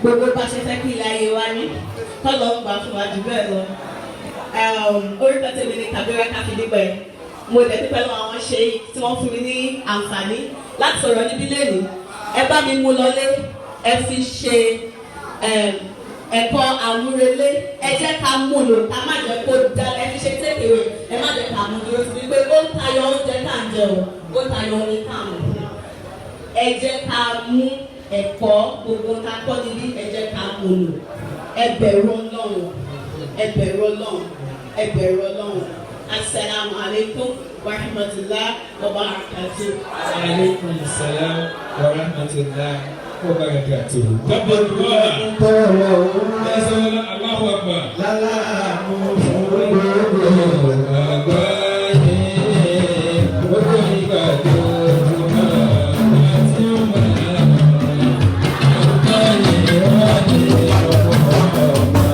Gbogbo bá ṣe fẹ́ kí ilé ayé wa ní, kọ́lọ̀ ń gbà fún wa jù bẹ́ẹ̀ lọ. Orúkọ tèmi ni Kabira Káfíndígbẹ̀. Mo dẹ̀ dúpẹ́ lọ́wọ́ àwọn ṣe tí wọ́n fún mi ní àǹfààní láti sọ̀rọ̀ níbí lẹ́nu. Ẹ bá mi mú lọlé, ẹ fi ṣe ẹ̀kọ́ àmúrelé. Ẹ jẹ́ ká mú lò, ká má jẹ́ kó da. Ẹ fi ṣe takeaway, ẹ má jẹ́ ká mú dúró sí wípé ó ń tayọ oúnjẹ tá à ń jẹ o, ó tayọ orin tá à ń mu. Ẹ jẹ́ ká mú ẹ̀kọ́ gbogbo ká kọ́ níbí, ẹ jẹ́ ká mú lò. Ẹ bẹ̀rù Ọlọ́run, ẹ bẹ̀rù Ọlọ́run, ẹ bẹ̀rù Ọlọ́run. Asalaamu alaykum wa rahmatulah wa barakatuh. Aleykum salaam wa rahmatulah wa barakatuh. Dábòlùwà. Allahu akbar. Gbogbo àgbáyé, gbogbo ìgbà tó máa àti máa àgbáyé wà ní ọ̀pọ̀ ọ̀ma.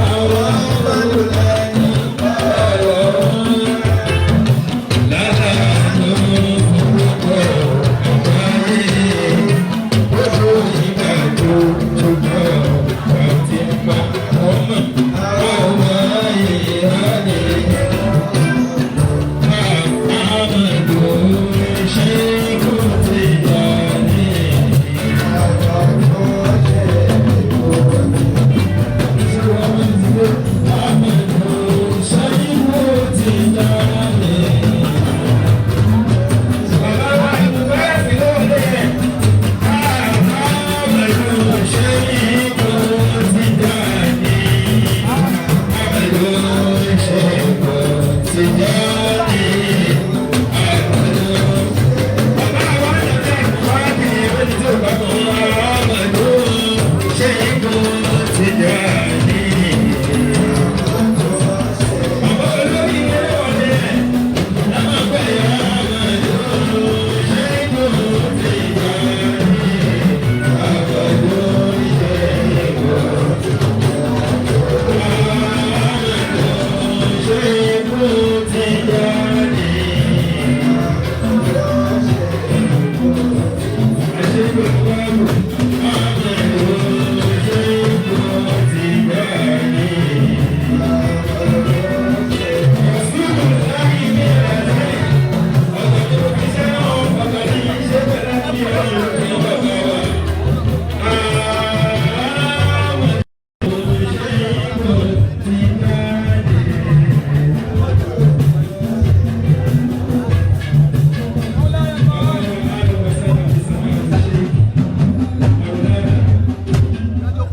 Àwọn ọmọlúwẹ̀ ní ọ̀rọ̀ lára ló ń gbogbo àgbáyé, gbogbo ìgbà tó túbọ̀ àti máa ọmọ àwọn ayé wà ní.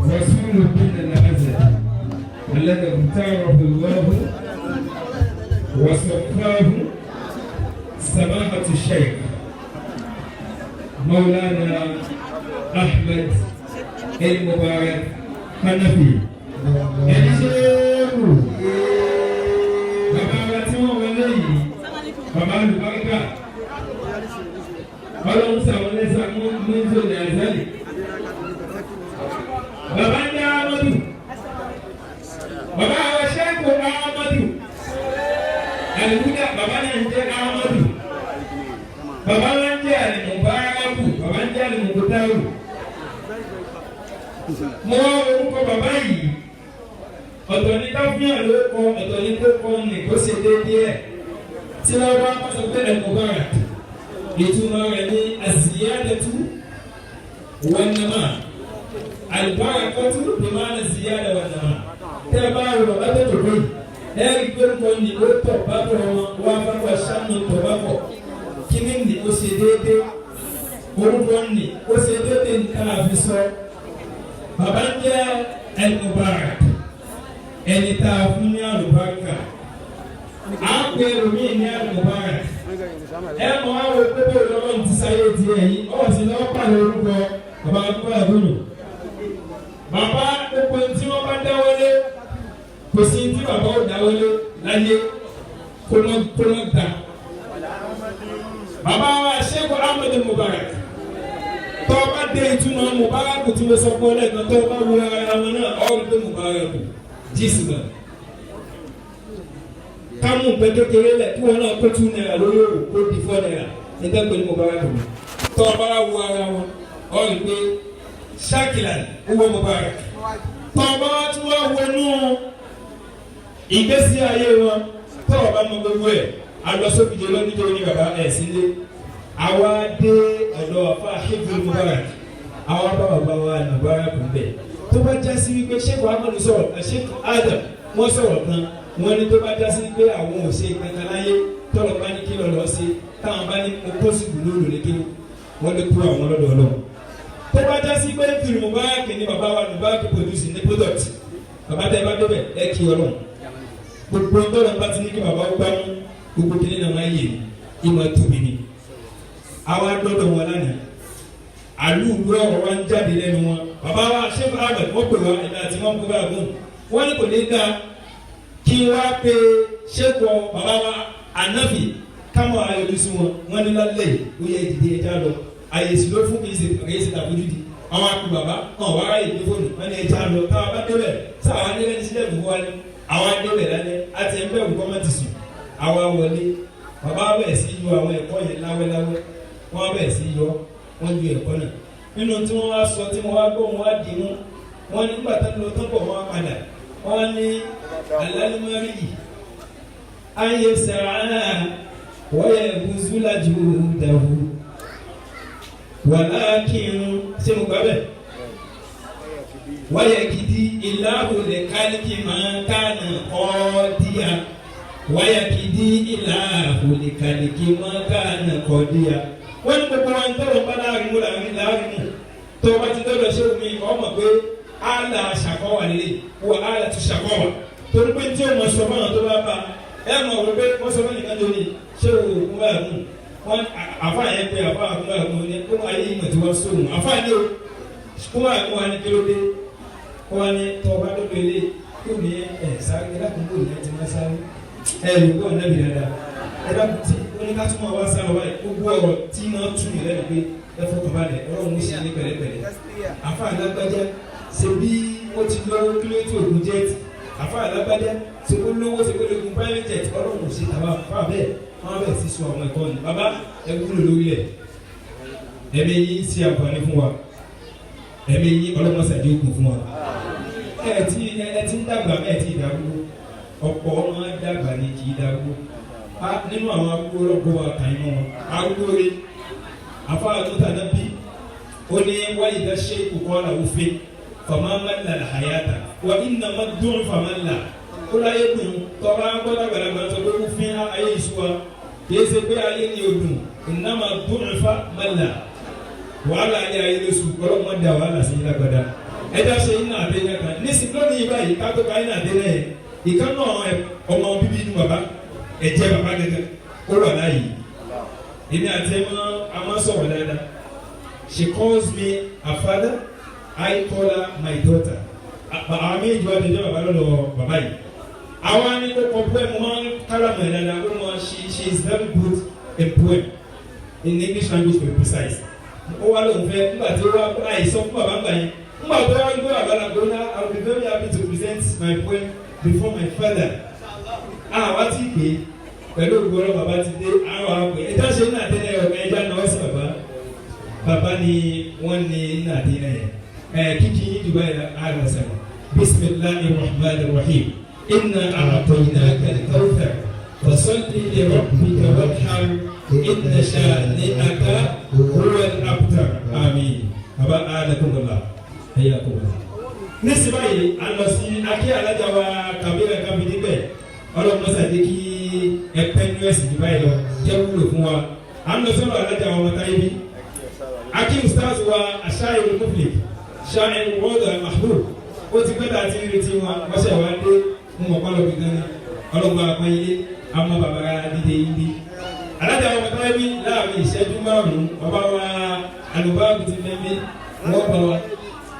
رسول من الأزل الذي اختاره الله وصفاه، سماحة الشيخ Maulana Ahmed El Mubarak Hanafi. Ẹni ṣe é wù. Bàbá wa tí wọ́n wọlé yìí, bàbá olùbáríkà, ọlọ́run sàwọn lẹ́sà mú ní àzálì. Bàbá ń dá Amadu. Bàbá wa ṣẹ́kù Amadu. Àlùkúdà bàbá náà ń jẹ́ Amadu. Bàbá wa ń jẹ́ Àlùmùbárákù, bàbá ń jẹ́ Àlùmùkútàrù. Mo wá orúkọ bàbá yìí. Ọ̀tọ̀ ní káfíà ló kọ, ọ̀tọ̀ ní kó kọ ní kó ṣe déédéé ẹ̀. Tí wọ́n bá sọ pé Al-Mubarak, ìtumọ̀ rẹ̀ ní az-ziyadatu wan-nama. Al-barakatu bi-ma'na az-ziyada wan-nama. Tẹ́ ẹ bá rò bàbá tó tó lóyún, ẹ rí pé nǹkan ní ó tọ̀ bá tọ̀ wọn wá fáfá sánú tọ̀ bá kọ̀. Kíní ní ó ṣe déédéé, orúkọ ní ó ṣe déédéé ní ká fi sọ. Bàbá ń jẹ́ Al-Mubarak, ẹni tá a fún ní àlùbáríkà. À ń pe ẹlòmíì ní Al-Mubarak. Ẹ mọ̀ á wo pé bí olóòrùn ti sáyé ti ẹ̀yìn, ọ̀ sì lọ́wọ́ pàdé orúkọ bàbá akúkọ́ àdúrà. Bàbá gbogbo tí wọ́n bá dáwọ́lé, kò sí tí bàbá ò dáwọ́lé láyé kólọ́ gbà. Bàbá wa Sheikh Ahmed Mubarak, tọ́ ọ bá dé ìtumọ̀ Mubarak tí mo sọ fún ọ lẹ́ẹ̀kan, tọ́ ọ bá wo ara wọn náà, ọ̀ ń gbé Mubarak jísìmọ̀. Kámú nǹkan kékeré lẹ̀ kí wọn náà kó 2 naira lórí òwò kó di 4 naira nígbà pẹ̀lú Mubarak mi. Tọ́ ọ bá wo ara wọn, ọ̀ rí pé ṣákìlà owó Mubarak. Tọ́ ọ bá tún wá wọnú ìgbésí ayé wọn, tọ́ ọ bá mọ gbogbo ẹ̀ alọ́sọ́kìjọ lọ́níjọ́ ní bàbá ẹ̀ sílé. Àwa dé ọ̀dọ̀ àfa Hifzul Mubarak, àwa bá bàbá wa Mubarak bẹ̀. Tó bá já sí wípé Sheikh Ahmed sọ̀rọ̀, Sheikh Adam wọ́n sọ̀rọ̀ kan, wọ́n ní tó bá já sí wípé àwọn ò ṣe kankan láyé, tọ́lọ̀ bá ní kí lọ́lọ́ ṣe, táwọn bá ní opósìkù lóòlù lékè, wọ́n lè kúrò àwọn lọ́dọ̀ ọlọ́run. Tó bá já sí pé Hifzul Mubarak ní bàbá wa Mubarak produce ní product, bàbá tẹ́ bá débẹ̀ ẹ kí ọlọ́run. Gbogbo tọ́lọ̀ bá ti ní kí bàbá gbá mú, gbogbo kìnìún náà máa yè ìmọ̀ tóbi ni. Àwa dọ́dọ̀ wọn lánàá, àlùlù ọ̀rọ̀ wa ń jáde lẹ́nu wọn. Bàbá wa Sheikh Ahmed wọ́n pè wá ẹ̀dá àti wọ́n kó bá gùn. Wọ́n ní kò ní dáa kí wá pé Sheikh bàbá wa Hanafi kámọ́ ayọ̀dún sí wọn. Wọ́n ní lálẹ́ ó yẹ ìdílé ẹja lọ. Àyè sì ló fún kì í ṣe kì í ṣe tàbójú di. Àwọn akú bàbá wọn wá ráyè gbé fóònù. Wọ́n ní ẹja lọ táwa bá débẹ̀ sáwa nílẹ̀ ní sílẹ̀ gbogbo wa ni. Àwa débẹ̀ lálẹ́ àti ẹgbẹ́ òkú ọmọ ti sùn. Àwa wọlé. Bàbá bẹ̀rẹ̀ sí yọ àwọn ẹ̀kọ́ yẹn láwẹ́láwẹ́. Wọ́n bẹ̀rẹ̀ sí yọ wọ́n ju ẹ̀kọ́ náà. Nínú tí wọ́n wá sọ tí wọ́n wá gbọ́ wọn wá dì mú. Wọ́n nígbà tó ń lọ tó ń bọ̀ wọ́n wá padà. Wọ́n ní alálùmọ́rì yìí. Ayé sàrà wọ́yẹ̀ bùsùlájú dàrú. Wàlákin ṣé mo gbà bẹ́ẹ̀? Wọ́yẹ̀ kìdí ìlàhùn lè kálíkì máa kánà ọ́ díà. Wọ́yẹ̀ kìdí ìlàhùn lè kálíkì máa kánà kọ́ díà. Wọ́n ní gbogbo wọn tọrọ bá láàrin mú láàrin láàrin mú. Tó o bá ti dọ́dọ̀ ṣé omi ọmọ pé àlà ṣàkọ́wà lélẹ̀ wọ àlà tún ṣàkọ́wà. Torí pé tí o mọ̀ sọ fún àwọn tó bá bá ẹ mọ̀ wọ́n pé wọ́n sọ fún nìkan tó ní ṣé o kún báyà mú. Wọ́n àfa yẹn pé àfa kún báyà mú ní kó ayé ìmọ̀ tí wọ́n sóhun. Àfa ni o kún báyà mú wa ní kílódé. Kó wa ní tọ́ ọba dọ́dọ̀ ilé kó ní ẹ̀ sáré ẹ dákun kó ní ẹ ti máa sáré. Ẹ lò ó ọ̀nà bì dáadáa. Ẹ dákun tí oníkàtúmọ̀ wá sára wáyé gbogbo ọ̀rọ̀ tí máa tún yìí lẹ́nu pé ẹ fọkàn balẹ̀ ọ̀rọ̀ ń ṣe ní pẹ̀lẹ́pẹ̀lẹ́. Àfa alágbájá ṣe bí wọ́n ti lọ́wọ́ kílódé ògùn jẹ́ẹ̀tì. Àfa alágbájá ṣe kó lówó ṣe kó lè gun private jet ọlọ́run ò ṣe tàwa fà bẹ́ẹ̀ wọ́n bẹ̀rẹ̀ sí sọ àwọn ẹ̀kọ́ ni. Bàbá ẹ wúlò lórí ẹ̀. Ẹ̀mí yín ṣe àǹfààní fún wa. Ẹ̀mí yín ọlọ́mọṣàdé ògùn fún wa. Ẹ ti ń dàgbà ẹ ti dàgbò. Ọ̀pọ̀ ọmọ dàgbà ni kì í dàgbò. Nínú àwọn arúgbó ọlọ́gbọ́ wa kàn yín mọ́ wọn. Arúgbó rí afa àtúntà náà bí ó ní wáyé dá ṣe kókó la òfin fama mala la hayata wa iná ma dùn fama la ó láyé dùn tọ́ba gbọ́dọ̀ gbàlagbà sọ pé òfin ayé ìṣúwa kìí ṣe pé ayé ni o dùn iná ma dùn fa mala wàhálà ayé ayé lóṣù ọlọ́mọ da wàhálà sí yín lágbàdá ẹ dá ṣe iná àbẹ yẹn kan nísìnyí lónìí báyìí kátó ká iná àbẹ yẹn ìkànnà ọmọ bíbí inú bàbá ẹ̀jẹ̀ bàbá gẹ́gẹ́ ó wà láàyè. Èmi àti ẹ máa a máa sọ̀rọ̀ dáadáa. She calls me her father, I call her my daughter. Àwọn méjì wá jọjọ́ bàbá lọ́dọ̀ bàbá yìí. Àwa ní kó kọ poem, máa ń kálàmù ẹ̀ dáadáa. Ó mọ, she is very good in poem, in English language to be precise. Ó wá lóun fẹ́ nígbà tí ó wá àìsàn fún bàbá ńgbà yẹn, nígbà tó wá gbé bàbá náà gbóná, "I will be very happy to present my poem before my father." Àwa ti pè é pẹ̀lú ògbóró, bàbá ti dé, àwọn àpè ẹja ṣe ní àtẹ́lẹ̀ ọ̀gá ẹja náà sí bàbá. Bàbá ni wọ́n ní ní àtẹ́lẹ̀ yẹn ẹ̀ kíkì yín jùlọ yẹn àlọ́ sẹ́wọ̀n. Bisimilahi rahman rahim, inna a'tainaka al-kawthar, fasalli li rabbika wanhar, inna shani'aka huwa al-abtar. Àmín. Bàbá, anakumullah, hayyakumullah. Nísìnyí báyìí, a lọ sí akí alájà wa kàbílẹ̀ kábídí bẹ́ẹ̀. Ọlọ́run mọ́sá jẹ́ kí ẹ pẹ́ ní ẹ̀sìn jù báyìí lọ, jẹ́ wúlò fún wa. À ń lọ sọ́dọ̀ alájà wa ọmọtáyé bí akí ustaz wa aṣáájú muflik ṣáájú wọ́ọ̀dọ̀ mahbub. Ó ti pẹ́ tà tí ń retí wọn, wọ́n ṣẹ̀ wá dé mú wọn kọ́ lọ́ọ́ gan ni. Ọlọ́run bá pọ́n ilé àmọ́ bàbá dídé yín bí alájà wa ọmọtáyé bí láàrin ìṣẹ́jú 5. Bàbá wa alùbáàbù ti fẹ́ bí wọ́n bá wa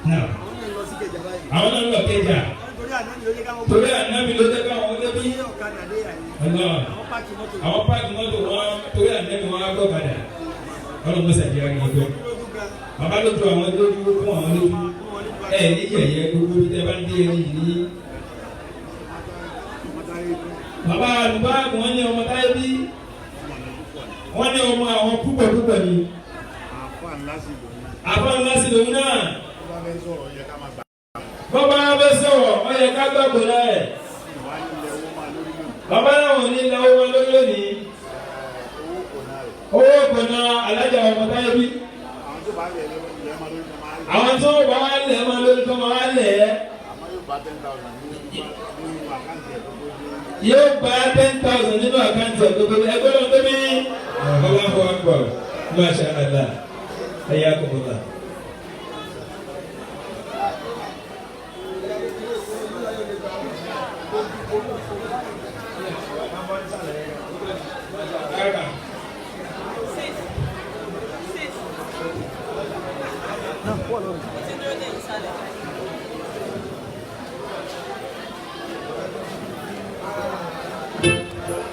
náà. Àwọn náà ń lọ kẹjà torí ànábì ló jẹ́ káwọn ó débi ọlọ́ àwọn páàkì mọ́tò wọn torí ànábì wọn á gbọ́ padà. Ọlọ́mọ sàdí àwọn ẹgbẹ́ bàbá ló tu àwọn lójú fún àwọn lójú ẹ ní yẹyẹ gbogbo bí tẹ bá ń dé ẹni yìí ní. Bàbá àlùbáàgùn, wọn ní ọmọ táyé bí, wọn ní ọmọ àwọn púpọ̀ púpọ̀ ni. Àfa ńlá sí lòun náà. Bọ́bá bẹ́ sọ̀rọ̀, ó yẹ ká gbàgbọ́ náà ẹ̀. Bàbá náà wọ́n ní ìnáwó wọn lórí lónìí. Owó kọ̀nà alájà ọmọ táyé bí. Àwọn tó bá wà lẹ̀ máa lórí tó máa lẹ̀ ẹ́. Yóò gba 10,000 nínú àkáǹtì ẹ̀ gbogbo ẹgbẹ́ náà tóbi. Allahu akbar, masha Allah, hayyakumullah.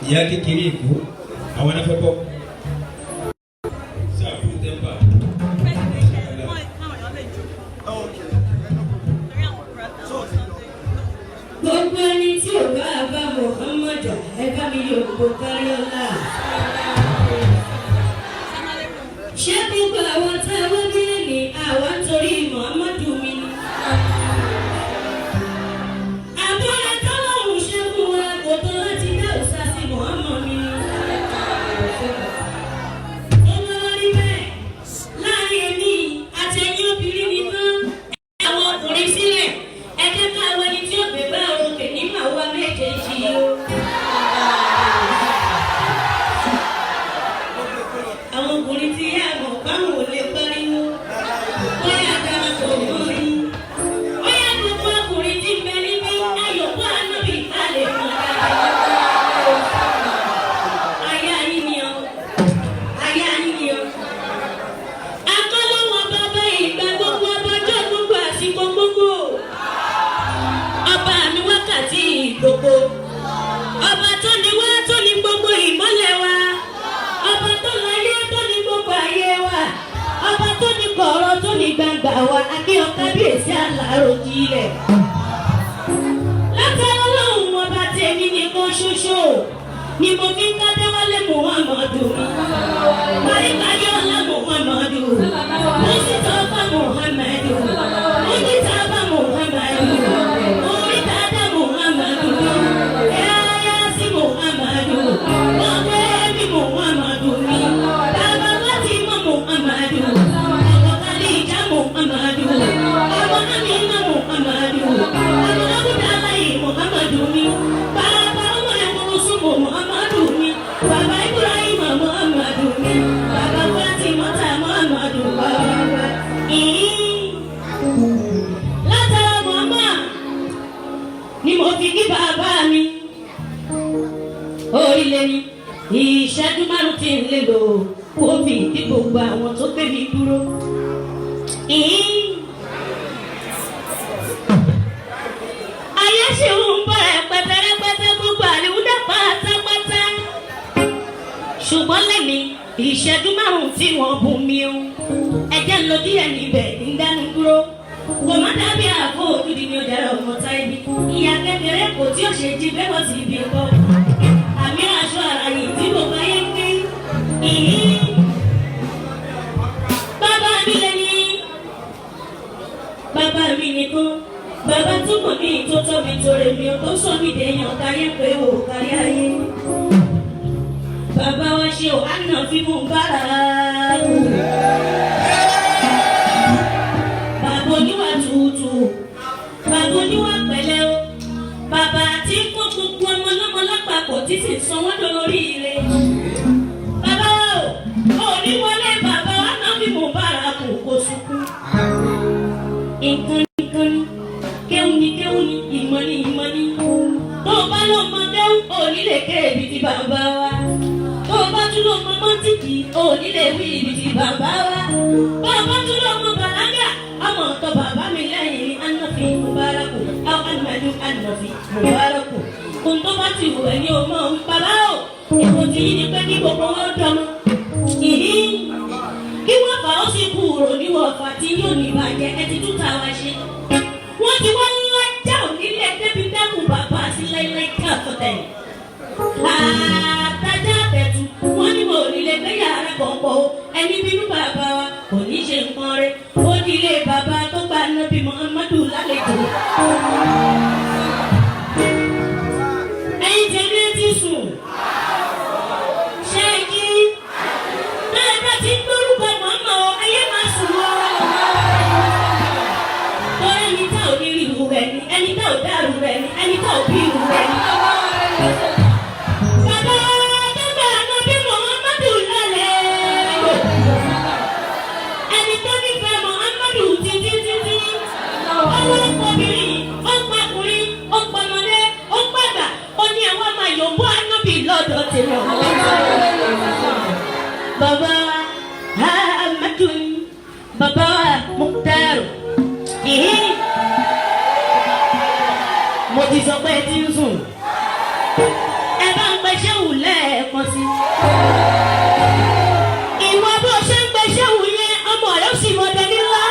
Ìyá kékeré Èkó, àwọn ẹnẹfẹ bọ ṣáàpù tẹmpà. Gbogbo ẹni tí ò bá bá Muhammad, ẹ bá mi yòókù kárí ọlá. Ṣé gbogbo àwọn tá a wá nílé ní àwa ń torí Muhammadu mi ni? Àbúrò tọ́lọ́hún ṣe fún wa kò tó láti dá òòṣà sí Muhammad mi ni. Ó lọ́wọ́ rí bẹ́ẹ̀ láàrin èmi àti ẹ̀yin obìnrin nìkan, àwọn ọkùnrin sílẹ̀. Ẹ jẹ́ ká wọ ẹni tí ó gbé bá òkè nínú àwa méjèèjì o. Àwọn ọkùnrin tí yá àmọ̀ báwọn ò lè pariwo bóyá darapọ̀ mọ́ yín. Bóyá gbogbo ọkùnrin tí ń bẹ níbí ayọ̀kọ́ ànábì ká lè mọ̀ dáadáa. Aya yín ni ọ, aya yín ni ọ. Akọ́lọ́wọ́ bàbá ìgbà gbogbo, ọbọjọ́ gbogbo, àsìkò gbogbo. Ọba mi wákàtí gbogbo. Ọba tó ní wá, tó ní gbogbo ìmọ́lẹ̀ wa. Ọba tó láyé, tó ní gbogbo ayé wa. Ọba tó ní kọ̀ọ̀rọ̀, tó ní gbangba wa. Akíyọ̀ kábíyèsí àlàrò jílẹ̀. Látara Ọlọ́run ọba tèmi nìkan ṣoṣo ni mo fi ń kádéwálé Muhammadu mi. Paríparí ọlá Muhammadu. Mustapha Muhammadu. Mujtaba Muhammadu. Muritada Muhammadu. Yayasi Muhammadu. Mọ̀gbẹ́bí Muhammadu mi. Bàbá Fatima Muhammadu. Ọkọ̀ Khadija Muhammadu. Ọmọ Amina Muhammadu. Ọmọ Abudulayi Muhammadu mi. Bàbá ọmọ Ẹ̀kúrúsùmù Muhammadu mi. Bàbá Ibrahim Muhammadu mi. Bàbá Fatimata Muhammadu bàbá. Látara Muhammad ni mo fi kí bàbá mi. Orílẹ̀ ni ìṣẹ́jú 5 tí ń lè lò. Kó fi ìdí gbogbo àwọn tó gbé mi dúró. Ìhín. Ayé ṣì ń bọ̀ rẹpẹtẹ rẹpẹtẹ gbogbo àríwúdà pátápátá. Ṣùgbọ́n lẹ́ni ìṣẹ́jú márùn-ún tí wọ́n bù mí o. Ẹ̀jẹ̀ ń lọ díẹ̀ níbẹ̀ ń dánu dúró. Kò má dábì àgbo òdúdí ni ó dára ọmọ táyé. Ìyá kékeré kò tí ò ṣe jí bẹ́ẹ̀ wọ́n sì bí kọ́. Àmì aṣọ àràyè tí gbogbo ayé ń gbé. Ìhín. Bàbá mi lè ní bàbá mi nìkan bàbá tó mọ̀ mí tó tọ́ mi tó rè mí tó sọ mí dèèyàn káyé pé ò kárí ayé. Bàbá wa ṣe ò àná fífún bára kù. Bàbá oníwà tútù, bàbá oníwà pẹ̀lẹ́ o. Bàbá tí ń kó gbogbo ọmọ lọ́mọ lápapọ̀ títí sọ wọ́n dolórí ire. Bàbá wa o, ò ní wọlé bàbá wa náà fífún bára kù kó sunkún. Nǹkan nǹkan ni kéwù ni kéwù ni ìmọ̀ ni ìmọ̀ ni. Tó o bá lọ mọ kéwù, ò ní lè ké ibi tí bàbá wa. Tó o bá tún lọ mọ mọ́tìkì, ò ní lè wí ibi tí bàbá wa. Tó o bá tún lọ mọ bàlágà, ọmọ ọ̀tọ̀ bàbá mi lẹ́yìn ni Anafi Mubaraku, aw Amadu Anafi Mubaraku. Ohun tó bá ti wù ẹ́ ní o mọ̀ ń bàbá o. Èkó ti yí ni pé kí gbogbo wọn dọ́mọ. Ìhín kí wọ́n fà ó sì kú òrò níwọ̀n ọ̀fà tí yóò ní ìbàjẹ́ ẹ ti tún ta wa ṣe. Wọ́n ti wá ńlá já ònílé débi dákun bàbá sí láíláí káfọ́tẹ̀. Àtàjà àtẹ̀tù wọ́n ní wọn ò nílé gbé yàrá kọ̀ọ̀pọ̀ o ẹni bínú bàbá wa kò ní ṣe nǹkan rẹ̀ ó ní ilé bàbá tó gba Nábì Muhammadu lálejò. Ẹ̀yin tẹ̀lé ti sùn. Ṣé ẹ jí? Bẹ́ẹ̀ bá ti ń gbórúkọ mọ̀ọ́mọ́ o, ayé máa sùn wọ́n. Torí ẹni tá ò ní rí irú rẹ̀ ni, ẹni tá ò dá irú rẹ̀ ni, ẹni tá ò bí irú rẹ̀ ni. Bàbá tó gbà Nábì Muhammadu lálejò. Ẹni tó nífẹ̀ẹ́ Muhammadu títí títí. Ọwọ́ obìnrin, ó pọkùnrin, ó pọmọdé, ó pàgbà, ó ní àwọn máa yòǹbó Ànábì lọ́dọ̀ tèmi. Bàbá Ahmadu, bàbá Mukhtar, ìhín. Mo ti sọ pé ẹ ti ń sùn. Ẹ bá ń pe ṣéwù lẹ́ẹ̀kan sí. Ìwọ bó ṣe ń pe ṣéwù yẹn, ọmọ rẹ ó sì mọ dẹni ńlá.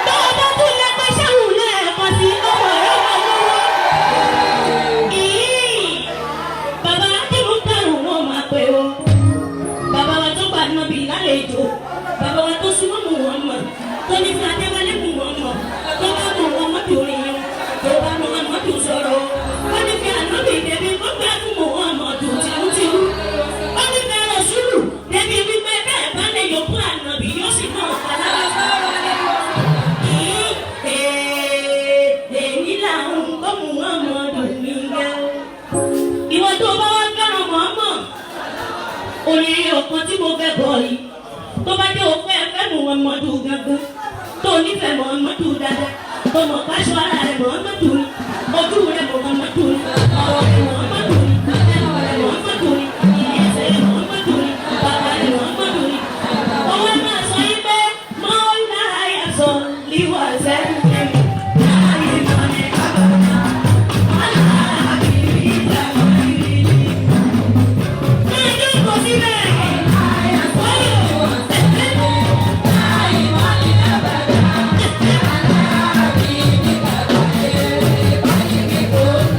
Tó o bá tún lè pe ṣéwù lẹ́ẹ̀kan sí, ọmọ rẹ ó máa lówó. Ìhín. Bàbá tí mo dàrú wọn máa pe o. Bàbá wa tó gba Nábì lálejò. Bàbá wa tó súnmọ́ mú wọn mọ̀. Tó ní fún Adéwálé mú wọn mọ̀. Tó bá mú wọn mọ́tò rìn yẹn. Tó bá mú wọn mọ́tò sọ̀rọ̀. Ó ní fi Ànábì débi ó gbà fún mú wọn mọ̀tò tìrútìrú. Ó ní fi Rọ̀ṣúlù débi wípé bẹ́ẹ̀ bá lè yòókù Ànábì yóò sì mọ̀ ọ̀pá lára. Èyí làwọn kó mú wọn mọ̀tò mi gẹ́. Ìwọ tó bá wá fẹ́ràn mọ̀ọ́mọ̀ orí ọkàn tí mo fẹ́ bọ̀ yìí tó bá dé o fẹ́ fẹ́ Muhammadu gangan tó nífẹ̀ẹ́ Muhammadu dáadáa tó mọ̀ pàṣọ ara rẹ̀ Muhammadu ni ojú rẹ̀ Muhammadu ni ọwọ́ rẹ̀ Muhammadu ni ẹnu rẹ̀ Muhammadu ni ìyẹsẹ̀ rẹ̀ Muhammadu ni bàbá rẹ̀ Muhammadu ni. Owó máa sọ yín pé mọ́lá yàtọ̀ líwọ̀ sẹ́yìn.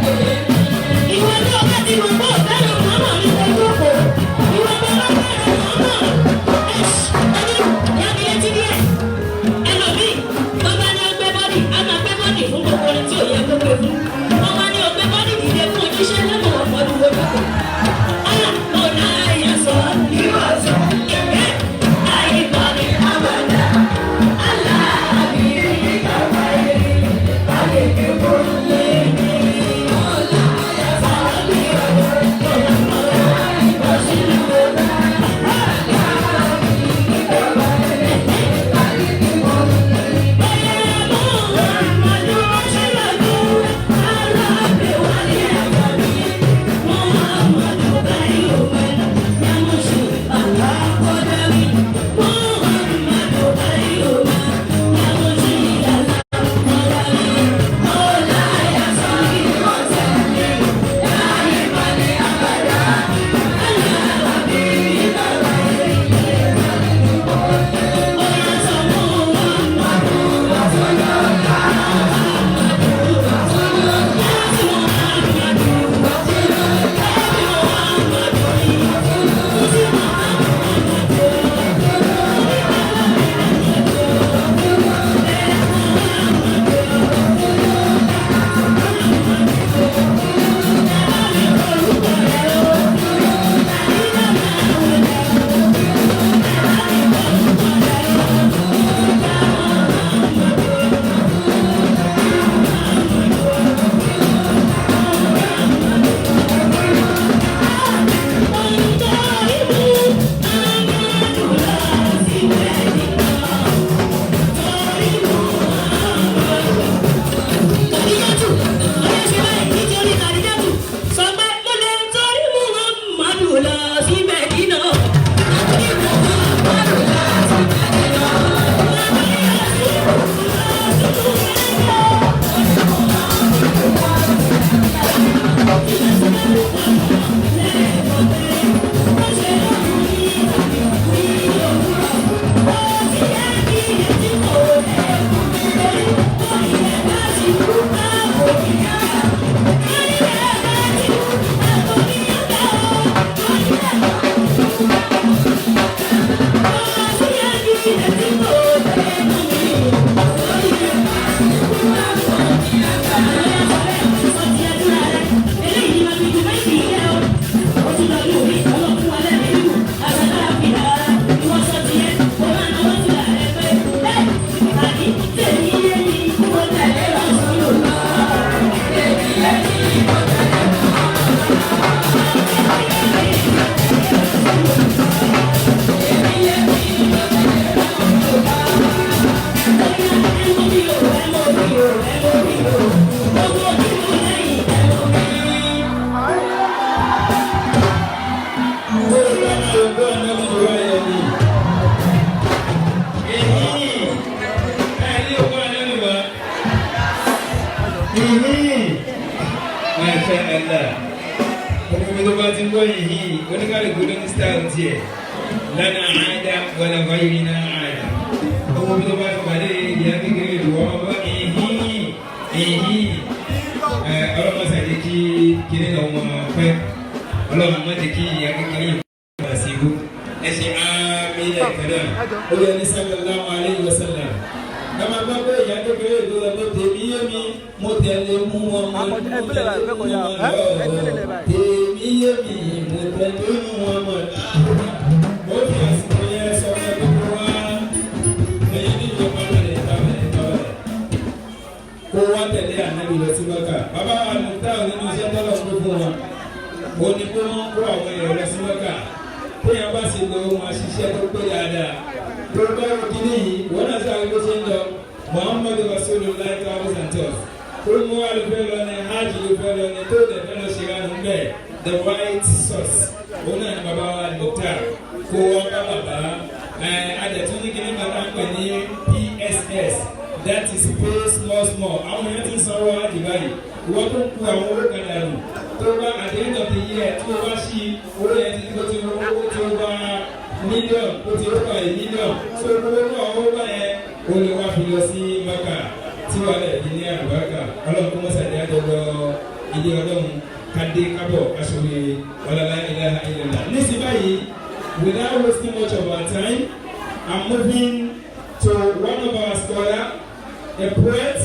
Thank you. Allah. Gbogbo tó bá ti ń gbọ́ yìí, oníkàlùkù ló ní style tiẹ̀. Lana àádá wàlá ghayrina àádá. Gbogbo tó bá ti pàdé ìyá kékeré ìlú wọn bá ìhín ìhín. Ọlọ́mọ sàdé kí kíní náà wọ́n pẹ́. Ọlọ́mọ má jẹ́ kí ìyá kékeré yìí wà sí ibú. Ẹ ṣe àmín lẹ́ẹ̀kan náà. Ó yẹ ní sallallahu alayhi wa sallam. Kama gbọ́ pé ìyá kékeré ìlú lọ pé tèmi yé mi, mo tẹ̀lé mú wọn mọ́, mo tẹ̀lé mú wọn lọ. Tèmi yé mi, mo tẹ̀lé mú wọn mọ́. Mo fi àsìkò yẹn sọ fún gbogbo wa. Ẹyin ní ìjọba rẹ̀ tábẹ̀lẹ̀ tábẹ̀lẹ̀. Kó wá tẹ̀lé ànábì lọ sí Mẹ́kà. Bàbá wa Mùtáà nínú iṣẹ́ tọ́lọ̀ ń gbé fún wọn. Ó ní pé wọ́n kó àwọn èèyàn lọ sí Mẹ́kà. Téèyàn bá sì lọ wọn àṣìṣe tó pé dáadáa. Tó bá wọ kíní yìí, wọ́n náà sáré bó ṣe ń lọ. Muhammadu Rasulullah travels and tours. Tó mú wa ló fẹ́ lọ ní hajj ló fẹ́ lọ ní tó dẹ̀ fẹ́ lọ ṣe ra nù bẹ́ẹ̀. The right source. Òun náà ni bàbá wa Mùtáà. Kó wọ́n bá bàbá. Adẹ̀tún ní kíní kan tá ń pè ní PSS. That is pay small small. Àwọn èèyàn ti ń sanwó hajj báyìí. Ìwọ́n tó ń ku àwọn owó kan dànù. Tó bá at the end of the year tí o bá ṣí owó yẹn ti tó ti owó tí o bá mílíọ̀nù ó ti ó kàn yìí mílíọ̀nù. Tó o gbogbo náà owó bá yẹn o lè wá fi lọ sí Mẹ́kà tí wàá lẹ̀ fi ní àlùbáríkà. Ọlọ́run kó mọ́sàdé àjọ lọ ilé Ọlọ́run kádé kábọ̀ aṣọ́wé wàlálà ilaha illallah. Nísìnyí báyìí, without wasting much of our time, I'm moving to one of our scholars, a poet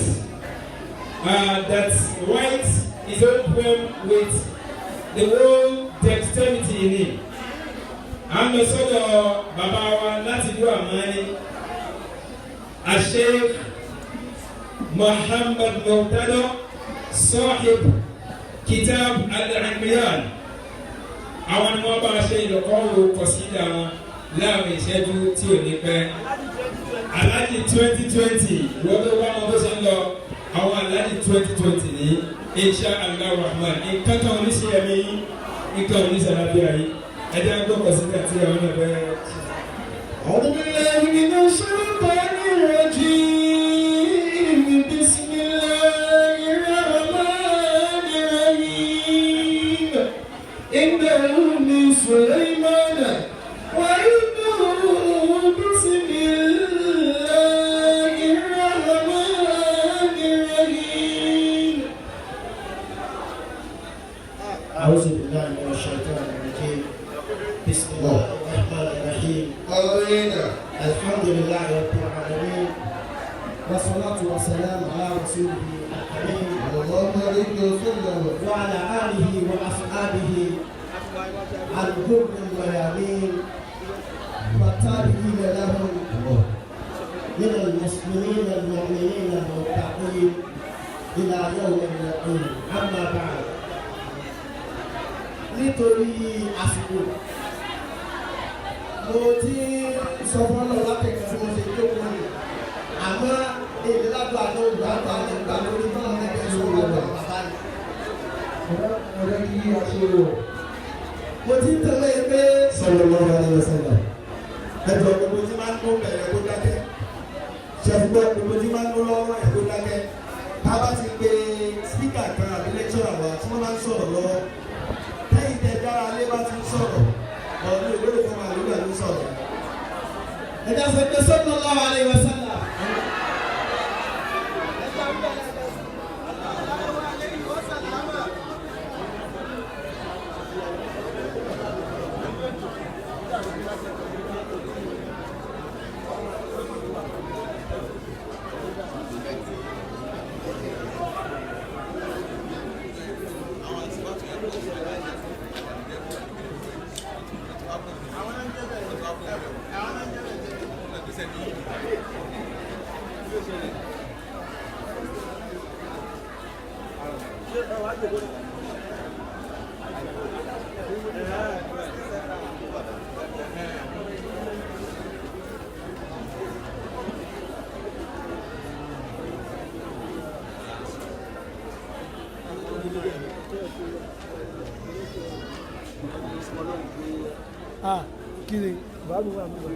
that writes his own poem with the whole dexterity in him. À ń lọ sọ́dọ̀ bàbá wa láti ìlú Àmánì, Sheikh Muhammad Murtado, Sahib Kitab Al-Anbiyan. Àwọn ni wọ́n bá ṣe ìlọ́kọ́wò kọ̀sídà wọn láàrin ìṣẹ́jú tí ò ní pẹ́. Alhaji 2020, wọ́n tó bá wọn bó ṣe ń lọ, àwọn Alhaji 2020 ní Insha Allah Rahman. Nǹkan kan oníṣẹ́ ẹ̀mí yín, nǹkan oníṣẹ́ àlàáfíà yín. Ẹ jẹ́ gbọ́ kọ̀sídà tí àwọn náà fẹ́ ṣe. أعوذ بالله من الشيطان الرجيم. بسم الله الرحمن الرحيم. إنه من سليمان وإنه بسم الله الرحمن الرحيم. أعوذ بالله من الشيطان الرجيم. بسم الله الرحمن الرحيم. آمين. الحمد لله رب العالمين، والصلاة والسلام على رسوله الكريم صلى الله عليه وسلم. وعلى آله وأصحابه الغر الميامين والتابعين لهم من المسلمين المؤمنين المتقين إلى يوم اليقين. أما بعد، nítorí àsìkò, mo ti sọ fọ́lọ́ látẹ̀kọ́ bí mo ṣe jókòó ni, àmọ́ èdè ládùn àná olùwàgbà nígbà lórí báwọn ẹgbẹ́ sọ̀rọ̀ àgbà bàbá ni. Ọ̀rẹ́ kí a ṣe wọ̀. Mo ti ń tẹ̀lé pé Sallallahu alaihi wasallam. Ẹjọ́ gbogbo tí máa ń mú bẹ̀rẹ̀ kó dákẹ́. Ṣẹ̀fúgbọ́ gbogbo tí máa ń mú lọ́wọ́ ẹ̀ kó dákẹ́. Tá a bá ti pe speaker kan àbí lecturer wa tí wọ́n máa ń sọ̀rọ̀ lọ́wọ́. Tẹ́yìn tẹ dára lé bá ti ń sọ̀rọ̀. Ọ̀rọ̀ mi ò lérò fún màlúù ló ń sọ̀rọ̀. Ẹ̀dá sọ pé sallallahu alaihi wasallam. Kí ni bàbá mi wà mí wà.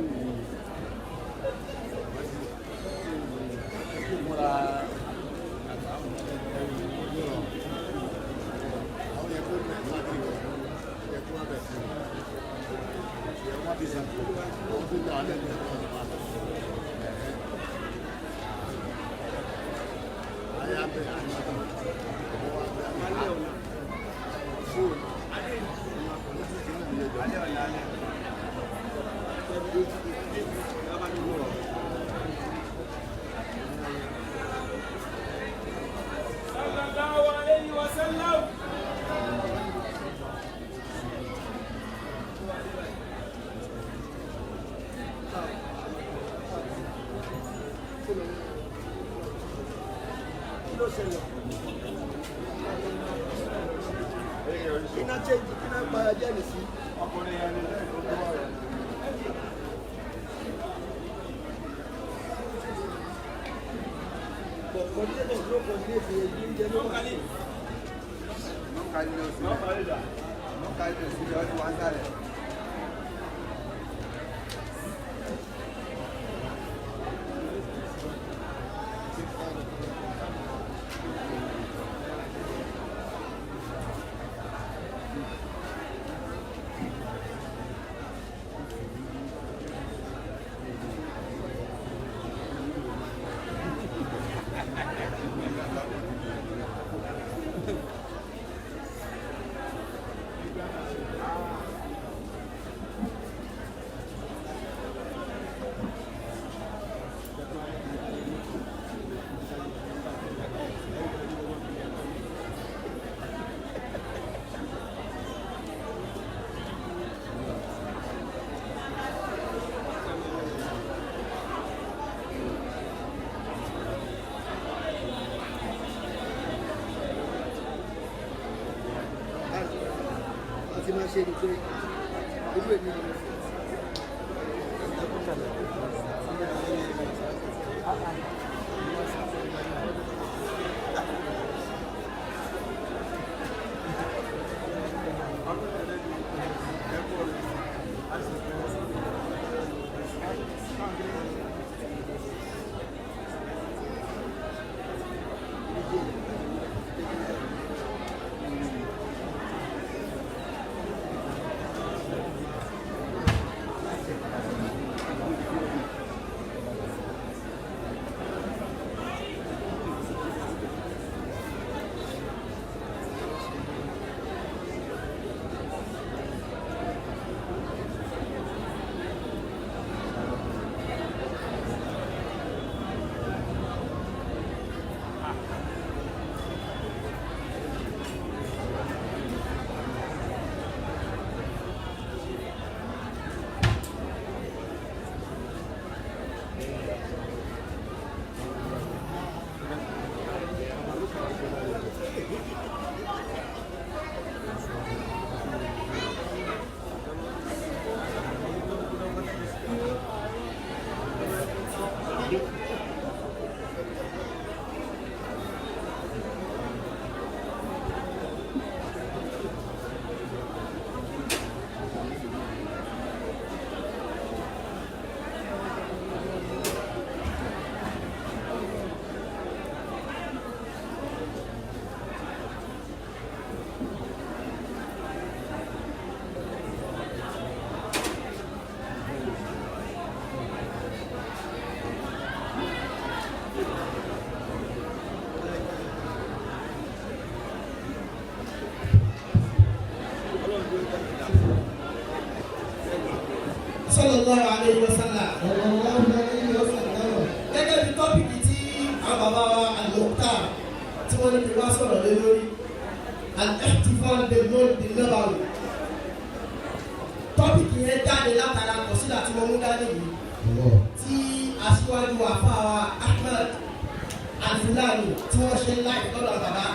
Sallallahu alayhi wa sallam. Iná change kí náà pa ajá nì sí. But coordinator no coordinate the oúnjẹ ló wà. Àti máa ṣe ni pé irú èmi ni mo fẹ́. Sallallahu alayhi wa sallam. Sallallahu alayhi wa sallam. Gẹ́gẹ́ bí topic tí àwọn bàbá wa Al-Mukhtar tí wọ́n ní kí wá sọ̀rọ̀ lé lórí. Al-Ihtifal bil-Mawlid an-Nabawi. Topic yẹn jáde látara kọ̀sídà tí wọ́n mú dání yìí. Tí aṣíwájú àfáà wa Ahmed Al-Fulani tí wọ́n ṣe láì lọ́dọ̀ bàbá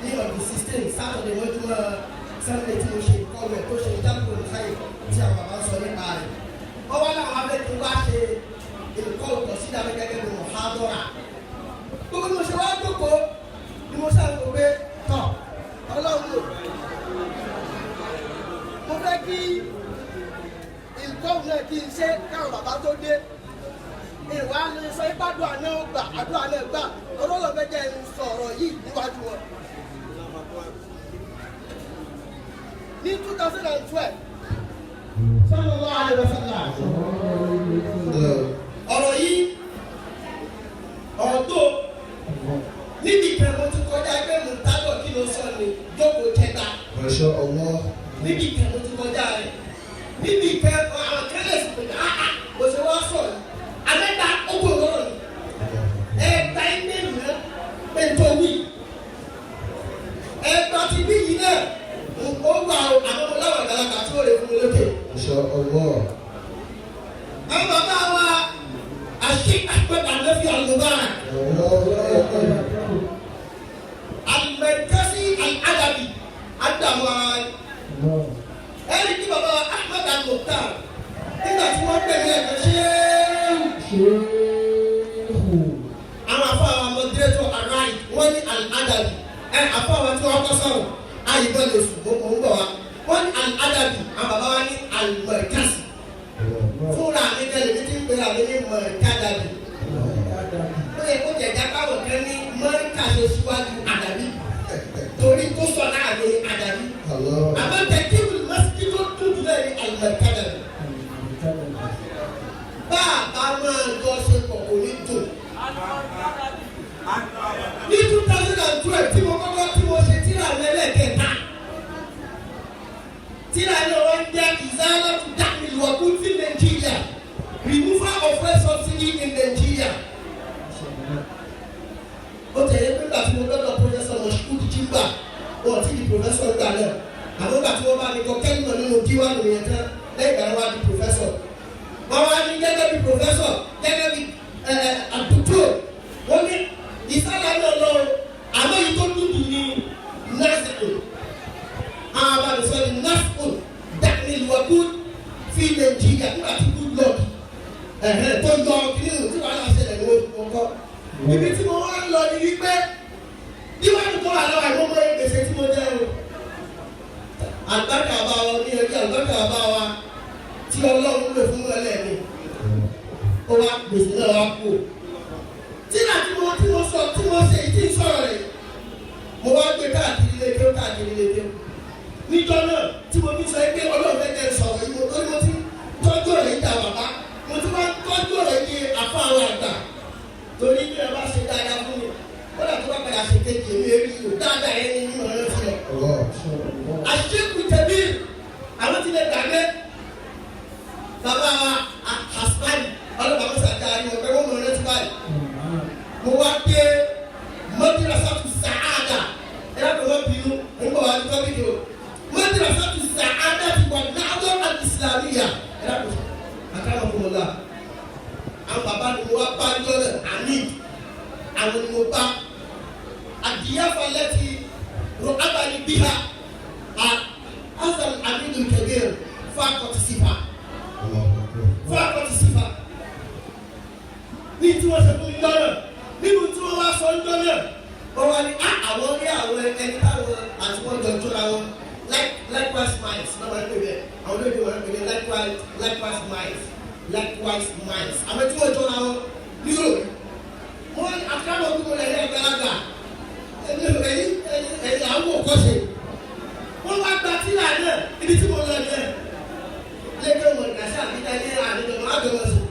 ní on the 16 Saturday mọ́júmọ́ Sunday tí mo ṣe ìkọlù ẹ̀ tó ṣe ìjákùn ìkáyè tí àwọn bàbá ń sọ nípa rẹ̀. Wọ́n wá láwọn abẹ́kí wá ṣe ìkọ́ ìkọ̀sídà mi gẹ́gẹ́ bí mọ̀hádọ́rà. Gbogbo bí mo ṣe wá jókòó ni mo ṣàlùkò pé tọ̀ Ọlọ́run lò. Mo fẹ́ kí ìkọ́ náà kí n ṣe káwọn bàbá tó dé. Ìwà lè sọ ipá àdúrà náà gbà àdúrà náà gbà Ọlọ́run fẹ́ jẹ́ n sọ̀rọ̀ yìí níwájú wọn. Ní 2012, sallallahu alaihi wasallam. Ọ̀rọ̀ yìí ọ̀dọ́ níbi kan mo ti kọjá pé mo tábọ̀ kí ló sọ ni jókòó jẹta. Masha Allah. Níbi kan mo ti kọjá rẹ̀. Níbi kan àwọn kẹlẹ̀ sì pé áá mo ṣe wá sọ yìí. Àmẹ́ta ó kò lọ́rọ̀ yìí. Ẹ̀ẹ́ta ilé ìná pé n tó wí. Ẹ̀ẹ́ta ti bí yìí náà ó wà ó àwọn ọmọ láwọn àgbàlagbà tí ó lè fún mi lókè. Masha Allah. Àwọn bàbá wa àṣì Ahmed Anafi Al-Mubarak. Al-Markazi Al-Adabi Adamu ara rẹ̀. Ẹ̀rí tí bàbá Ahmed Al-Mukhtar nígbà tí wọ́n pè ní ẹ̀kan ṣéèwù. Àwọn afọ àwọn mọ̀dírẹ́tọ̀ aráì wọ́n ní Al-Adabi. Ẹ afọ àwọn tí wọ́n kọ́ sọ̀rọ̀ àyíkọ́ lè sùn mọ́ ń bọ̀ wá. Wọ́n ní Al-Adabi àwọn bàbá wa ní Al-Markazi. Fúnra mi tẹ́lẹ̀ mi ti ń pera mi ní Mọ̀rkádàbí. Ó yẹ kó jẹ̀dá káwọn kan ní Mọ̀rkà ṣe síwájú Àdàbí. Torí tó sọ láàrin Àdàbí. Àmọ́ tẹ̀kíwì mọ́síkí tó dúdú náà ní Al-Markádàbí. Bá a bá máa jọ ṣe pọ̀ kò ní dùn. Ní 2012 tí mo kọ́kọ́ tí mo ṣe tíra lẹ́lẹ́kẹta. Tíra náà wọ́n ń jẹ́ Izalatu Da'mil Waqut fi Nigeria. Removal of fuel subsidy in Nigeria. Ó tẹ̀lé pé nígbà tí mo lọ́dọ̀ Professor Moshood Jimba, wọ́n ti di Professor gbà náà. Àmọ́ nígbà tí wọ́n bá mi kọ kẹ́lìmọ̀ nínú díwáàlù yẹn tán, lẹ́yìn ìgbà náà wá di Professor. Wọ́n wá ní gẹ́gẹ́ bí Professor, gẹ́gẹ́ bí àdúgbò, wọ́n ní ìsálà náà lọ, àmọ́ èyí tó dúdú ní Nasiru. Àwọn abánisọ ní Nasiru Da'mil Waqut fi Nàìjíríà nígbà tí good luck tó yọ kìnìún tí wàhálà ṣẹlẹ̀ ní wọ́n kọ́. Ibi tí mo wá ń lọ ni wípé díwájú tó wà lọ́wọ́ àìmọ́ mọ́ gbèsè tí mo jẹ́ o. Àgbàkà bá wa ní ẹbí àgbàkà bá wa tí Ọlọ́run lè fún ẹlẹ́ni. Ó wá gbèsè náà wá kú. Tíra tí mo tí mo sọ tí mo ṣe ìdí sọ̀rọ̀ rẹ̀ mo wá gbé káàkiri ilé kéwú káàkiri ilé kéwú. Níjọ́ náà tí mo fi sọ pé Ọlọ́run fẹ́ jẹ́ sọ̀rọ̀ yìí mo torí mo ti tọ́jú ọ̀rọ̀ yìí dà bàbá mo ti wá tọ́jú ọ̀rọ̀ yìí àfa àwọn àgbà torí bí ẹ bá ṣe dáadáa fún mi kódà tó bá padà ṣe kejì èmi èrí o dáadáa yẹn ní mímọ rántí lọ. Àṣekù tẹ̀bí àwọn ti lè gbàgbé bàbá wa Hasani ọlọ́pàá mọ́sá dáa ní ọ̀pẹ wọ́n mọ̀ rántí báyìí. Mo wá dé Madrasatu Sa'ada ẹ dábàá wọ́n bínú ń bọ̀ wá ní tọ́pìkì o. Madrasatu Sa'ada ti wà náwó al-Islamiyya ẹ dábàá àkàrà fún wọn la. Àwọn bàbá ni mo wá bá jọ́lẹ̀ àmì àwọn ni mo bá àdìyáfa lẹ́tì ro abali biha a azal aminu kabir fakọti sifa fakọti sifa ní tí wọ́n ṣe fún mi jọ́lẹ̀ nínú tí wọ́n wá sọ jọ́lẹ̀ wọ́n wá ní àwọn rí àwọn ẹni táwọn àti wọ́n jọ jọra wọn likewise minds náà wọ́n ń pè bẹ́ẹ̀ àwọn olóyè wọ́n ń pè ní likewise minds likewise minds àwọn tí wọ́n jọra wọn nílò wọ́n àkàrà òkú rẹ̀ yẹ gbalaga ẹni ẹni ẹni àwọn òkọ́ṣe wọ́n wá gba tíra náà ibi tí mo lọ yẹ lẹ́gbẹ̀ẹ́ wọn ìdásí àbíká ní àdéjọ wọn àjọ wọn sùn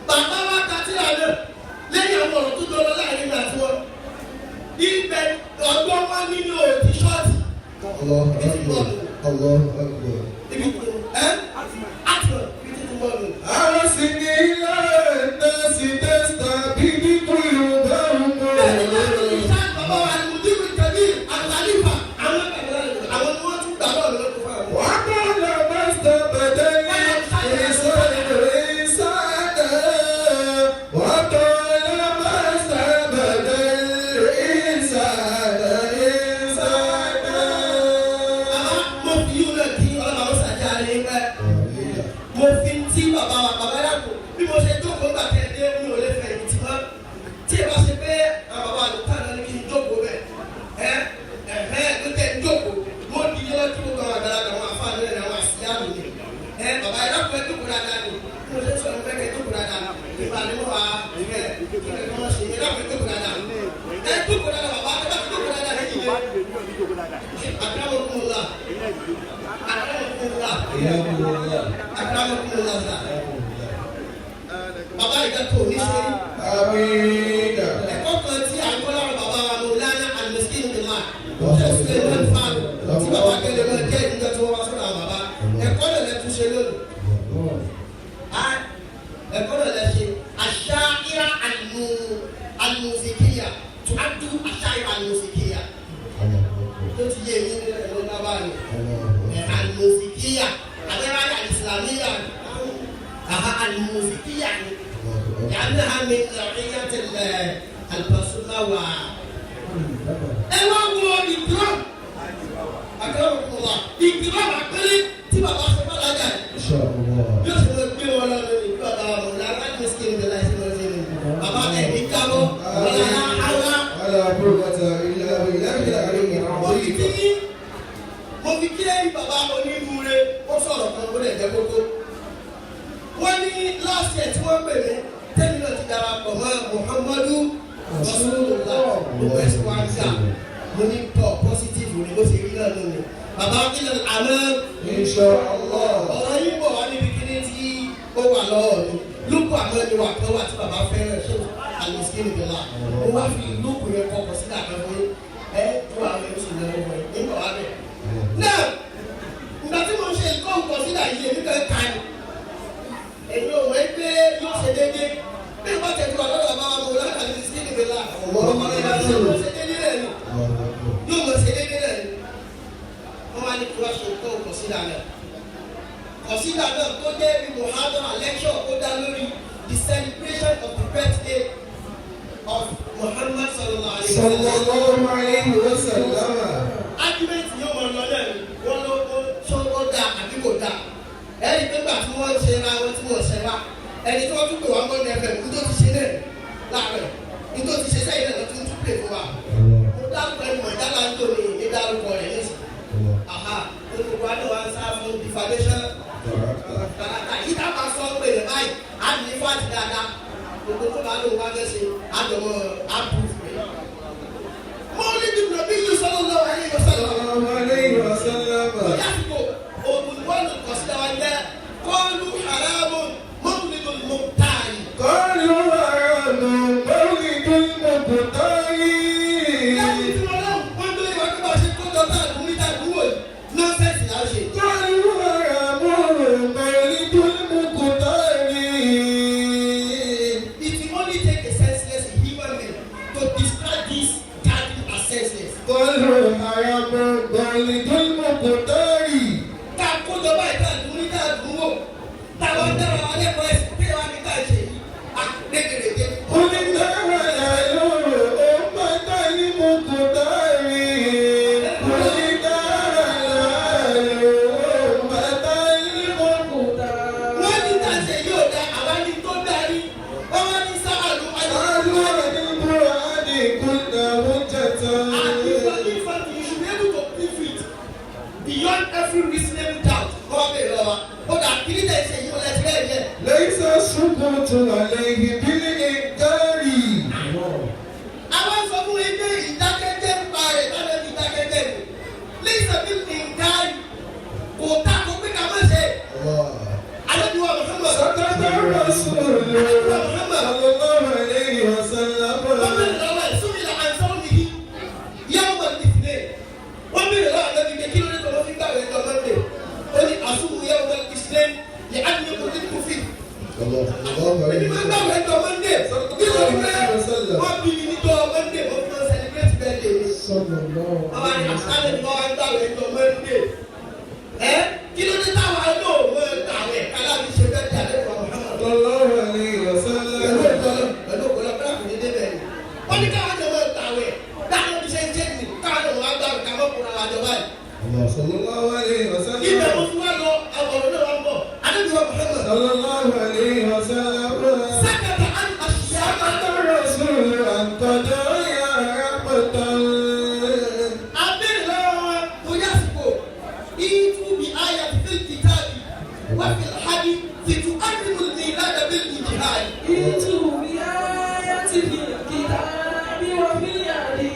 bàbá wa gba tíra náà lẹ́yìn àwọn ọ̀rọ̀ tó dọ̀rọ̀ láàrin ìgbà tí wọ́n ibẹ̀ ọgbọ́n wọn nínú òtí ṣọ́ọ̀tì. Allahu Akbar. Allahu Akbar. Ibi ẹ àtúntò ibi tí mo lọ. Àwọn sì ní ilé ẹ̀ẹ́dẹ́sì tẹ́sítà bíbí kúrò bẹ́ẹ̀ mọ́. Bẹ́ẹ̀ni bàbá wa ni Mùdírù Kabir Al-Khalifa àwọn àwọn ni wọ́n tún gbà lọ́wọ́ lọ́wọ́ fún àwọn. Wọ́n kọ́ lọ mẹ́sítà bẹ̀dẹ̀ ní ìsọ̀rọ̀ wọ́n kọ́ lọ mẹ́sítà bẹ̀dẹ̀ ìsọ̀rọ̀ ìsọ̀rọ̀. Bàbá mo fi yíò náà kí ọlọ́mọ àwọn sàjà rẹ̀ pẹ́. Mo fi tí bàbá wa bàbá yàgò bí mo ṣe jókòó gbà tẹ́ dé mi ò lè fẹ̀ ìtì mọ́. Tí ẹ bá ṣe pé àwọn bàbá àlùkò náà ní kí n jókòó bẹ̀ ẹ ẹ̀hẹ́ ló tẹ̀ ń jókòó mo di yẹn lọ kí gbogbo àwọn àgbàlagbà àwọn àfáà lórí àwọn àṣìyá mi ni. Ẹ bàbá yẹn lápò ẹ jókòó dáadáa ni bí mo ṣe sọ̀rọ̀ fẹ́ kẹ́ jókòó dáadáa ìgbà ni mo wà ẹ kí ẹ kọ́ ṣe ẹ lápò ẹ jókòó dáadáa. Ẹ jókòó dáadáa bàbá ẹ bá jókòó dáadáa lẹ́yìn yẹn. Akramakumullah. Akramakumullah. Akramakumullah sir. Bàbá ìgbà tó ní ṣe. Ẹ̀kọ́ kan tí a kọ́ lára bàbá wa Maulana Al-Miskin Billah. Ṣé Suleiman Fan tí bàbá kẹlẹ́ máa jẹ́ ìdíjọ́ tí wọ́n wá sọ́dọ̀ àwọn bàbá. Ẹ̀kọ́ náà lẹ tún ṣe lónìí. Ẹ̀kọ́ náà lẹ ṣe. Àṣàírà al-musikiya. Tu'addu àṣàírà al-musikiya. Tó ti yé mi nílẹ̀ ló bá báyìí. Al-musikiya. Àbẹ́rẹ́ al-islamiyya. Aha al-musikiya ni. لأنها من نوعية البصمة و ẹ wá wo ìdúró àkàràmọ̀kùnrin ìdúró àpẹẹrẹ tí bàbá ṣe bá lájà yìí yóò ṣe lọ gbé wọn lọ lórí bí bàbá wọn lọ aláàbò ní skin ní láìsí lọ sí ní bàbá ẹ ní kábọ wọlé àwa. Mo fi kí ẹ̀yin bàbá onírúurẹ́ ó sọ̀rọ̀ kan ó lè jẹ́ kókó. Wọ́n ní last year tí wọ́n pè mí tẹ́mi náà ti darapọ̀ mọ́ Muhammadu Rasulullah gbogbo ẹ̀sìn wa ń gbà mo ní tọ́ positive ni bó ṣe rí náà lónìí. Bàbá ilẹ̀ àná ọ̀rọ̀ yìí bọ̀ wá níbi kíní tí ó wà lọ́wọ́ mi. Lúkù àmọ́ ni wà kan wà tí bàbá fẹ́ràn ṣé àlùsíkìnì bẹ̀rẹ̀ mo wá fi lúkù yẹn kọkọ̀ sílẹ̀ àkànfọ́ yín ẹ tó àwọn èso ìnáwó wọn nígbà wà bẹ̀. Náà ìgbà tí mo ń ṣe nǹkan kọ̀ sílẹ̀ yìí èmi kan ka ni èmi ò wọ́n pé yóò ṣe déédéé bí wọ́n tẹ̀sí wà lọ́dọ̀ bàbá wa mo lọ́dọ̀ àlùsíkìnì bẹ̀rẹ̀ ọmọ rẹ̀ yóò ṣe déédéé rẹ̀ ni yóò mọ̀ ṣe déédéé rẹ̀ ni wọ́n wá ní kí wọ́n ṣe nǹkan kọ̀ sílẹ̀ náà kọ̀sídà náà tó jẹ́ bí muhadara lecture ó dá lórí the celebration of the birthday of Muhammad sallallahu alayhi wa sallam. Argument yóò mọ̀ lọ náà ni wọ́n ló tó ó dáa àbí kò dáa. Ẹni pé gbà tí wọ́n ń ṣe ra wọn tí wọ́n ṣe wá. Ẹni tí wọ́n tún pè wá mọ́ ní ẹ̀fẹ̀ ní tó ti ṣe náà láàárọ̀ ní tó ti ṣe sẹ́yìn náà ló tún tún pè fún wa. Mo dárúkọ ẹni mọ̀ ìdálá ń tò ní ní dárúkọ rẹ̀ nísìnyí. Aha, olùkọ́ àti wọn sá fún defamation kàràkà yìí tá a bá sọ pé rẹ báyìí á ní fáàtì dáadáa gbogbo tó bá lóun wá fẹ́ ṣe àjọmọ́ approve rẹ̀. Mọ́lídì nàbí yìí sallallahu alaihi wasallam. Yàtò ògùnwọ́nù kọ̀sídà wa jẹ́ kọ́ọ̀lù haramu mọ́lídùn mọ̀tàrí. Kọ́ọ̀lù haramu mọ́lídùn mọ̀tàrí. Lẹ́yìn tí wọ́n lọ́wọ́ wọ́n tó yẹ wọ́n tó bá ṣe kó dọ́tà àdúgbò àdúgbò yìí nọ́ọ̀sẹ̀sì là ń ṣe. Kọ́ọ̀lù haramu mọ́lídùn mọ̀tàrí. It will only take a senseless human being to describe this gathering as senseless. Kọ́ọ̀lù haramu mọ́lídùn mọ̀tàrí. Ká kó jọba ìta àdúgbò ìta àdúgbò táwọn dára wa lẹ́kọ̀ọ́ ẹ̀sìn pé wàá ní ká ṣe yìí à rédèrèdè. Wọ́n ní tá a ṣe yóò da àwa ní tó darí wọ́n wá ní sáàlù And if in fact you should be able to prove it beyond every reasonable doubt. Wọ́n wá bèèrè lọ́wọ́ ó dà kí ní tẹ̀ ṣe yìí ó lẹ́sìn lẹ́yìn yẹn. ليس السكوت عليه بالإنكار. Àwọn sọ fún mi pé ìdákẹ́jẹ́ ń pa rẹ̀ lálẹ́ ní ìdákẹ́jẹ́ ni. Lẹ́sẹ̀ bí nǹkan kò ta kó pé ká má ṣe. Alẹ́bíwá Muhammad. سكت الرسول صلى الله عليه وسلم. Wọ́n bèrè lọ́wọ́ ẹ̀ sórí ìlà àǹsọ́rọ̀ nìyí. Yẹ́wò wà ní ìfìlẹ̀. Wọ́n bèrè lọ́wọ́ àlẹ́bí pé kí ló dé tó wọ́n fi gbàgbé ẹjọ́ Mọ́ndé. Ó ní àsùnwò yẹ́wò wà ní ìfìlẹ̀ ní àdúgbò kò dín kò fi. Èmi máa ń gbàgbé ẹjọ́ Mọ́ndé. Kí ló dé wọ́n bí mi níjọ́ Mọ́ndé mo fi máa ń celebrate birthday mi. Bàbá ní àṣálẹ̀ ni wọ́n wá ń gbàgbé ẹjọ́ Mọ́ndé. Ẹ kí ló dé táwa náà mọ̀ tàwẹ̀ kálá mi ṣe bẹ́ẹ̀ dé àlẹ́ صلى الله عليه وسلم. pẹ̀lú ìtọ́lọ́ pẹ̀lú ògbọ́lọ́ bíráàkù ní débẹ̀ ni. Wọ́n ní káwọn jọ máa tàwẹ̀ dáná bí ṣe ń ṣe nì káwọn jọ máa gbà káwọn kóra wa jọ báyìí. صلى الله عليه وسلم. Ibẹ̀ mo fi wá lọ àwọn ọ̀rọ̀ náà wá ń bọ̀. Adébíwá Muhammad. صلى الله عليه وسلم. Sákàtà á àṣìṣe سكت الرسول عن قضايا رحمة. Abéèrè lọ́wọ́ wọn torí àsìkò. Ìtú bí ayà fi kìtàbí wá fi hadi tìtú ádìmù ní ìlànà bí ìjìhàdì. Ìtú bí ayá ti fi kìtàbí wá fi àdí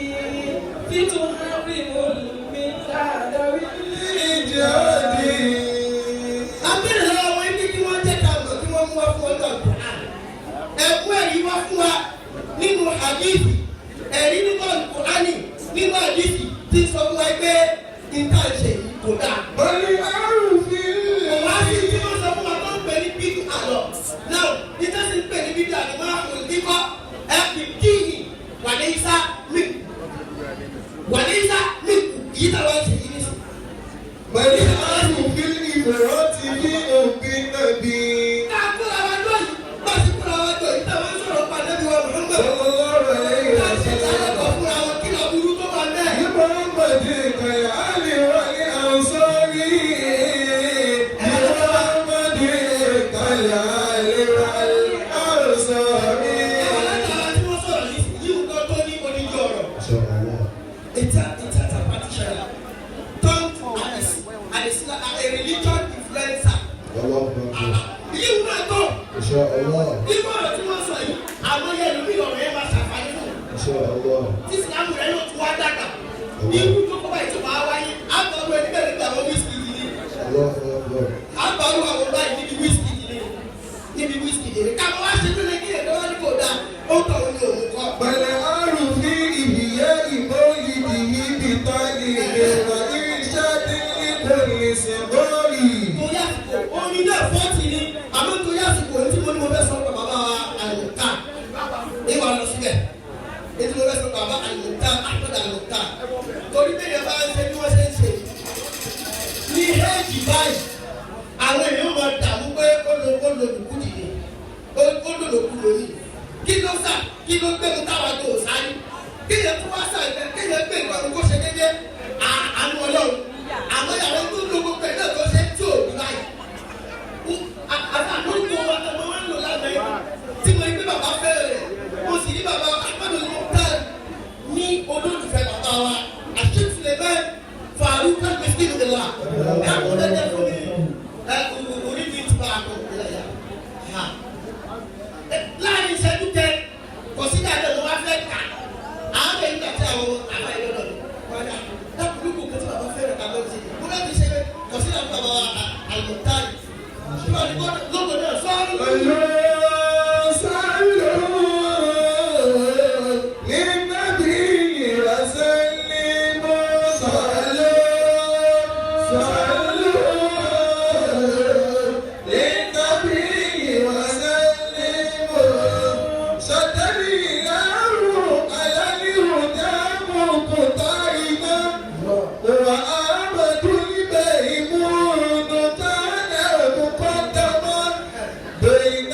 títún hàrímù mi láàdá. hadithi, ẹ̀rí nínú Al-Qur'ani, nínú hadithi tí sọ fún wa pé nǹkan ṣe yìí kò dáa. Kò wá sí tí wọ́n sọ fún wa tó ń pè ní bídú àlọ́. Náà nítorí sì ń pè ní bídú àlọ́ máa kò ní kọ́ ẹ fi kíyì wà ní isá mí. Wà ní isá mí yìí táwa ń ṣe yìí ní sùn. Ká kóra wa jọ yìí, bá a ti kóra wa jọ yìí táwa ń sọ̀rọ̀ pa Ànábì wa Muhammad. Ká ṣe ìdálẹ́kọ̀ọ́ fúnra wọn kí lọ burú tó wà bẹ́ẹ̀. Ẹ̀wọ̀n látara tí wọ́n sọ̀rọ̀ yìí, yíwù kan tó ní odidi ọ̀rọ̀. A theatre practitioner turned as a religion influencer. Yíwù náà tó. Irú ọ̀rọ̀ tí wọ́n sọ yìí, àwọn yẹn lómi lọ̀rọ̀ yẹn máa ṣàǹfààní fún un. Tí Ìsìlámù rẹ̀ yóò tún wá dàgbà. Irú tó kọ́ báyìí tó máa wáyé, àgbàrú ẹni bẹ́ẹ̀ nígbà àwọn wíṣkì yìí ni. Àgbàrú àwọn báyìí níbi wíṣkì yìí ni. Níbi wíṣkì yìí ni. Káwọn wá ṣe tó lé kí ẹ̀dọ́ wá ní kò dáa, ó tọ̀ ó ní òun kọ́. Torí àsìkò orin náà 40 ni, àmọ́ torí àsìkò ohun tí mo ní mo fẹ́ sọ pa bàbá wa Al-Mukhtar ìwà lọ síbẹ̀ ètò mo fẹ́ sọ bàbá Al-Mukhtar Ahmed Al-Mukhtar torí bẹ́ẹ̀ yẹn bá ń ṣe bí wọ́n ṣe ń ṣe ní éèjì báyìí àwọn èèyàn máa dààmú pé ó lo ó lo lùkú dìde ó lò lòkú lórí kí ló sà kí ló gbé mu táwa tó sáré kí yẹn tún wá sà kí yẹn gbé nǹkan kó ṣe déédéé àánú Ọlọ́run àmọ́ ìyàwó tó lo gbogbo ẹ̀ náà tó ṣe tí ò ní báyìí àtàkùnkùn wa tó máa ń lò lábẹ́ tí mo rí pé bàbá fẹ́rẹ̀ rẹ̀ mo sì rí bàbá Ahmadu Mukhtar ní olólùfẹ́ bàbá wa Sheikh Suleiman Farouk Al-Miskin Billah ẹ̀ kò lẹ́jẹ̀ fún mi ẹ̀ orí mi ti bá a kọ̀ ìlàyà ha láàrin ìṣẹ́jú tẹ kò sí dáadáa ló wá fẹ́ kà àwọn ẹ̀yìn gbà tí àwọn àbá yìí lọ́dọ̀ mi wọ́n dà lákùlùkù kò tí bàbá fẹ́rẹ̀ ká lọ́ọ́ sí mo bẹ́ẹ̀ fi ṣe kò sí dáadáa bàbá wa Al-Mukhtar lóko náà sọ́ọ́rù. وآمد الميمون كان مقدما بين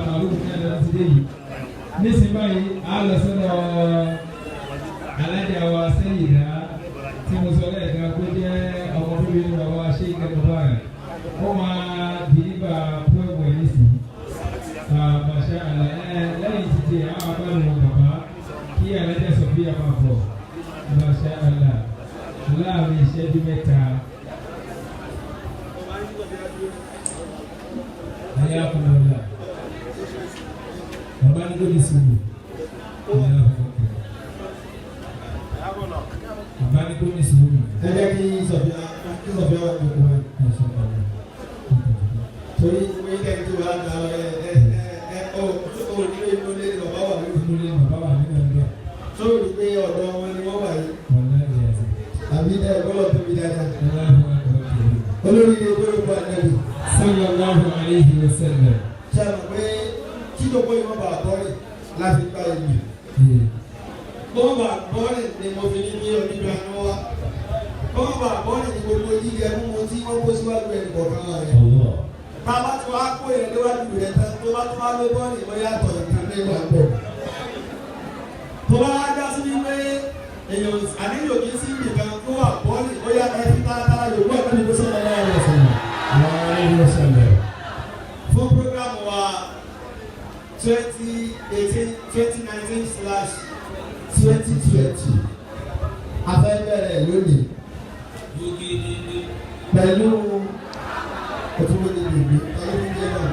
Màrúfù ní ẹ̀rọ ti dé yìí. Nísìnyí báyìí, a lọ sọ́dọ̀ alájà wa Sẹ́yìndá tí mo sọ lẹ́ẹ̀kan kó jẹ́ ọmọ bíbí ní bàbá wa ṣé ìkẹ́kọ̀ọ́ báyìí. Ó máa dìlíbà pọ́ẹ̀mù ẹ̀ nísìnyí. Masha Allah, ẹ lẹ́yìn títí àwọn abáwọn bàbá kí alájà Sọfíà máa bọ̀. Masha Allah, láàrin ìṣẹ́jú 3. Ayé akọ̀mọ̀lá. Bàbá ní kò ní sùúrù. Bàbá ní kò ní sùúrù. Ẹ jẹ́ kí Sọfíà kí Sọfíà wà ní ìkúrẹ́. Torí wọ́n yí kẹ́kẹ́ tí wọ́n á ta ẹ ẹ ẹ ọ ọ nílé inú ilé ni bàbá wà lórí. Inú ilé bàbá wà nínú ẹgbẹ́. Tó rí pé ọ̀dọ̀ wọn ni wọ́n wà yìí. Wọ́n lẹ́yìn ẹ̀sìn. Àbí ẹ gbọ́dọ̀ tóbi dáadáa. Olórí ilé gbọ́dọ̀ bá ànábì. Sallallahu alayhi wa sallam. Ṣé a mọ̀ pé kí gbogbo yìí wọ́n bá bọ́ọ̀lì láti gba ìlú? Wọ́n bá bọ́ọ̀lì ni mo fi ní ní onídùú àná wa. Wọ́n bá bọ́ọ̀lì ni gbogbo jíjẹ mímu tí wọ́n kó síwájú ẹnì kọ̀ọ̀kan wa rẹ̀. Bàbá tí wàá kó yẹn léwájú rẹ̀ tán tó bá tó bá lé bọ́ọ̀lì bóyá àtọ̀ nǹkan ní ìwà pọ̀. Tó bá wá já sí wípé èèyàn àníyàn kì í sí nìkan tó wà bọ́ọ̀lì bóyá ẹ fi tààtàrà yòókù ẹ̀ lórí sọ́dọ̀ lọ́wọ́ rẹ̀ sọ̀rọ̀. Alayhi wa sallam. Fún programu wa 2018 2019/2020 a fẹ́ bẹ̀rẹ̀ lónìí pẹ̀lú òtúmọ̀lì bèbè pẹ̀lú bíbí náà.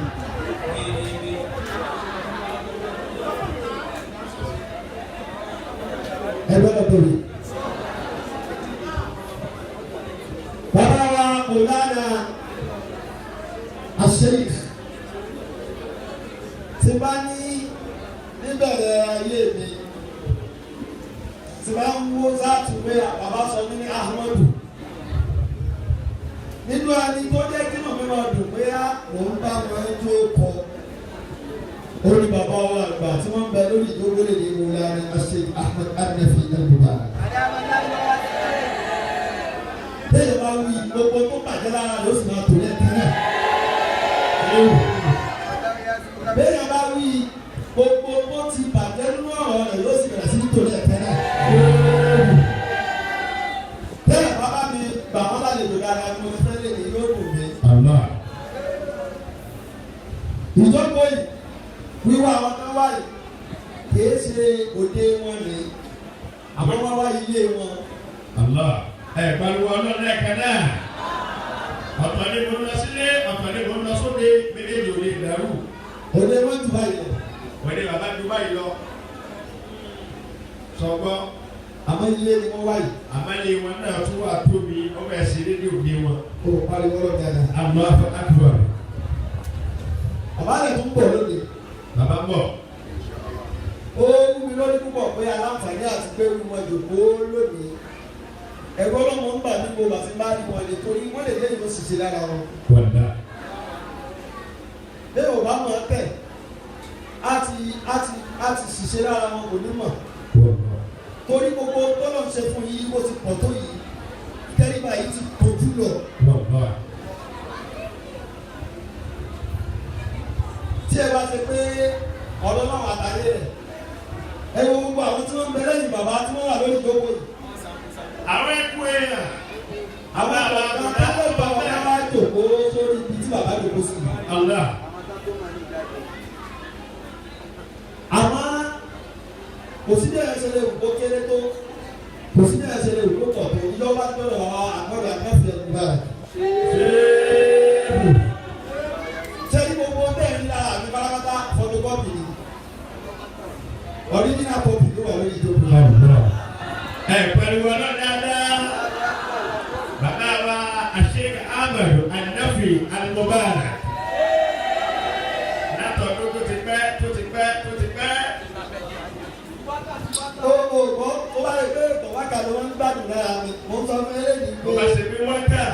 Ẹ gbọ́dọ̀ tóbi. Bàbá wa Mọ̀lánà Asheikh tí bá ní níbẹ̀rẹ̀ ayé mi tí bá ń wó záàtù pé bàbá sọ mí ní Ahmadu nínú ẹni tó jẹ́ kí màmí máa dùn pé á mò ń bá wọn tó kọ orí bàbá wa àgbà tí wọ́n ń bẹ lórí ìdókòlè ní Mọ̀lánà Asheikh Ahmad An-Nafi Al-Mubarak. Bẹ́ẹ̀ bá wí gbogbo tó bàjẹ́ lára ló sì máa tò lẹ́ẹ̀kan náà. Bẹ́ẹ̀ bá wí gbogbo tó ti bàjẹ́ nínú ọ̀rọ̀ rẹ̀ yóò sì bẹ̀rẹ̀ sí ní tò lẹ́ẹ̀kan náà. Bẹ́ẹ̀ bàbá mi gbà wọ́n lálejò dáadáa ni mo ti fẹ́ lè ní yóò dùn mí. Ìjókòó yìí wíwá àwọn kan wáyé kìí ṣe òde wọn ni àmọ́ wọ́n wá ilé wọn. Allah ẹ pariwo ọlọ́run ẹ̀ka náà ọ̀tọ̀ ni mo ń lọ sílé ọ̀tọ̀ ni mo ń lọ sóde méjèèjì ò lè dàrú. Òde wọn jù báyìí lọ. Òde bàbá ju báyìí lọ. Sọgbọ́. Àmọ́ ilé ni wọ́n wáyé. Àmọ́ ilé wọn náà tún wà tóbi ọmọ ẹ̀sìn rédíò òde wọn. O pariwo ọlọ́run dáadáa. Allahu Akbar. Bàbá rẹ̀ tún bọ̀ lónìí. Bàbá ń bọ̀. Ó wú mi lórí púpọ̀ pé aláǹfààní àti pé wọn jòkó lónìí. Ẹ̀rọ ọlọ́mọ ń bà mí mo bà sí bá rí wọn lè torí wọ́n lè lẹ́yìn oṣìṣẹ́ lára wọn. Wàlá. Bẹ́ẹ̀ ò bá mọ̀ ọ́ tẹ̀, á ti ṣiṣẹ́ lára wọn kò ní mọ̀. Torí gbogbo tọ́lọ̀ ń ṣe fún yín bó ti pọ̀ tó yìí, tẹ́ríba yìí ti tójú lọ. Wàlá. Tí ẹ bá ṣe pé ọ̀rọ̀ náà àtàlẹ́ rẹ̀, ẹ wo gbogbo àwọn tí wọ́n ń bẹ lẹ́yìn bàbá tí wọ́n wà lórí ìjókòó yìí. Àwọn ẹkú èèyàn. Àwọn àgbàlagbà tó bá wọn wá jòkó sórí ibi tí bàbá jòkó sí. Allah. Àmọ́ kò sí bẹ́ẹ̀ ṣe lè wù kó kéré tó kò sí bẹ́ẹ̀ ṣe lè wù kó pọ̀ tó ìjọba gbọ́dọ̀ wà àgbọ̀dọ̀ àgbẹ̀fẹ̀ ẹ̀dùnúbà. Ṣé ní gbogbo bẹ́ẹ̀ ní lára mi pátápátá photocopy ni original copy ló wà lórí ìjókòó. Ẹ pariwo ọlọ́run dáadáa. Bàbá wa Sheikh Ahmad An-Nafi Al-Mubarak. Látọ̀dún tó ti pẹ́ tó ti pẹ́ tó ti pẹ́. Ó ó gbọ́ ó bá lè gbé ìtọ̀ wákàtí wọn ń gbádùn lára mi mo ń sọ fún eléyìí Ó bá ṣe bí wọ́n tà.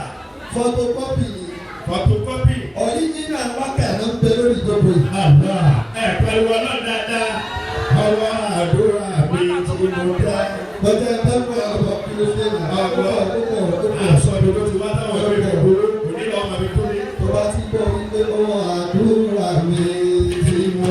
Photocopy ni. Photocopy. Original wákàtí ló ń bẹ lórí ìjókòó yìí. Ẹ pariwo ọlọ́run dáadáa. Ọwọ́ àdúrà mi tí mo dá. Bọ́jà ẹ bá gbọ́ ọ̀rọ̀ kí ló dé nà. Ọ̀gbọ́ àṣọ mi ló ti wá táwọn ọ̀rẹ́ mi kúrò. Òní lọ́ọ́ máa fi kú mi. Tó bá ti gbọ́ wípé ọwọ́ àdúrà mi tí mo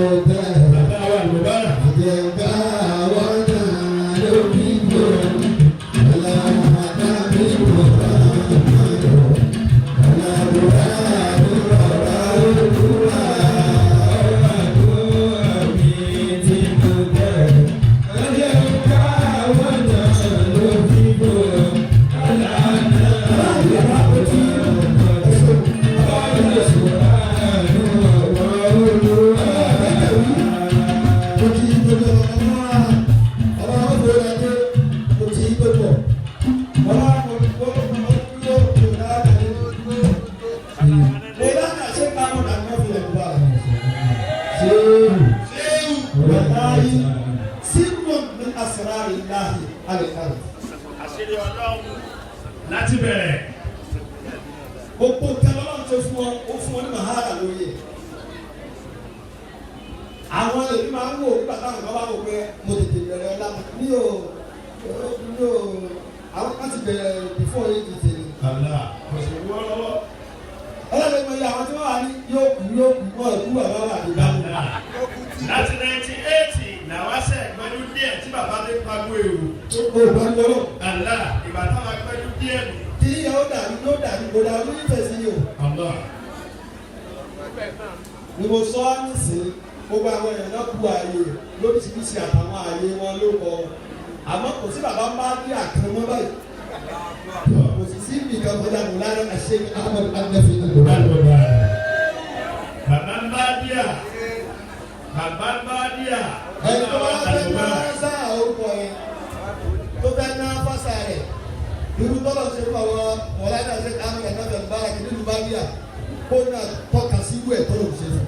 Ṣéwù wàláyé sírùn ní asrari láhi alẹ́kàrẹ́. Àṣírí Ọlọ́run láti bẹ̀rẹ̀. Gbogbo nǹkan lọ́wọ́ tó fún ọ, ó fún ọ ní màhálà lórí ẹ̀. Àwọn èmi máa ń wò nígbà táwọn kan bá wò pé mo tètè bẹ̀rẹ̀ ọlá mi ò mi ò àwọn kan ti bẹ̀rẹ̀ before age tèmi. Allah kò sì wọ́ lọ́wọ́. Ọlọ́run mọ iye àwọn tí wọ́n wà ní yóò kú yóò kú wọ́n kú bàbá wà ní báwo. Láti 1980 làwọn ṣe gbẹ́jú díẹ̀ tí bàbá ti pagbo èrò. Ó bá ń lọ́rọ̀. Allah ìgbà táwọn gbẹ́jú díẹ̀ nù. Kí ìyàwó dàrú yóò dàrú kò dàrú ní tẹ̀sí yìí o. Allah. Ni mo sọ ọ́ nísìnyí, gbogbo àwọn èèyàn náà bu ààyè lóríṣiríṣi àtàwọn ààyè wọn ló kọ. Àmọ́ kò sí bàbá máa ní àkànmọ́ báyìí. Kò sì sí ibì kan kọjá mọ̀ lára àṣẹ Ahmed Anafi Al-Mubarak. Bàbá ń bá díà. Bàbá ń bá díà. Ẹni tó bá fẹ́ ná sáà orúkọ yẹn tó fẹ́ ná fásá rẹ̀ irú tọ́lọ̀ ṣe fún àwọn mọ̀láńdà ṣe Ahmed Anafi Al-Mubarak nílùú Bádíà kó náà tọ́ka sí irú ẹ̀ tọ́lọ̀ ṣe fún.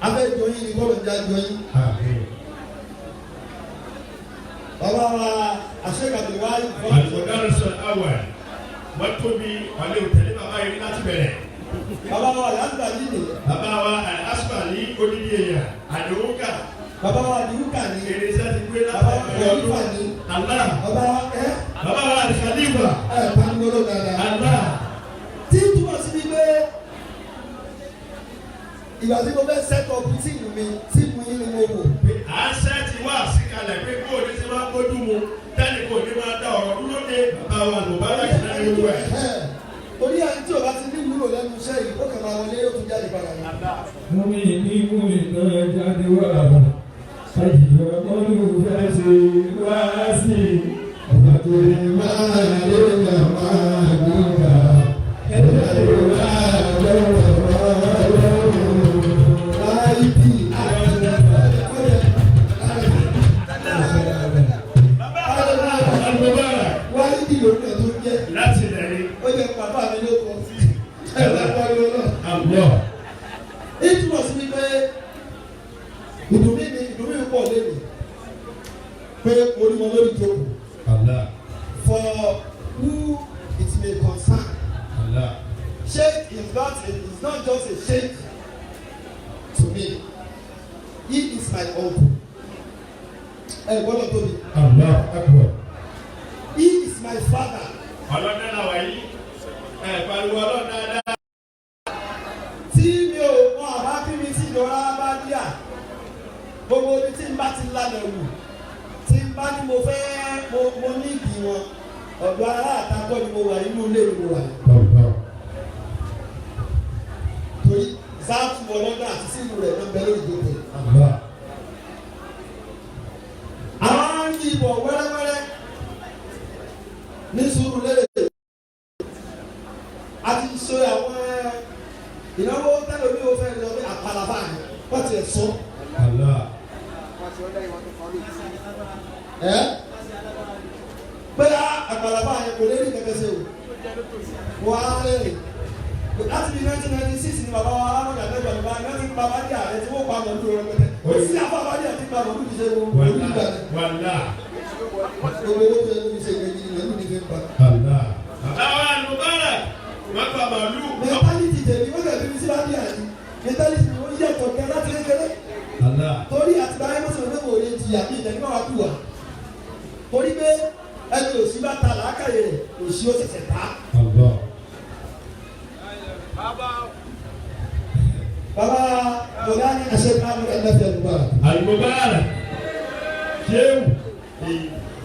Abẹ́ jọyín ni kọ́lọ̀ ń já jọyín. Bàbá wa àṣekàbíwáyé Al-Mudarris al-Awwal. Wọ́n tóbi wàlẹ́ òtẹ́lẹ̀ bàbá yìí láti bẹ̀rẹ̀. Bàbá wa Al-Asbali ni. Bàbá wa Al-Asbali odidi èèyàn àdéhùkà. Bàbá wa àdéhùkà ni. Irinṣẹ́ ti gbé Bàbá wa láti Khalifa ni. Allah. Bàbá wa ẹ́. Bàbá wa Al-Khalifa. Ẹ pariwo dáadáa. Allah. Tí túmọ̀ sí ni pé ìgbà tí mo fẹ́ set up tíìmù mi tíìmù yín ni mo wò. À ń ṣẹ́ ti wá síkalẹ̀ pé kó o ní ti máa bójú mu tẹ́lẹ̀ kó o ní máa dá ọ̀rọ̀ dúró dé bàbá wa Al-Mubarak náà ní wẹ̀. Torí ẹni tí o bá ti ní ìwúlò lẹ́nu iṣẹ́ yìí, ó kàn máa wọlé yóò tún jáde padà ní. Múmi ní múmi náà jáde wá. Àjìjọ olùfẹ́ ṣe wá sí. Ọba tó lè máa lè nà máa gbígbà. Ẹ̀dá lè máa lọ́wọ́ lọ́wọ́. Láì bí Al-Mubarak. wáyé bí lòun náà tó ń jẹ́. Láti bẹ̀rẹ̀. Ó jẹ́ bàbá mi ló kọ. Ẹ bá pariwo náà. Allah. Ìtumọ̀ sí ni pé ìdùnnú mi ìdùnnú mi pọ̀ lẹ́nu pé orí wọn lórí jókòó. Allah. For who it may concern. Allah. Sheikh is not just a sheikh to me. He is my uncle. Ẹ gbọ́dọ̀ tóbi. Allah akbar. He is my father. Ọlọ́dún náà wáyé. Ẹ pariwo ọlọ́dún dáadáa. Tí mi ò mọ àbá bí mi tí ìjọra bá díà, gbogbo ibi tí n bá ti lálẹ́ wù, tí n bá ní mo fẹ́ mo ní ìdí wọn, ọ̀dọ̀ ará àtakọ́ ni mo wà inú ilé ni mo wà. Torí záàtù ọlọ́dún àti sílùú rẹ̀ ló ń bẹ lórí ìjókòó yìí. Àwọn ń yí ibọ̀ wẹ́rẹ́wẹ́rẹ́ ní sùúrù lérè. A ti ṣe àwọn ìnáwó tẹ́lẹ̀ mi ò fẹ́ lọ bí àpàlàbà ni wọ́n ti ẹ̀ sọ. Allah. Ẹ́ pé àpàlàbà yẹn kò lè rí kẹ̀kẹ́ ṣe o. Wọ́n á rẹ̀ láti bí 1996 ni bàbá wa aláwọ̀ àgbẹ̀jọ̀ nípa ní bàbá díà rẹ̀ tí wọ́n pa mọ̀lú rẹ̀ pẹ̀tẹ́. Kò sí àbá bàbá díà tí pa mọ̀lú ti ṣe wọn. Wàlá. Wàlá. Gbogbo owó tó yẹ kó fi ṣe ìgbẹ́jì ni màlúù ní fi ń pa. Allah. Bàbá wa Al-Mubarak. Wọ́n pa màlúù. Mẹ́tálítì tèmi wọ́n tẹ̀lé mi sí bá díà ni. Mẹ́tálítì mi ó yàtọ̀ gan láti kékeré. Allah. Torí àtìgbà yẹn mọ̀sán pé kò lè jìyà bí ìtẹ̀lé máa wá kú wa. Torí pé ẹni òsì bá ta làákàyè rẹ̀ òsì ó ṣẹ̀ṣẹ̀ ta. Allah. Bàbá Bọ̀dá ní àṣẹ Ahmed Anafi Al-Mubarak. Al-Mubarak. Ṣéwù.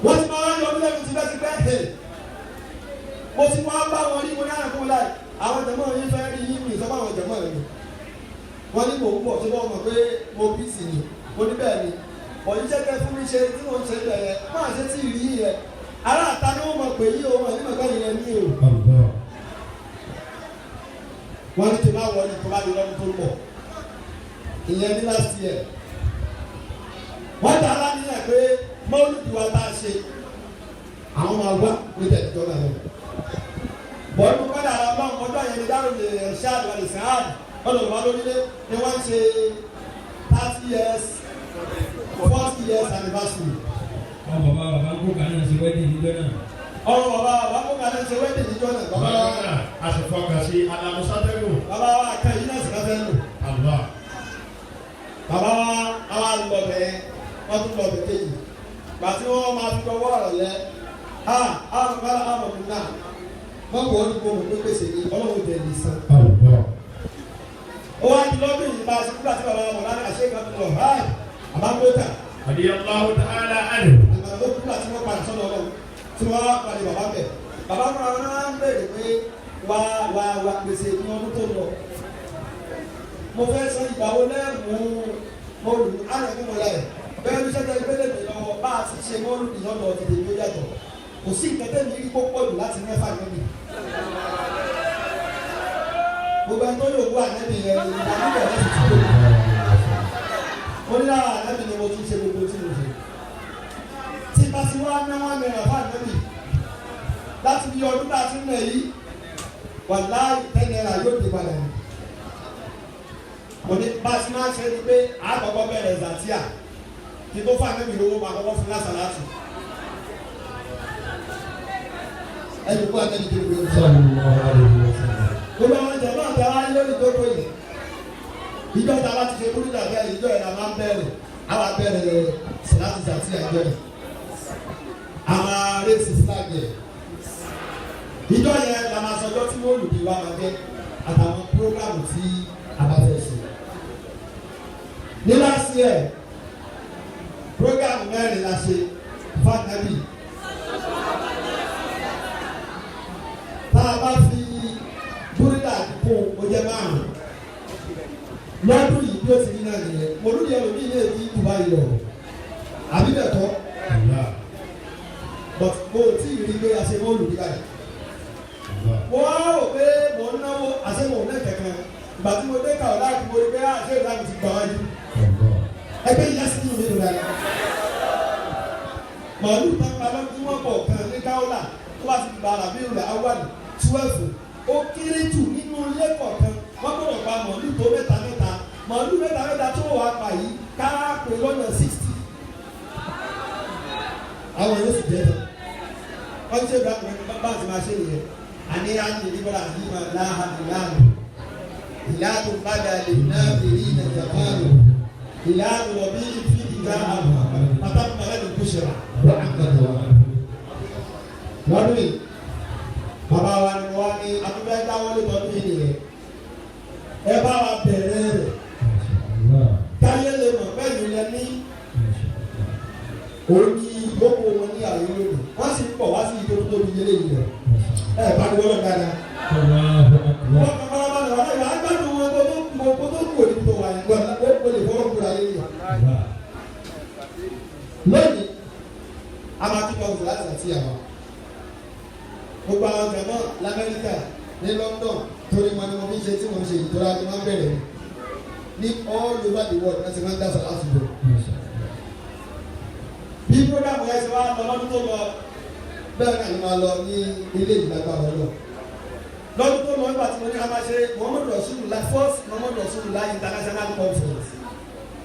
Wọ́n ti máa ń yọ ọdún lẹ́nu tipẹ́tipẹ́. Mo ti wá bá wọn rí mo ní àrùn láì. Àwọn jẹ̀mọ́ yín fẹ́ rí yín mi ìsọ́fà àwọn jẹ̀mọ́ mi. Wọ́n ní mò ń bọ̀ tí wọ́n mọ̀ pé mo bí sì ni. Mo ní bẹ́ẹ̀ ni. Òyìnṣẹ́ tẹ fún mi ṣe tí mo ń ṣe bẹ̀rẹ̀ máa ṣe tí ì rí yẹn. Ará àta ni wọ́n mọ̀ pé yí o, wọ́n ní mọ̀ pé yẹn ní o. Allah. Wọ́n ní kí n má wọlé tó bá di lọ́dún tó ń bọ̀. Ìyẹn ní last year. Wọ́n dá aláníyàn pé mọ́lúdì wa tá a ṣe àwọn máa wá níbẹ̀ ìjọba náà. Bọ́ọ̀lù kọ́dà ara ọlọ́run ọjọ́ yẹn ni dárò lè ṣáàdù wà lè sáàdù. Ọ̀dọ̀ bàbá lónílé ni wọ́n ń ṣe 30 years, 40 years anniversary. Àwọn bàbá bàbá kó kàn náà ṣe wedding níjọ́ náà. Ọ̀rọ̀ bàbá bàbá kó kàn náà ṣe wedding níjọ́ náà. Bàbá a sì fọkàn sí alamusatẹ́gùn. Bàbá wa kan yìí náà sì ká fẹ́ lò. Allah. Bàbá wa àwa lọ bẹ̀ wọ́n tún lọ bẹ̀ kéjì. Gbàtí wọ́n máa fi gbọ́wọ́ ọ̀rọ̀ lẹ ha àwọn bàbá àwọn ọmọ náà wọ́n wọ́n ní gbogbo pé pèsè ní ọlọ́run tẹ̀ ní san. Ó wá di lọ́dún yìí bá a ṣe kúrò àti bàbá wọn láti àṣẹ kan tó lọ báyìí àbámọ́tà. Radiyallahu ta'ala anhu. Àgbàdo tó kúrò àti wọ́n padà sọ́dọ̀ ọlọ́run tí wọ́n wá padà bàbá bẹ̀. Bàbá fúnra wọn náà ń béèrè pé wá wá wá gbèsè ní ọdún tó lọ. Mo fẹ́ sọ ìgbà wo lẹ́ẹ̀mú mo lù ánàkú mo láyè. Bẹ́ẹ̀ ní sẹ́jọ́ ìgbélé mi lọ́wọ́ bá a ti ṣe mọ́lù ní lọ́dọ̀ ti tèmi ó yàtọ̀. Kò sí nǹkan tẹ́mi rí kó pọ̀ jù láti mẹ́fà lónìí. Gbogbo ẹni tó yóò wú ànẹ́bí yẹn ní ìgbà níbẹ̀ láti tí kò ní. Mo ní lára ànẹ́bí ni mo ti ṣe gbogbo tí mo ṣe. Tí bá ti wá ná wọn náírà fún ànẹ́bí láti bí ọdún tá a ti ń nà yìí, wàláhì 10 naira yóò dé padà ní. Mo ní bá a ti máa ṣe ni pé àkọ́kọ́ bẹ̀rẹ̀ zatia kí tó fún ànẹ́bí lówó máa kọ́kọ́ fún lásàlátù. Ẹni kú ànẹ́bí tó gbé ọjọ́. Gbogbo àwọn jẹ̀mọ́ àti àwọn lórí ìjókòó yìí. Ìjọ ta bá ti ṣe kúrú dàbí ẹ̀ ìjọ yẹn la máa ń bẹ̀rẹ̀. Àwa bẹ̀rẹ̀ sàlátì sàtì àjọ yẹn. Àwọn rẹ́sì fúlàgì yẹn. Ìjọ yẹn la máa sọjọ́ tí wọ́n lùdí wa máa jẹ́ àtàwọn prógrámù tí a bá fẹ́ ṣe. Ní last year, prógrámù mẹ́rin la ṣe fàkàbí. Tá a bá fi búrídà kún ó jẹ́ márùn-ún. Lọ́dún yìí bí ó ti rí náà nìyẹn, mo lóye ẹlòmíì lè di Dubai lọ. Àbí bẹ̀ tọ́? But mo ò tí ì rí pé a ṣe mọ́ olùdí báyìí. Mo wá rò pé mo ń náwó àṣẹ mo ò ní kankan. Ìgbà tí mo dé kàwé láti mo rí pé àṣẹ ìlànà ti gbà wájú. Ẹgbẹ́ ìyá sí inú mi dùn dáadáa. Màálù tán pa lọ́dún wọn pọ̀ kan ní Káwọ́là tó bá ti gba àràbí ìrùlẹ̀ awọ́dì 12. Ó kéré jù nínú ilé kọ̀ọ̀kan wọ́n gbọ́dọ̀ pa màálù tó mẹ́ta mẹ́ta. Màálù mẹ́ta mẹ́ta tó wà pa yìí ká pè lọ́nà 60. Àwọn yóò sì jẹ́ tán. Wọ́n ti ṣe ìgbà kan bá ti máa ṣe nìyẹn. Àní àní ìdíbọ̀lá àní ìmọ̀ láhà ìlànà. Ìlànà bàdà lè ná ìrí ìnàjàmáàlù. Ìlànà rọ̀bí ìfi ìjà àmà pàtàkì màlẹ́ ní kùsùrà. Lọ́dún yìí, bàbá wa ni wọ́n ní akúbẹ́ dáwọ́lé tọdún yìí nìyẹn. Ẹ bá wa bẹ̀rẹ̀ rẹ̀. Táyé lè mọ̀ bẹ́ẹ̀ ni lẹ ní. Òun ní ìgbókò wọn ní àyè lónìí. Wọ́n sì ń bọ̀ wá sí ìjọ tó tóbi yẹlé yìí rẹ̀. Ẹ bá ní wọ́n lọ dáadáa. Wọ́n kàn fara balẹ̀ wọ́n lè gbádùn wọn kó tó kú kó tó kú òní tó wà yẹn. Wọ́n lè fọwọ́ kúra lé yẹn. Lónìí, a máa tún kọ́ láti àti àwọn. Gbogbo àwọn jẹ̀mọ́ l'Amẹ́ríkà ní London torí wọn ni mo fi ń ṣe tí mo ń ṣe ìtura ni wọ́n bẹ̀rẹ̀ ní all over the world láti máa ń dá sàlásù bọ̀. Bí programu yẹn ṣe wá lọ lọ́dún tó lọ bẹ́ẹ̀ náà ni máa lọ ní ilé ìlágbára lọ. Lọ́dún tó lọ nígbà tí mo ní a máa ṣe Muhammadu Rasulullah first Muhammadu Rasulullah International Conference.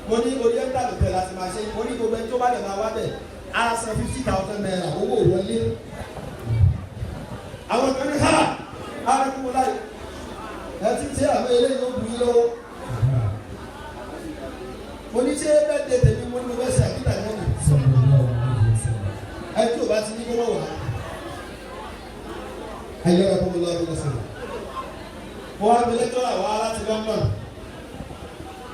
Mo ní Oriental Hotel láti máa ṣe, mo ní gbogbo ẹni tó bá dẹ̀ máa wá bẹ̀ á san 50,000 naira owó wọlé. Àwọn kan ní ha arákùnrin láì ẹ ti ṣe àwọn eléyìí ó bu yín lọ́wọ́. Mo ní ṣé bẹ́ẹ̀ dé tèmi mo ní mo fẹ́ ṣe àkíta ìwọ́n mi. Ẹ tí o bá ti ní kó wọ́n wá. Ayé ọ̀rọ̀ kó mo lọ ọdún lọ́sọ̀rọ̀. Mo wá gbé lẹ́tọ́rà wá láti London.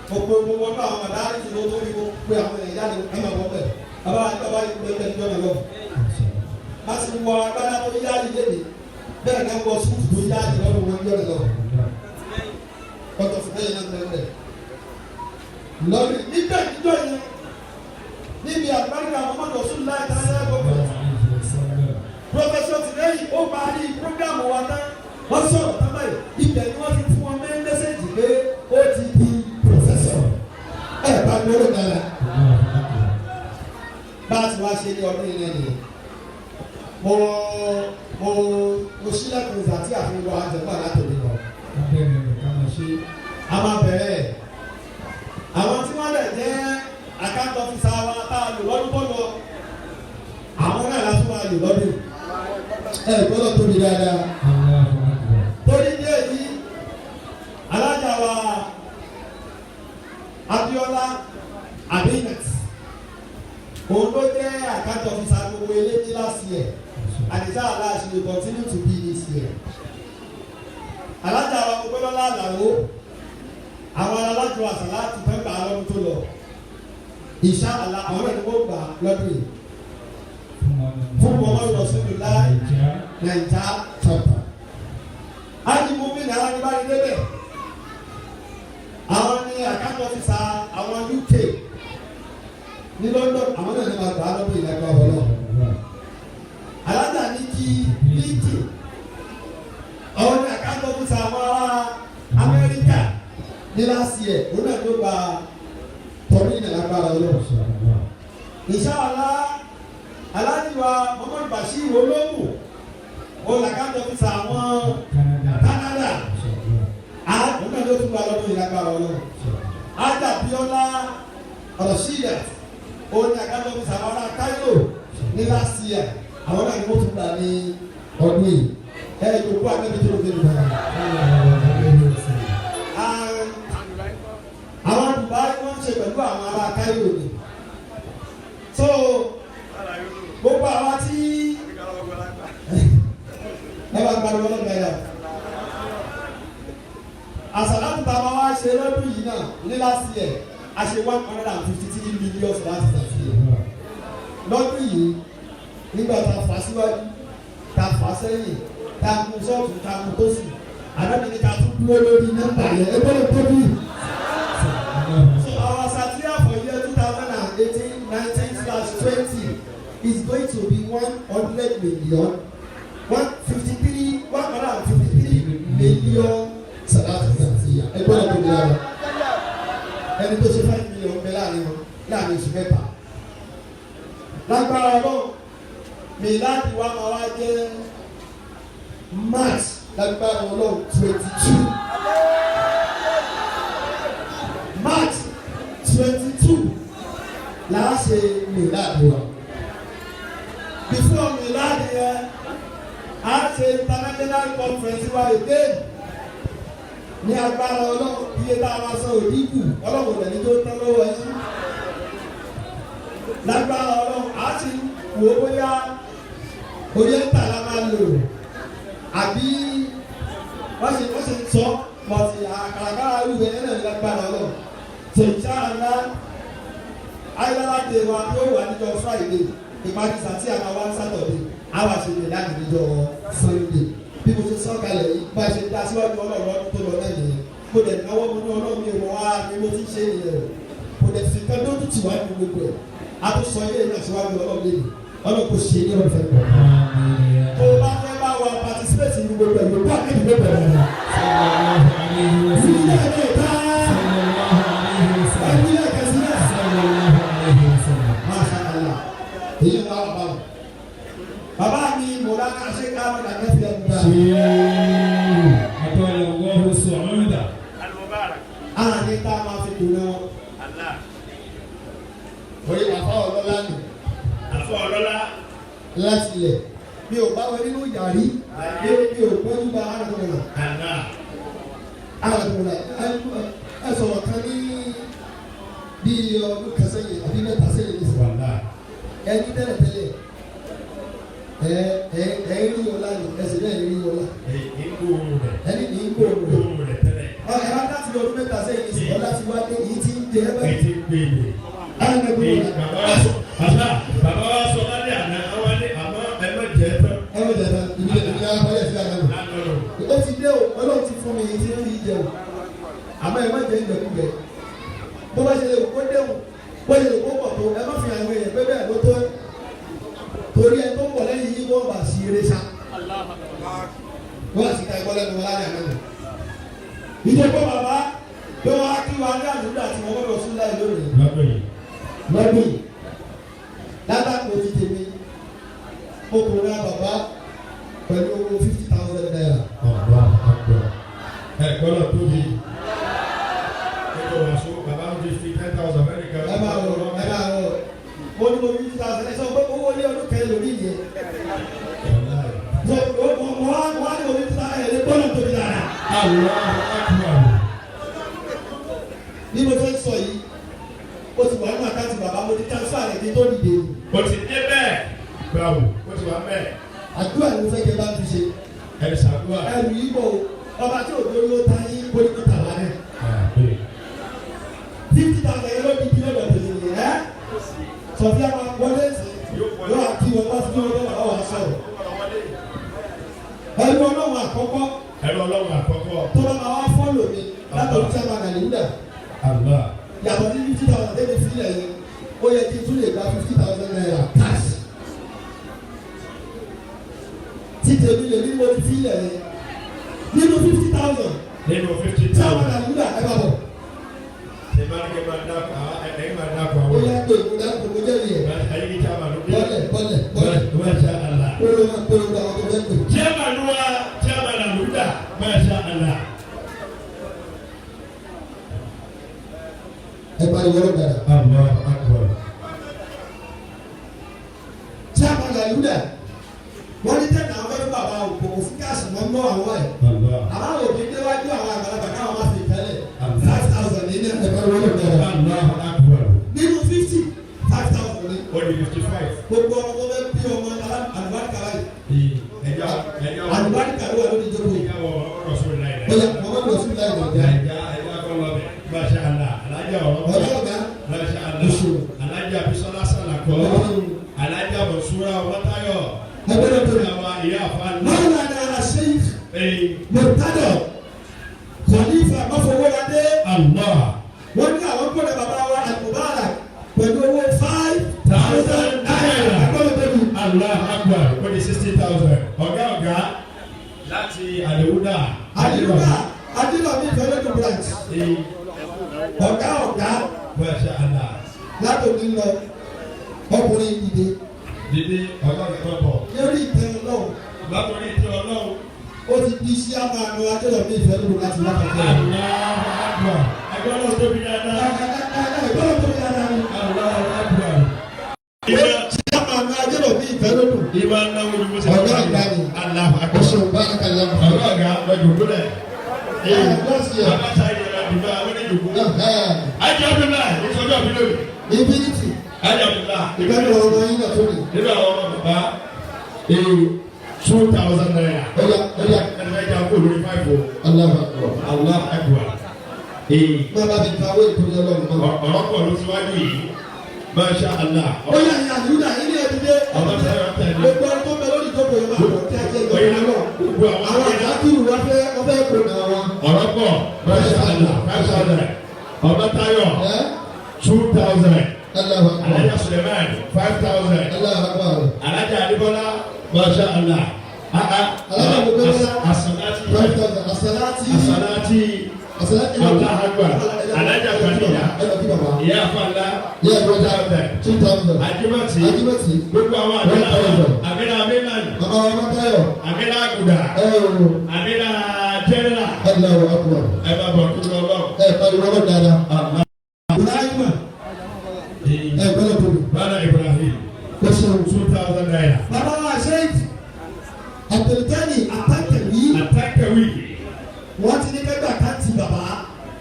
Mo pe gbogbo ọdún àwọn màdáàrí tí mo tó rí mo pe àwọn èèyàn jáde ẹ máa bọ́ bẹ́ẹ̀. Bàbá àti bàbá yìí gbé ẹni jọ́nà lọ. Má sì wọ agbádá tó yáàyè léde. Bẹ́ẹ̀ náà wọ súùtù tó yáàyè lọ́dún wọn jọ́nà lọ. Ọ̀tọ̀ fún ẹ̀yìn náà bẹ́ẹ̀ lọ́dún níbẹ̀ níjọ́ yẹn níbi àgbáríkà Muhammadu Rasulullah International Conference. Professor Tìlẹ́yìn ó parí programu wa tán wọ́n sọ̀rọ̀ tán báyìí ibẹ̀ ni wọ́n fi fún wọn ní mẹ́sẹ̀gì pé ó ti di professor. Ẹ bá gbọ́dọ̀ dára. Bá a ti wá ṣe ní ọdún yìí náà nìyẹn. Mo mo mo ṣílẹ̀kùn ìgbà tí àfihàn àjẹmọ́ àlátòmí lọ. Abẹ́rẹ́ rẹ̀ ká máa ṣe. A máa bẹ̀rẹ̀. Àwọn tí wọ́n lè jẹ́ account officer wa tá a lò lọ́dún tó lọ, àwọn náà la tún máa lò lọ́dún. Ẹ gbọ́dọ̀ tóbi dáadáa. Torí ní èyí, alájà wa Abiola Abinat, òun ló jẹ́ account officer gbogbo ilé ní last year, and inshallah she will continue to be this year. Alájà wa Ọpẹ́lọ́lá Àlàó, àwọn alájọ àsàlátù fẹ́ gbà á lọ́dún tó lọ, inshallah àwọn náà ni wọ́n gbà lọ́dún yìí fún Muhammadu Rasulullah Naija chapter. Ájì mú mi náà ní báyìí débẹ̀, àwọn ní account officer àwọn UK ní London, àwọn náà ní ma gbà á lọ́dún yìí lágbára Ọlọ́run. Alájà ní kí bíìtì, àwọn ní account officer àwọn ará Amẹ́ríkà ní last year, òun náà ló gba tọ́lú ní lágbára Ọlọ́run. Inshallah, aláàjì wa Muhammad Bashir olóògùn, òun account officer àwọn Canada, òun náà ló tún gba lọ́dún yìí lágbára Ọlọ́run. Ájà Bíọ́lá Rasheedat, òun ní account officer àwọn ará Cairo ní last year, àwọn náà ni wọ́n tún gbà ní ọdún yìí. Ẹ yòókù àgbẹ̀bí tó ló dé nígbà yẹn. Àwọn Dubai wọ́n ń ṣe pẹ̀lú àwọn ará Cairo ni. So gbogbo àwa tí ẹ bá gbàdúrà ọlọ́gbà yà, àsàlátù tá a máa wá ṣe lọ́dún yìí náà, ní last year a ṣe 153 million láti ṣàfihàn. Lọ́dún yìí, nígbà tá a fà síwájú, tá a fà sẹ́yìn, tá a kún sọ́ọ̀tún, tá a kún tó sì, àdáni ní ká tún dúró lórí nọ́mbà yẹn. Ẹ gbọ́dọ̀ tóbi. So our satire for year 2018-19/20 is going to be 100 million 153 153 million salatu fatiha. Ẹ gbọ́dọ̀ tóbi lára. Ẹni tó ṣe 5 million bẹ láàrin wọn láàrin oṣù 3. Lágbára Ọlọ́run, miladi wa máa wá jẹ́ March, lágbára Ọlọ́run, 22, March 22 là á ṣe miladi wa. Before miladi yẹn, a ṣe international conference wa again ní agbára Ọlọ́run. Iye tá a máa sọ òdìkù, Ọlọ́run ò ní tó tán lọ́wọ́ yín lágbára Ọlọ́run. A ti wò ó bóyá oriental la máa lò àbí wọ́n ṣe sọ bọ̀tì àkàràkàrà irú ẹ̀ náà lágbára Ọlọ́run. So inshallah, ayélujára day wa yóò wà níjọ́ Friday, ìparí sàtí àwọn wa Saturday, àwa ṣe lè láti níjọ́ Sunday. Bí mo ṣe sọ kalẹ̀ yìí, bá a ṣe dá síwájú Ọlọ́run lọ́dún tó lọ náà nìyẹn. Mo dẹ̀ náwó, mo ní Ọlọ́run mi ò wá ni mo ti ṣe nìyẹn o. Mo dẹ̀ fi kan lójú tì wá nínú gbogbo ẹ̀. A tún sọ ilé náà síwájú Ọlọ́run lẹ́nu. Ọlọ́run kò ṣe ní ọ̀fẹ́ gbọ̀. Tó o bá fẹ́ bá wa participate nínú gbogbo ẹ̀, yóò bá kéde gbogbo ẹ̀ lọ. Sílẹ̀ lè ká ẹbí lẹ́ẹ̀kan sílẹ̀. Masha Allah. Èyí ń wá wà báwọn. Bàbá mi Mọ̀lánà ṣé káwọn àgbẹ̀fẹ̀ ẹ̀ ń bá. Àtọ́lẹ̀ wọ́n sọ̀rọ̀. Àní tá a máa fi dùn náà. Oye, àfa ọlọ́lá nì. Àfọ ọlọ́lá. Láti ilẹ̀. Mi ò bá wọn nínú yàrí. Mi ò gbọ́dọ̀ bá àrùn náà. Àrùn náà. Ẹ sọ̀rọ̀ kan ní bí ọdún kan sẹ́yìn àbí 3 sẹ́yìn ní sọ̀rọ̀. Ẹni tẹ́lẹ̀tẹ́lẹ̀ ẹ ẹ ẹ rí ọlá ni, ẹ sì náà rí ọlá. Ẹni ní í gbòòrò rẹ̀. Ẹ wá láti ọdún 3 sẹ́yìn ní sọ̀rọ̀ láti wá dé èyí tí ń jẹ ẹ báyìí. Bàbá bàbá wa sọ lálẹ́ àná, àwọn ní àmọ́ ẹ má jẹ tán. Ẹ má jẹ tán, ìbílẹ̀ ìbílẹ̀ apáyé sí àná. Ó ti dé o, Ọlọ́run ti fún mi èyí tí ń rí jẹ o. Àmọ́ ẹ má jẹ ìjẹkújẹ. Bó bá ṣe lè kó déhùn, bó ṣe lè kó pọ̀ tó, ẹ má fi àwọn èèyàn pé bẹ́ẹ̀ ló tó. Torí ẹ tó ń bọ̀ lẹ́yìn yìí, wọ́n bá sí eré sá. Wọ́n á sì ka ẹ̀kọ́ lẹ́nu wọn lálẹ́ àná nù. Ìjọba bàbá bí wọ́n á kí wa ní àdúrà tí wọ́n gbọ́dọ̀ sún láì lónìí. Lọ́dún yìí látàkùn ti tèmi, ọkùnrin bàbá pẹ̀lú owó ₦50,000. Ẹ gbọ́dọ̀ tóbi. ní mo fi 50,000 ẹ̀ sọ pé owó ilé ọdún kẹrin lórí ìyẹn. So mo wá ní mo fi 50,000 ẹ̀ lé gbọ́dọ̀ tóbi dára. Allahu Akbar. Bí mo fẹ́ sọ yìí, ó ti wà nínú àkáǹtì bàbá, mo ti transfer rẹ̀ kí n tó dìde. O ti dé bẹ́ẹ̀. Báwo o ti wà bẹ́ẹ̀. Àdúrà ni mo fẹ́ kí ẹ bá ń fi ṣe. Ẹ ṣàdúrà. Ẹrù yìí bọ̀ o, ọba tí ò lórí ó ta yín kó ní kó tà wá náà. 50,000 yẹn ló di bí lọ́dọ̀ tèmi nìyẹn ẹ́. Sọ̀fíà máa wọlé sí yóò àti wọn bá sí wọn lọ́wọ́ àwọn sọ̀rọ̀. Ẹrù ọlọ́run àkọ́kọ́. Ẹrù ọlọ́run àkọ́kọ́. Tó bá máa wá fọ́lò mi látọ̀dún tí a máa nàlẹ́ wúdà. Allah. Yàtọ̀ sí 50,000 tẹ́lẹ̀ sílẹ̀ yẹn, ó yẹ kí n tún lè gba 50,000 naira cash. Tí tèmi lè ní mo ti sílẹ̀ yẹn nínú 50,000. Nínú 50,000. Tí a máa nàlẹ́ wúdà ẹ bá bọ̀. Ṣé máa ní kí n máa dákọ̀ àwọn ẹ̀yìn máa dákọ̀ àwọn. Ó yá pé mo dákọ̀ mo jẹ́rìí ẹ̀. Ayé kí chairman ló dé. Bọ́lẹ̀ bọ́lẹ̀ bọ́lẹ̀. Masha Allah. Kóró máa kóró gba àwọn tó fẹ́ pè. Chairman wa chairman Aluda. Masha Allah. Ẹ pariwo ọ̀rọ̀ dada. Allahu Akbar. Chairman Aluda wọ́n ní tẹ́lẹ̀ àwọn fẹ́ẹ́ bàbá òkò fún káàsì mọ́ mọ́ àwọn ẹ̀. Àbáwò òkè déwájú àwọn àgbàlagbà káwọn má fi tẹ́lẹ̀. 5,000 ní ẹ pariwo ọ̀rọ̀ dada. Allahu Akbar. Nínú 50, 5,000 ní. Ó di 55. Gbogbo ọmọ tó fẹ́ bí ọmọ àlùbáríkà báyìí. Ẹja ẹja Àlùbáríkà ló wà lórí ìjókòó. Ẹja wọ ọ̀rọ̀ sórí láì láì. Ó yá Muhammadu Rasulullah nàìjíríà. Ẹja ẹja kọ́ lọ bẹ̀. Masha Allah. Alájà ọ̀rọ̀ Ọ̀gá ọ̀gá. Masha Allah. Alájà Bisola Salako. Alájà Mọ̀súra Ọmọ́táyọ̀. Ẹgbẹ́ náà tóbi. Àwọn ìyá àfa ńlá. Mawlana Sheikh Murtado Khalifa Mafowolade. Allah. Wọ́n ní àwọn gbọ́dọ̀ bàbá wa Al-Mubarak pẹ̀lú owó 5,000 naira. Ẹgbẹ́ náà tóbi. Allah Akbar. Ó di 60,000. Ọ̀gá ọ̀gá láti Àlèwúdà. Àlèwúdà Adélọ́mí Ìfẹ́lẹ́dùn branch. Ọ̀gá ọ̀gá. Masha Allah. Látòkè lọ ọkùnrin dìde. Dìde ọ̀gá ọ̀gá bọ̀. Lórí ìtẹ́ Ọlọ́run. Látòrí ìtẹ́ Ọlọ́run. Ó ti di iṣẹ́ àmàlù Adélọ́mí Ìfẹ́lẹ́dùn láti wákàtí. Allahu Akbar. Ẹgbẹ́ náà tóbi dáadáa. Ẹgbẹ́ náà tóbi dáadáa. Allahu Akbar. Iṣẹ́ àmàlù Adélọ́mí Ìfẹ́lẹ́dùn. Ìmọ̀ náwó ni mo ṣe. Ọ̀gá ọ̀gá ni. Allahu Akbar. Oṣù bárakàlá. Ọ̀gá ọ̀gá lọ́jọ́ gbọ́dọ̀. Abáṣá ìjọba dùgbà àwọn onídùúgbò. Ajé Abdullahi, ìsọjọ́ mi lónìí. Infinity. Ajé Abdullahi. Ìgbẹ́ni ọmọ yín náà tó ní. Nínú àwọn ọmọ bàbá, 2,000 naira. Ọya ọya. Ẹni fẹ́ jà kó lórí five o. Allahu Akbar. Allahu Akbar. Má bá mi ta owó ìtòrí Ọlọ́run mọ́. Ọ̀rọ̀ pọ̀ ló síwájú yìí. Masha Allah. Ó yà yà Yúdà ilé ẹ̀ dìde. Ọmọ sẹ́yìn tẹ̀lé. Gbogbo ọdún tó bẹ lórí ìjókòó yẹn máa bọ̀ kí á jẹ́ ìjọba náà. Gbogbo àwọn Àwọn àdákìrù wọ́n fẹ́ wọ́n fẹ́ kó nà wọn. Ọ̀rọ̀ pọ̀. Masha Allah. 5,000. Ọmọ Táyọ̀. 2,000. Allahu Akbar. Alájà Suleiman 5,000. Allahu Akbar. Alájà Adébọ́lá. Masha Allah. Alájà Adébọ́lá. Asalati. 5,000. Asalati. Asalati. Asalati. Allahu Akbar. Alájà Khadija. Ìyá Afala. Ìyá Afala. 2,000. Ajibati. Ajibati. Gbogbo àwọn àbílà àbílà Amílan. Bàbá wa Mọ́táyọ̀. Àbílà Àgùdà. Àbílà Jẹ́nẹ́rà. Allahu Akbar. Ẹ bá bọ̀ kúrò lọ́wọ́. Ẹ pariwo lọ́wọ́ dáadáa. Ibrahima. Ẹ gbọ́dọ̀ tóbi. Bala Ibrahim. Ó ṣeun. 2,000 naira. Bàbá wa Sheikh Abdulgani Atakẹ̀wí. Atakẹ̀wí. Wọ́n ti ní kẹ́gbẹ́ àkáǹtì bàbá.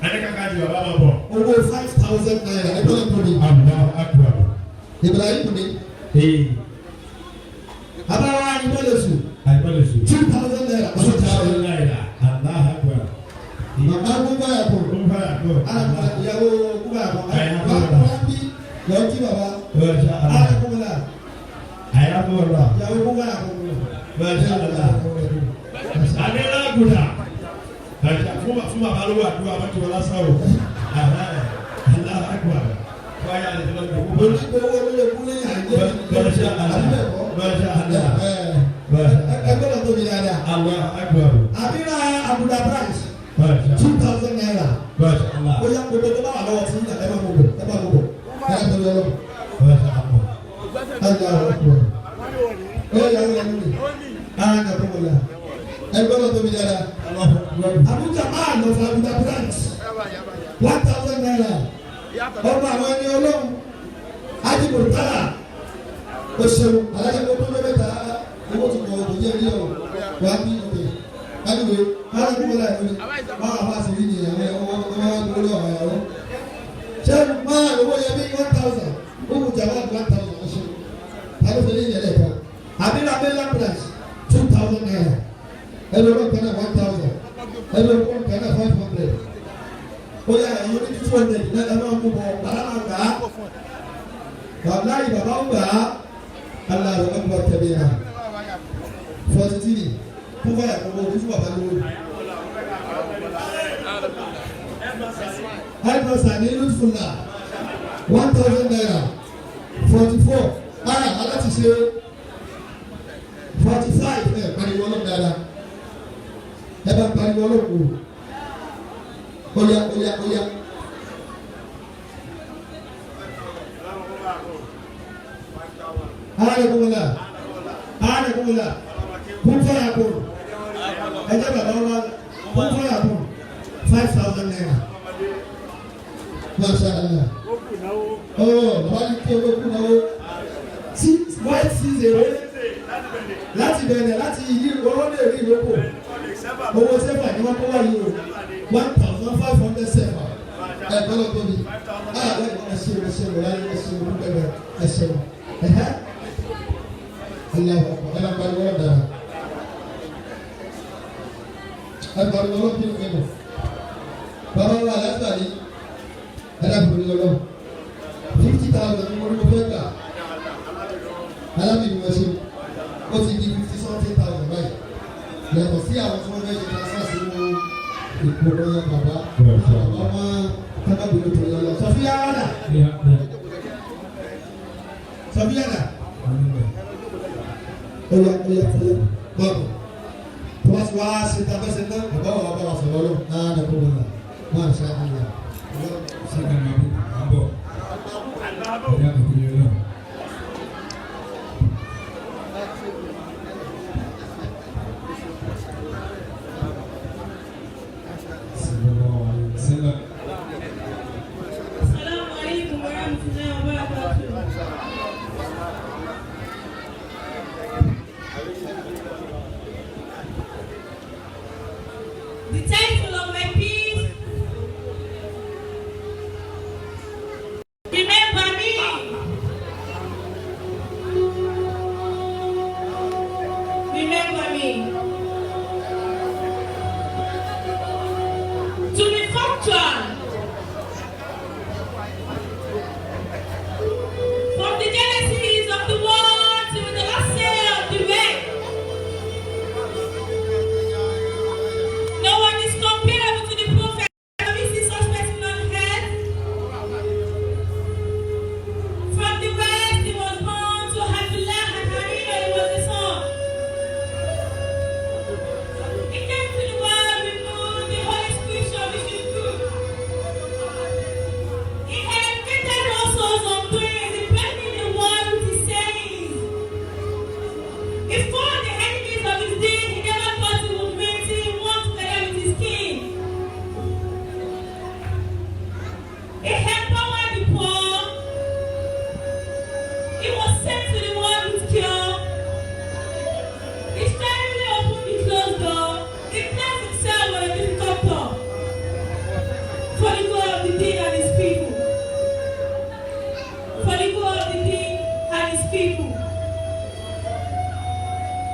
Ẹni kankan ti bàbá máa bọ̀. Owó 5,000 naira ẹ gbọ́dọ̀ tóbi. Allahu Akbar. Ibrahim ni. Bàbá wa Ayinbọ́lẹ̀sù. Ayinbọ́lẹ̀sù. 2,000 naira. 2,000 naira. Allahu Akbar. Bàbá gbogbo àyàpọ̀. Gbogbo àyàpọ̀. Alàkùnrin ìyàwó gbogbo àyàpọ̀. Wọ́n bí lọ́ọ́ kí bàbá. Alàkùnrin Ayinbọ́lá. Ìyàwó gbogbo àyàpọ̀. Masha Allah. Adéla Guda. Fún bàbá ló wà dúró àwọn tí wọ́n lásán o. Allahu Akbar. Fún ayé àlejò lọ́jọ́ gbogbo. Onígbowó ló lè kú lẹ́yìn àìjẹ́. Masha Allah. Masha Allah. Ẹgbẹ́ náà tóbi dáadáa. Allahu Akbar. Àbíra Abuja branch. Masha 2,000 naira. Masha Allah. Ó yá gbogbo tó bá wà lọ́wọ́ tí yín náà ẹ máa gbogbo ẹ máa gbogbo. Ẹ máa gbogbo lọ́wọ́. Masha Allah. Allahu Akbar. Ó yà wọ́n lẹ́nu mi. Ara ń gàdúrà wọlé. Ẹgbẹ́ náà tóbi dáadáa. Abuja máa lọ fún Abuja branch. 1,000 naira. Ọba àwọn ẹni ọlọ́run. Ajibu Tala. O ṣeun, alájà kó tó mẹ́ta owó ti kọ̀ ọ̀dọ̀ yẹ́ rí ọ̀ wá bí òkè. Anyway, báwo ni wọ́n láì lórí? Báwo àbá sì rí nìyẹn àwọn ọmọ ọmọ ọmọ lọ́wọ́ àwọn ìyàwó? Ṣé máa owó yẹ bí 1,000? Owó jàmbá 1,000 ọ̀ṣun. Ta ló fi ní ìyẹn lẹ́ẹ̀kan? Abila Abila price 2,000 naira. Ẹlòmíràn kan náà 1,000. Ẹlòmíràn kan náà 500. Ó yà ẹ̀yin ní 200 náà ẹ máa mú bọ̀ bàbá máa gbà á. Bàbá yìí bàbá ń gbà á. Allahu akbar kabira. 43. Kún fún àyàkọ́ ojú fún bàbá lówó. Haidrasa ní Lutfula 1,000 naira. 44. Ara aláti ṣe 45 ẹ̀ pariwo ọlọ́run dáadáa. Ẹ bá pariwo ọlọ́run o. Oya oya oya. Ara kò wọlé. Ara kò wọlé. Kún fún àyàkọ́. Ẹ jẹ́ bàbá wa kún fún àyàkọ́ 5,000 naira. Masha Allah. Oh, bàbá ní kí owó kú náwó. Six white six èrè láti bẹ̀rẹ̀ láti yí owó lè rí ìlókò. Owó sẹ́fà ni wọ́n kó wáyé o. 1,500 sẹ́fà. Ẹ gbọ́dọ̀ tóbi. Ah, ẹ ẹ ṣe ẹ ṣe wọ́n láyé ẹ ṣe wọ́n bẹ̀rẹ̀ ẹ ṣe wọ́n. Ẹ̀hẹ́. Allahu Akbar. Ẹ bá pariwo ọ̀rọ̀ dára. Ẹ pariwo ọlọ́run kí ló fẹ́ bọ̀. Bàbá wa aláṣà yìí ẹ dàbí orí ọlọ́run. 50,000 ni mo ní mo fẹ́ gbà. Alábìrin wọn ṣe ó ti di fifty something thousand báyìí. Yàtọ̀ sí àwọn tí wọ́n fẹ́ ṣe transfer sínú ìpòrò bàbá. Bàbá wọn tábàbìrin tó yọ lọ. Sọfíà wàdà. Sọfíà dà. Oya oya oya bọ́ọ̀bù. Tó bá ti wá ṣe ta bẹ́sẹ̀ náà, bàbá wa bá wa sọ̀rọ̀ lọ. Náà ní kó wọn lọ. Máa ṣe àlọ́. Ṣé ká máa bọ̀? Ẹ̀yà kò tó yẹ lọ. Sallallahu alaihi wasallam. Assalamu alaikum warahmatullahi wabarakatuh. The title of my piece, Remember Me. Remember Me. To be factual, from the genesis of the world to the last day of the way, no one is comparable to the prophet. Have you seen such person on earth? From the west, he was born to Abdullah and Harira, he was the son. He came to the world with the Holy Scripture, which is true. He educated all souls on prayers, he brightened the world with his sayings. He fought the enemies of his day, he never thought he would win till he won together with his king. He empowered the poor. He was sent to the world with cure. He silently opened the closed door. He placed himself on a difficult path for the good of the king and his people. For the good of the king and his people.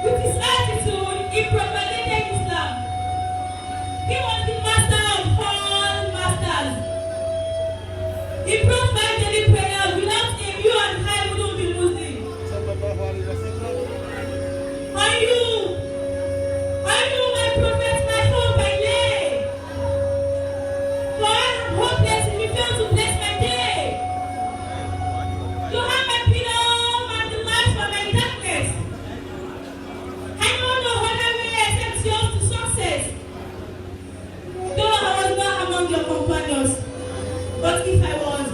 With his attitude, he propagated Islam. He was the master of all masters. He brought five daily prayers. Without him, you and I wouldn't be Muslim. Are you my prophet, my hope, I lay? For I am hopeless if you fail to bless my day. You are my pillow and the light for my darkness. I know no other way except yours to success. Though I was not among your companions, but if I was,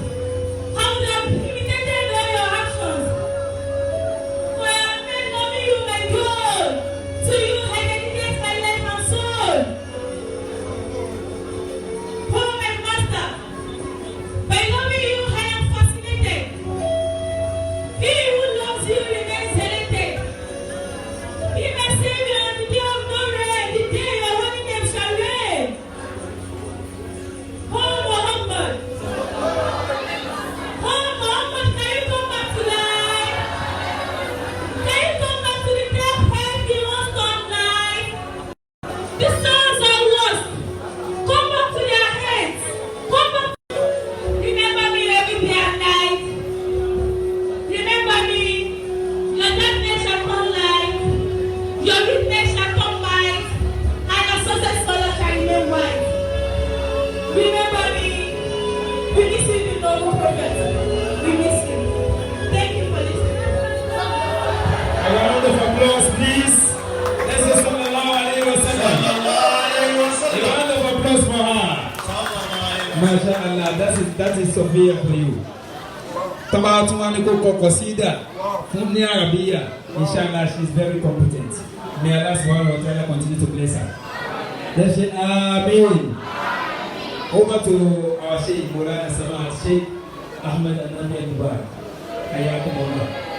applause, please. Let's say sallallahu alayhi wa sallam. A round of applause for her. Masha Allah, that is Sophia for you. Tọ́ba tún wá ní kó kọ kọ̀sídà fún ní Arabiya. Inshallah, she is very competent. May Allah subhanahu wa ta'ala continue to bless her. Let's say Amen. Over to our Sheikh Maulana Samad, Sheikh Ahmed Anami Al-Mubarak. Hayyakum Allah.